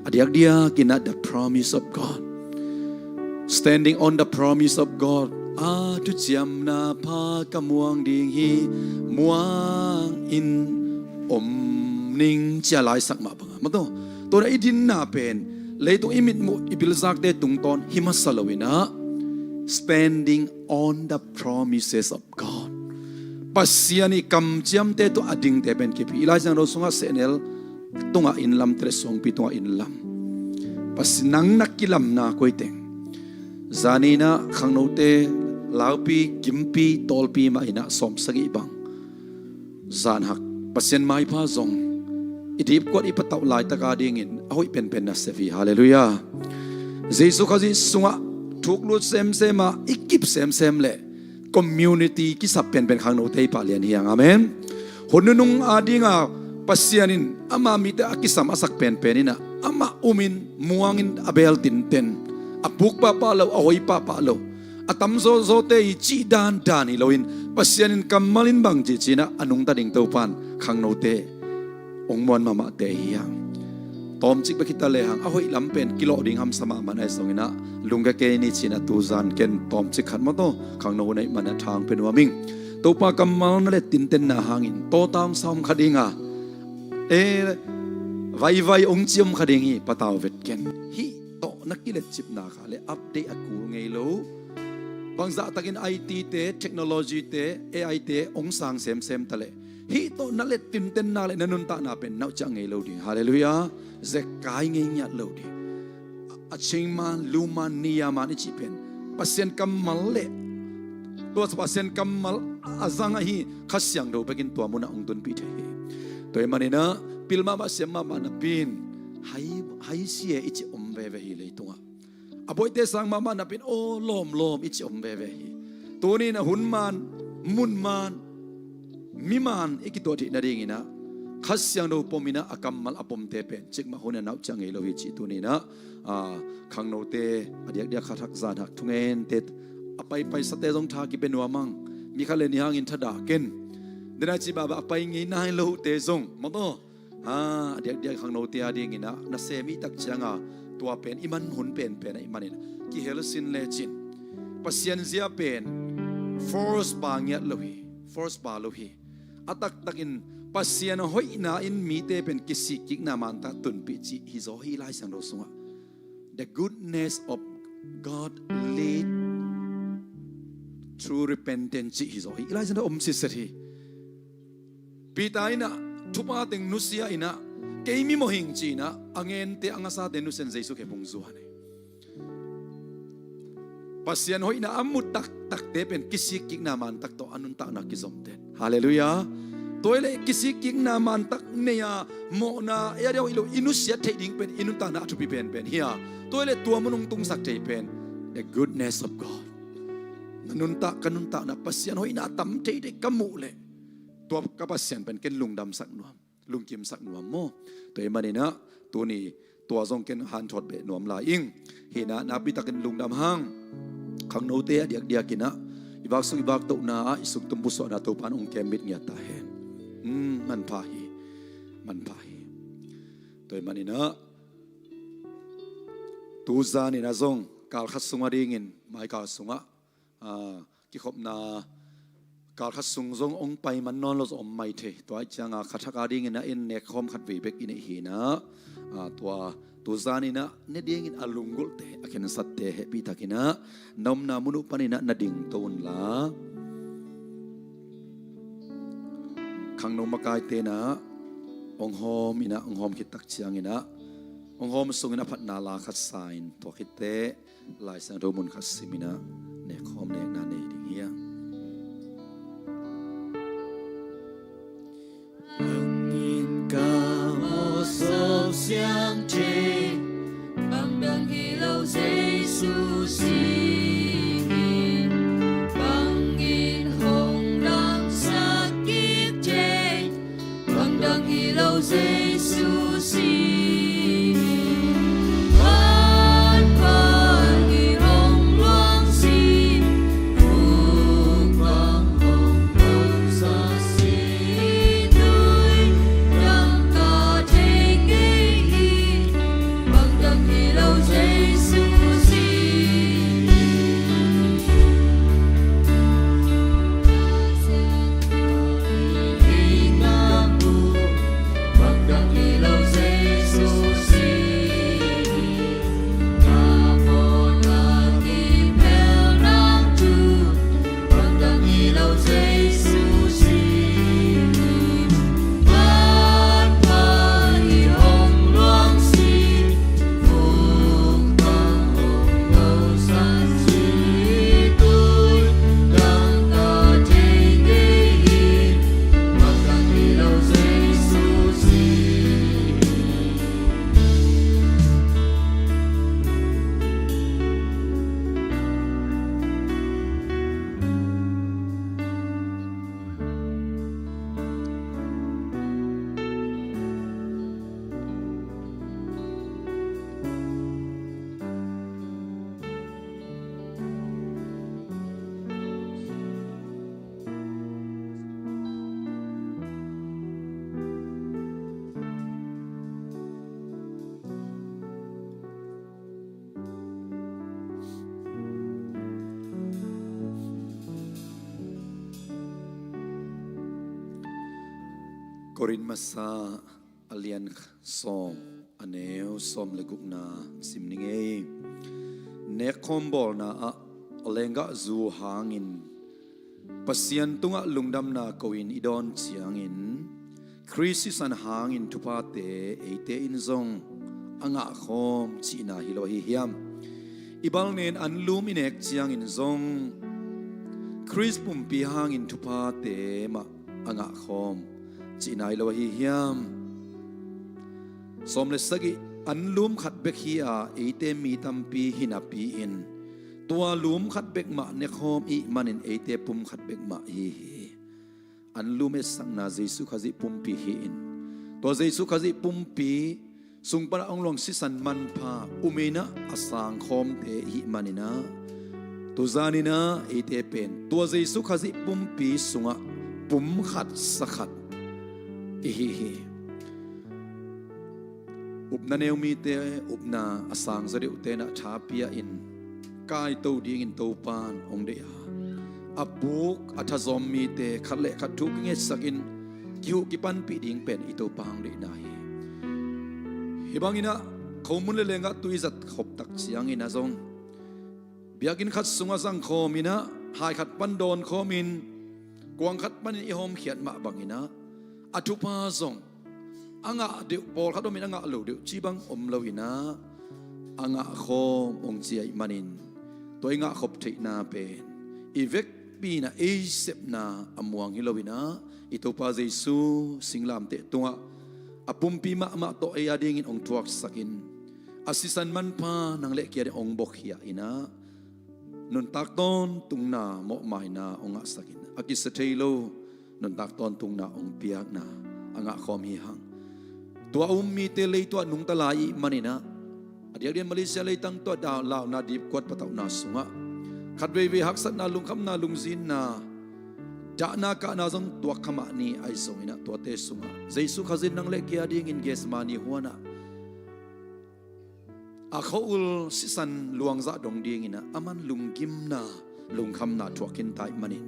A diakdiak in ah the promise of God. Standing on the promise of God. A thuciamna pha ka muang ding hi, muang in om ning ci-a laisak mah bangah mataw. Tua in ah i dinna pen leitung i mitmuh i bilzakte tungtawn hi masa lo in ah, standing on the promises of God. Pasian i kamciamte tawh a dingte pen kip hi. I Lai Siangtho sungah sehnel tungah inn lam, tel le suangpi tungah inn lam. Pasian, nang na kilamna koi teng. Zani in ah khangnote laupi, gimpi, tawlpi mah in ah sawm sagih bang zanhak Pasian maipha zong i dipkuat i patauh laitak a dingin a hoih penpen nasep hi. Halleluiah. Jesu Khazih sungah thuklut semsem a i kip semsem leh community kisap penpen khangnote i pahlian hi hang. Amen. Hun nunung adinga Pasian in ama mite a kisam a sak penpen inah, amah umin muangin a beel tinten, a puk pahpah lo, a hoi pahpah lo, a tam zawzawte hi cih dandan hi loin, Pasian in kammal in bang ci cinah a nungta ding Topan khangnote hong muan mahmahte hi hang. Tawmcik bek hita lehang a hoih lam pen kilawh ding hamsa mahmah na hi zonginah, lungke kei ni cinah tuzan ken tawmcik khat mawtaw khangno hun ahih manah thang pe nuam ing. Topa kammal na let tintenna hangin tawta hong sa om kha dinga, e, vaivai hong ci om kha ding hi, patau vet ken. Hih tawh na kiletcipna kha le update a kul ngei lo. Bangzahtakin I T te, technology te, A I te hong sang semsem taleh, hih tawh na let tintenna le na nuntakna pen nauhciah ngei lo ding. Halleluiah. Zekkai ngei ngiat lo ding. A cingman, luman, niyaman i cih pen Pasian kammal le tua Pasian kammal a zang ahi Kha Siangtho bekin tua munah hong tunpih thei hi. Tua ahih maninah pil mahmah siam mahmah napi-in hai, hai sia i cih om veve hi leitungah. A buaite sang mahmah napi-in aw lawmlawm i cih om veve hi. Tuni-in a hun man, mun man, mi man i kituah theih nadinginah Kha Siangtho pom inah a kammal a pomte pen cikmah hun a nauhciah ngei lo hi cih tuni-inah, a, khangnote a diakdiak khat hak zan hak thungente a paipaisate zong tha kipia nuam ang. Mi khat le ni hangin thadah ken. Denai cih bahbah a pai ngei nai lote zong mawtaw, a, a diakdiak khangnote a dinginah nasem i tak cianga tua pen i man hun penpen ahih manin kihel sin lecin Pasian zia pen force ba ngiat lo hi. Force ba lo hi. A taktakin Pasian hoihna in mite pen kisikkikna mantak tunpih cih hizaw hi Lai Siangtho sungah. The goodness of God lead through repentance cih hizaw hi Lai Siangtho om sitset hi. Peter inah thupha teng nusia inah, kei mi mawhing ci inah a ngente a ngasate nusia in Jesu khe bung zuan hi. Pasian hoihna a mu taktakte pen kisikkikna mantak tawh a nuntakna kizomten. Halleluiah. Tua hileh kisikkikna mantak nei-a mawhna ei a dia hoih lo i nusiat theih ding pen i nuntakna a thupi penpen hi-a. Tua hileh tua mun hong tungsak thei pen the goodness of God. Na nuntak, ka nuntakna Pasian hoihna a tam theithei ka muh leh tua ka Pasian pen ken lungdamsak nuam, lungkimsak nuam maw? Tua ahih maninah tuni tua zong ken hanthawt beh nuam lai ing. Hinah nakpitakin lungdam hang. Khangnote a diakdiakinah i vaksuk i vaktohna ah i suktum pusuahna Topan hong kemmit ngiat ta hen. Hmm, manpha hi. Manpha hi. Tua ahih maninah tuzan inah zong kalkhat sung a dingin maikal sungah, a, kikhopna kalkhat sung zong hong pai man nawn lo zong om mai thei. Tua ahih cianga khat hak a dingin a en nekkhawm khat vei bek i neih hinah, a, tua tuzan inah ne dingin a lunggulhte, a khensatte hehpihtakinah na omna mun uh paninah na dingto unla. Khangno makaite inah hong hawm inah, hong hawm khit tak cianginah hong hawm sungin a phatna la khat sa in tua khitteh Lai Siangtho mun khat sim inah nekkhawm nekna nei ding hi a. Bangin ka mawhsawm siang thei, bangdang hi lo Jesu sing in, bangin hong dangsak kik thei, bangdang hi lo Jesu sing. Van pan hi hong luang sing, vuk bang hong pau sa sing, tui dang ka thei kei hi. Korin masa a lian sawm, a neu sawm le gukna sim ni ngei. Nekkhawm bawlna ah lenggah zu hangin Pasian tungah lungdamna ko-in i dawn ciangin, Khrist sisan hangin thuphate eite in zong a ngahkhawm cihna hi lo ahi hiam? I balnen anlum i nek ciangin zong Khrist pumpi hangin thuphate mah a ngahkhawm cihna hi lo ahi hiam? Sawm le sagih, anlum khat bek hi-a eite mi tampi hi napi-in tua lum khat bek mah nekhawm i hih manin eite pum khat bek mah ihi hi. Anlum etsakna Jesu Khazih pumpi hi-in, tua Jesu Khazih pumpi sung panah hong luang sisan manpha um in ah a sangkhawmte i hih manin ah, tuzanin ah eite pen tua Jesu Khazih pumpi sungah pum khat sa khat ihi hi. Upna neu mite, upna a sangzaw deuhte in ah tha pia-in kaito dingin Topa'n hong deih a, a puk a thazawm mite khat le khat thu kingetsakin kihuh kipanpih ding pen i Topa hong deihna hi. Hih bangin ah khomun le lenggah tui zat khop tak ciangin ah zong biakinn khat sungah zangkhawm in ah, hai khat pan dawnkhawmin, kuang khat panin i hawmkhiat mah bangin ah, a thupha zong a ngah deuh, pawlkhat omin a ngah lo deuh cih bang om lo in ah, a ngahkhawm hong ci ahih manin, tua i ngahkhop theihna pen i vekpi in ah ei sepna a muang hi lo in ah, i Topa Jesu singlamteh tungah a pumpi mahmah tawh ei a dingin hong thuaksakin, a sisan manpha nang le kei a ding hong buakkhia in ah, nuntak tawntungna mawhmaina hong ngahsakin, a kisa thei lo nuntak tawntungna hong piakna a ngahkhawm hi hang. Tua a um mite lei tuah nungta lai i hih manin ah, a diakdiak Malaysia leitang tua da-, launa dipkuat patauhna sungah khat veivei haksatna, lungkhamna, lungzinna, dahna kahna zong tuak kha mah ni, ahi zongin ah tuate sungah Jesu Khazih in nang le kei a dingin Gethsemane huanah a khua-ul sisan luangzah dong dingin ah aman lunggimna, lungkhamna thuak khinta ahih manin,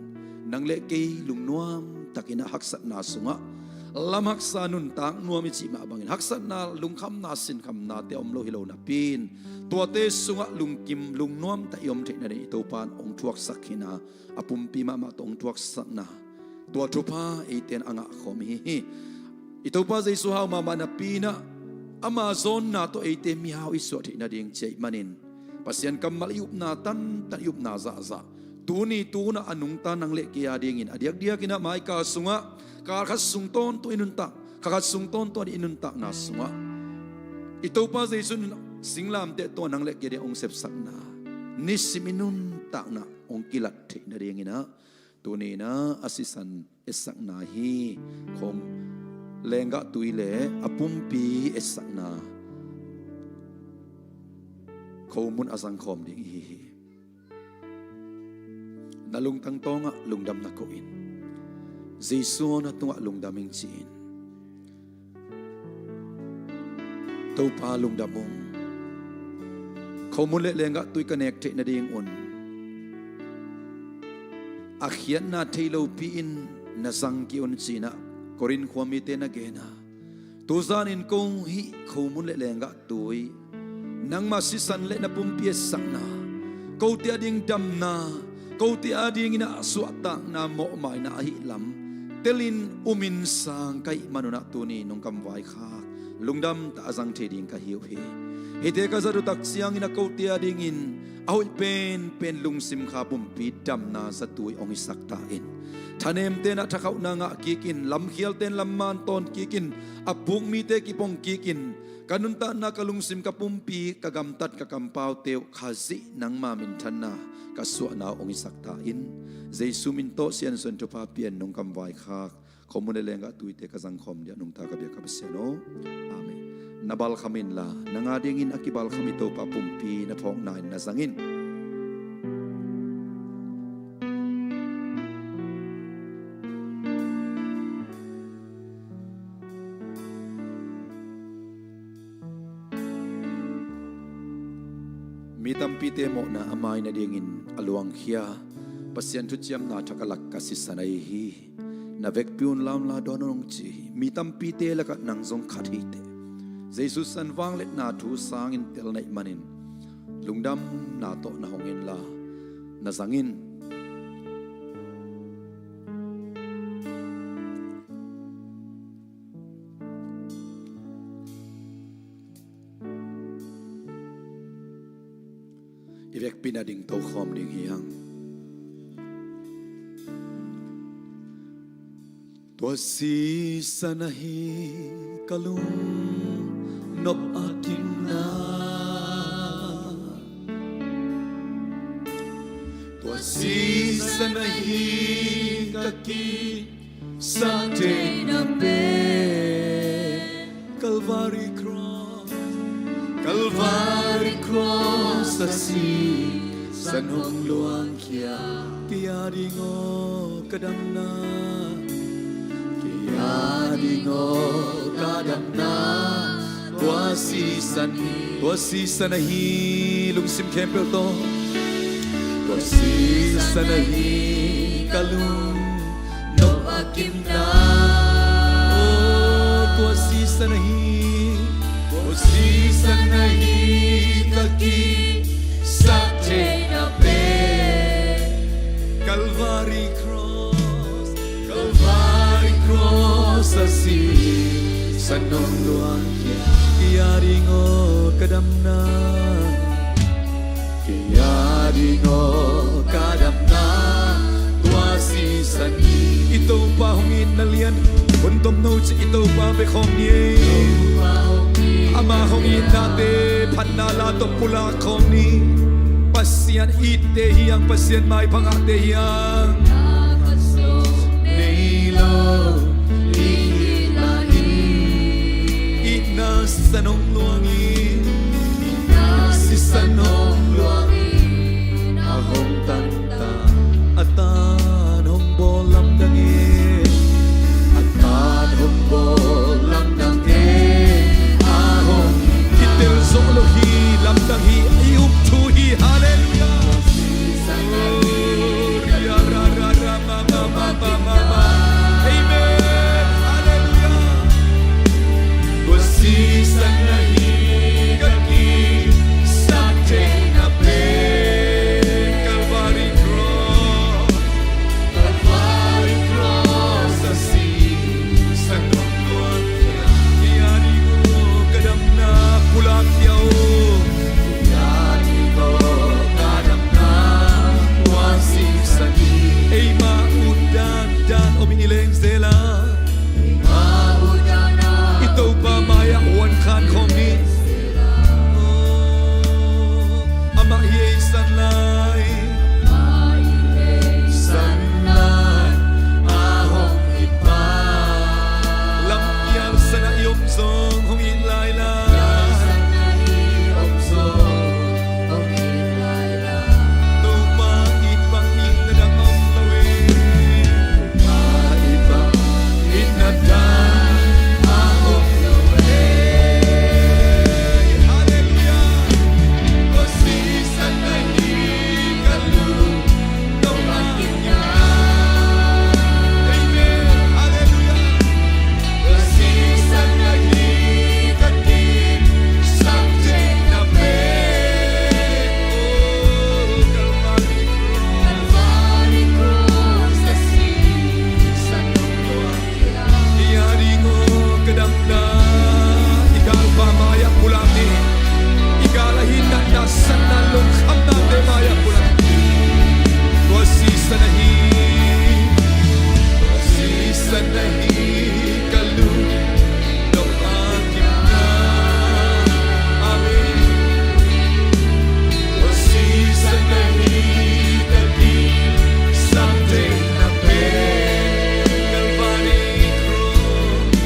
nang le kei lungnuam takin ah haksatna sungah lam haksa nuntak nuam i cih mah bangin, haksatna, lungkhamna, sinkhamnate a om lo hi lo napi-in, tuate sungah lungkim, lungnuam tak i om theihna dingin i Topa'n hong thuaksak khin a, a pumpi mahmah tawh hong thuaksakna, tua thupha eite in a ngahkhawm ihi hi. I Topa Jesu hau mahmah napi-in ah, ama zawnna tawh eite mihau i suah theih nading ci ahih manin, Pasian kammal i upna tantan, i upna zahzah, tuni tu-in ah a nungta nang le kei a dingin a diakdiakin ah maika sungah kal khat sung tawntung i nuntak, kha khat sung tawntung i nuntakna sungah i Topa Jesu in singlamteh tungah nang le kei a ding hong sepsakna, nisim i nuntakna hong kilat theih nadingin ah, tuni-in ah a sisan etsakna hi. Khomun lenggah tui le a pumpi etsakna khomun a zangkhawm ding ihi hi. Na lungtang tawngah lungdamna ko-in, Jesu na tungah lungdam ing ci-in, Topa lungdam ung. Khomun le lenggah tui ka nek theih nadingun a khiatna thei lopi-in na zang kei un ci-in ah Korin khua mite na gen a, tuzanin ko hih khomun le lenggah tui nangma sisan le na pumpi etsakna, kote a ding damna, kote a dingin ah suahtakna, mawhmaina ahih lam telin umin sang ka hih manun ah tuni nungkam vaikhak lungdam tak a zang thei ding ka hi uh hi. Hihte ka zat uh tak ciangin ah kote a dingin a hoih penpen lungsim kha pumpi damna zatui hong hisak ta in. Thanemte in ah thakhauhna ngah kikin, lamkhialte in lamman tawn kikin, a puk mite kipong kikin, ka nuntakna, ka lungsim, ka pumpi, ka gamtat, ka kampaute uh Khazih nangma minthanna ka suahna uh hong hisak ta in. Jesu min tawh siansuan thupha pia-in nungkam vaikhak khomun le lenggah tuite ka zangkhawm ding a nungta ka biak ka Pasian aw. Amen. Na balkham inla, nang a dingin a kibalkham i Topa pumpi na phawkna in na zang in. Mi tampite mawhna a mai nadingin a luangkhia Pasian thuciamna thak a lak ka sisan ahi hi. Na vekpi un lamla dawn un hong ci hi. Mi tampite lakah nang zong khat hi teh. Jesu san vangliatna thu sangin tel na hih manin lungdamna tawh na hong inla na zang in. I vekpi-in a ding tokhawm ding hi hang. Tua sisan ahi ka lungnop a kimna. Tua sisan ahi ka ki sa theihna pen Calvary Cross, Calvary Cross a sisan hong luangkhia. Kei a ding aw ka damna, kei a ding aw ka damna. Tua sisan, tua sisan ahi, lungsim khempeuh tawh. Tua sisan ahi ka lung nop a kimna. Oh, tua sisan ahi, tua sisan ahi ka ki sa theihna pen Calvary Cross, Calvary Cross a sisan hong luangkhia. Kei a ding aw ka damna, kei a ding aw ka damna. Tua sisan i Topa hong itna lian hun tomno ci i Topa bek khawm ni ei. Ama hong itnate phatna la tawh pulak khawm ni. Pasian itte hi hang, Pasian maipha ngahte hi hang. Nei lo i hih lai-in itna sisan hong luangin, itna sisan hong luangin a hong tan ta. A tan hong bawl lamdang e, a tan hong bawl lamdang e, a hong kitel zawh lo hi, lamdang hi, i up thu hi. Halleluiah. Oh, ria ra ra ra ma ma ma ma ma ma. Amen. Halleluiah. Tua sisan ahi ka ki sa theihna pen Calvary Cross, Calvary Cross a sisan hong luangkhia. Kei a ding aw ka damna, pulak khia o. Kei a ding aw ka damna, tua sisan hi. Eima ut dan dan om in i leng zel a, i Topa mai-ah huan khan khawm ni. Amah hi ei san lai, san lai a hong it pa. Lampial san ah i om zong hong it lai lai. Topa it bang itna dang om lo e. Topa it bang itna dang a om lo e. Halleluiah. Tua sisan ahi ka lung nop a kimna. Amen. Halleluiah. Tua sisan ahi ka ki sa theihna pen. Oh, Calvary Cross. Calvary Cross a sisan hong luangkhia. Kei a ding aw ka damna. I galpa mai-ah pulak ni. I gal ahi natna, satna, lungkhamnate mai-ah pulak ni. Tua sisan ahi, tua sisan ahi ka lung nop a kimna. Amen. Tua sisan ahi ka ki sa theihna pen Calvary Cross,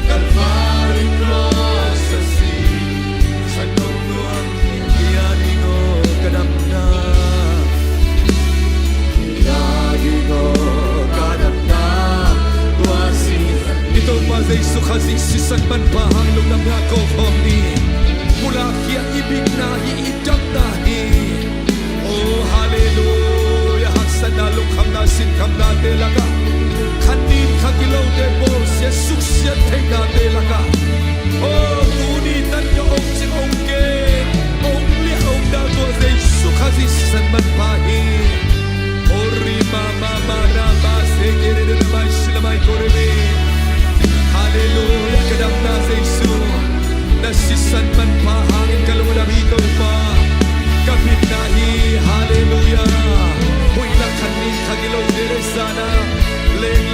Calvary Cross a sisan hong luang. Kei a ding aw ka damna, kei a ding aw ka damna. Tua si i Topa Jesu Khazih sisan manpha hang lungdamna ko khawm ni. Pulak khia, i bikna hi, i damna hi. Oh, halleluiah. Haksatna, lungkhamna, sinkhamnate lakah A nin kha kilote bawlsia suksiat theihnate lakah, aw, tuni tan ka ong cing ong ke, ong liah ong dah tua Jesu Khazih sisan manpha hi. Ori mama mara ba se kere de mai sila mai kore mi. Halleluia, ka damna Jesu. Na sisan manpha hangin ka lung a dam hi Topa. Ka bitna hi, halleluia. Huih lak khat nin kha kilote le sana leng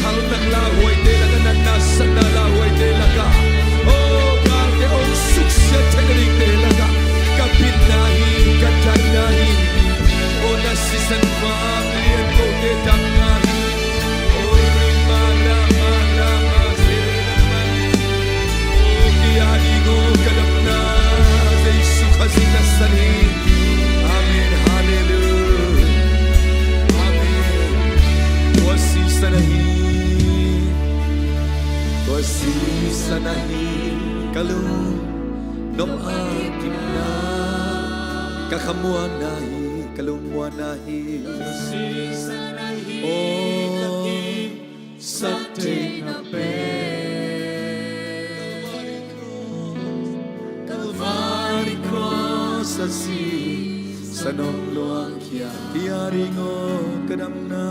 thalnak lauhuaite lakah, natna satna lauhuaite lakah, aw, galte ong suksiat theih nadingte lakah ka bitna hi, ka daihna hi. Aw, na sisan vang lian kote damna hi. Aw, ri ma ra ma ra ma se ra ma. Aw, ki a ding aw ka damna Jesu Khazih na san hi. Amen. Halleluia. Amen. Tua sisan ahi, tua sisan ahi ka lung nop a kipna, ka khamuanna hi, ka lungmuanna hi. Tua sisan ahi, oh, ka kim sak theihna pen Kalvari cross a sisan ong luangkhia, ki a ding aw ka damna,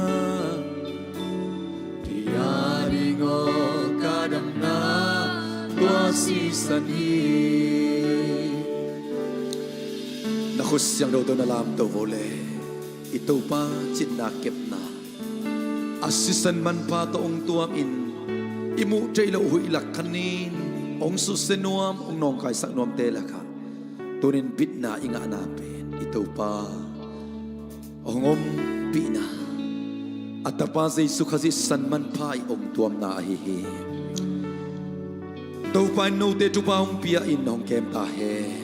ki a ding aw ka damna, tua sisan hi. Na khut siangtho tawh na lamto vo le, i Topa cinna kepna a sisan manpha tawh ong tuamin, i muh theih loh huih lak khat nin ong susia nuam, ong nawngkaisak nuamte lakah tunin bitna i ngahna pen i Topa hong ompihna, a Tapa Jesu Khazih sisan manpha i ong tuamna ahi hi. Topa in note thupha hong pia-in hong kem ta hen.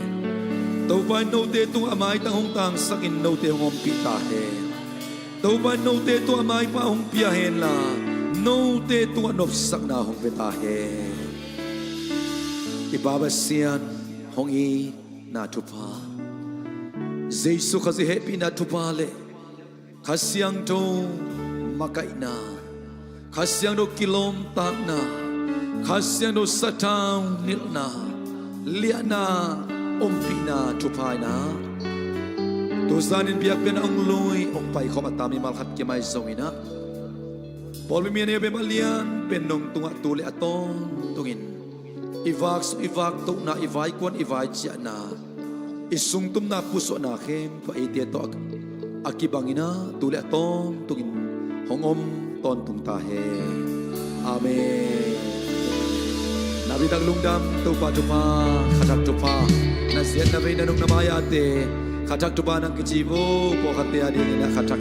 Topa in note tungah a maitang hong tangsakin note hong ompih ta hen. Topa in note tungah maipha hong pia henla, note tungah nopsakna hong pia ta hen. I Pa Pasian, hong itna thupha, Jesu Khazih hehpihna thupha le Kha Siangtho makaihna, Kha Siangtho kilawmtatna, Kha Siangtho sathau nilhna, liahna, ompihna thupha in ah, tu zanin biakpiakna hong lui hong paikhawm a tam mimal khat kia mai zongin ah, Pawlpi mi a neu bem a lian pen nong tungah tu le a tawntungin i vak, i vak tohna, i vaikuan, i vaiciahna, i sungtumna, pusuahna khempeuh eite tawh a kibangin ah tu le a tawntungin hong om tawntung ta hen. Amen. Napitak lungdam. Topa thupha, khathak thupha, na ziat na vei na nung na mai-ate khathak thupha nang kici vo. Pawlkhatte a dingin ah khathak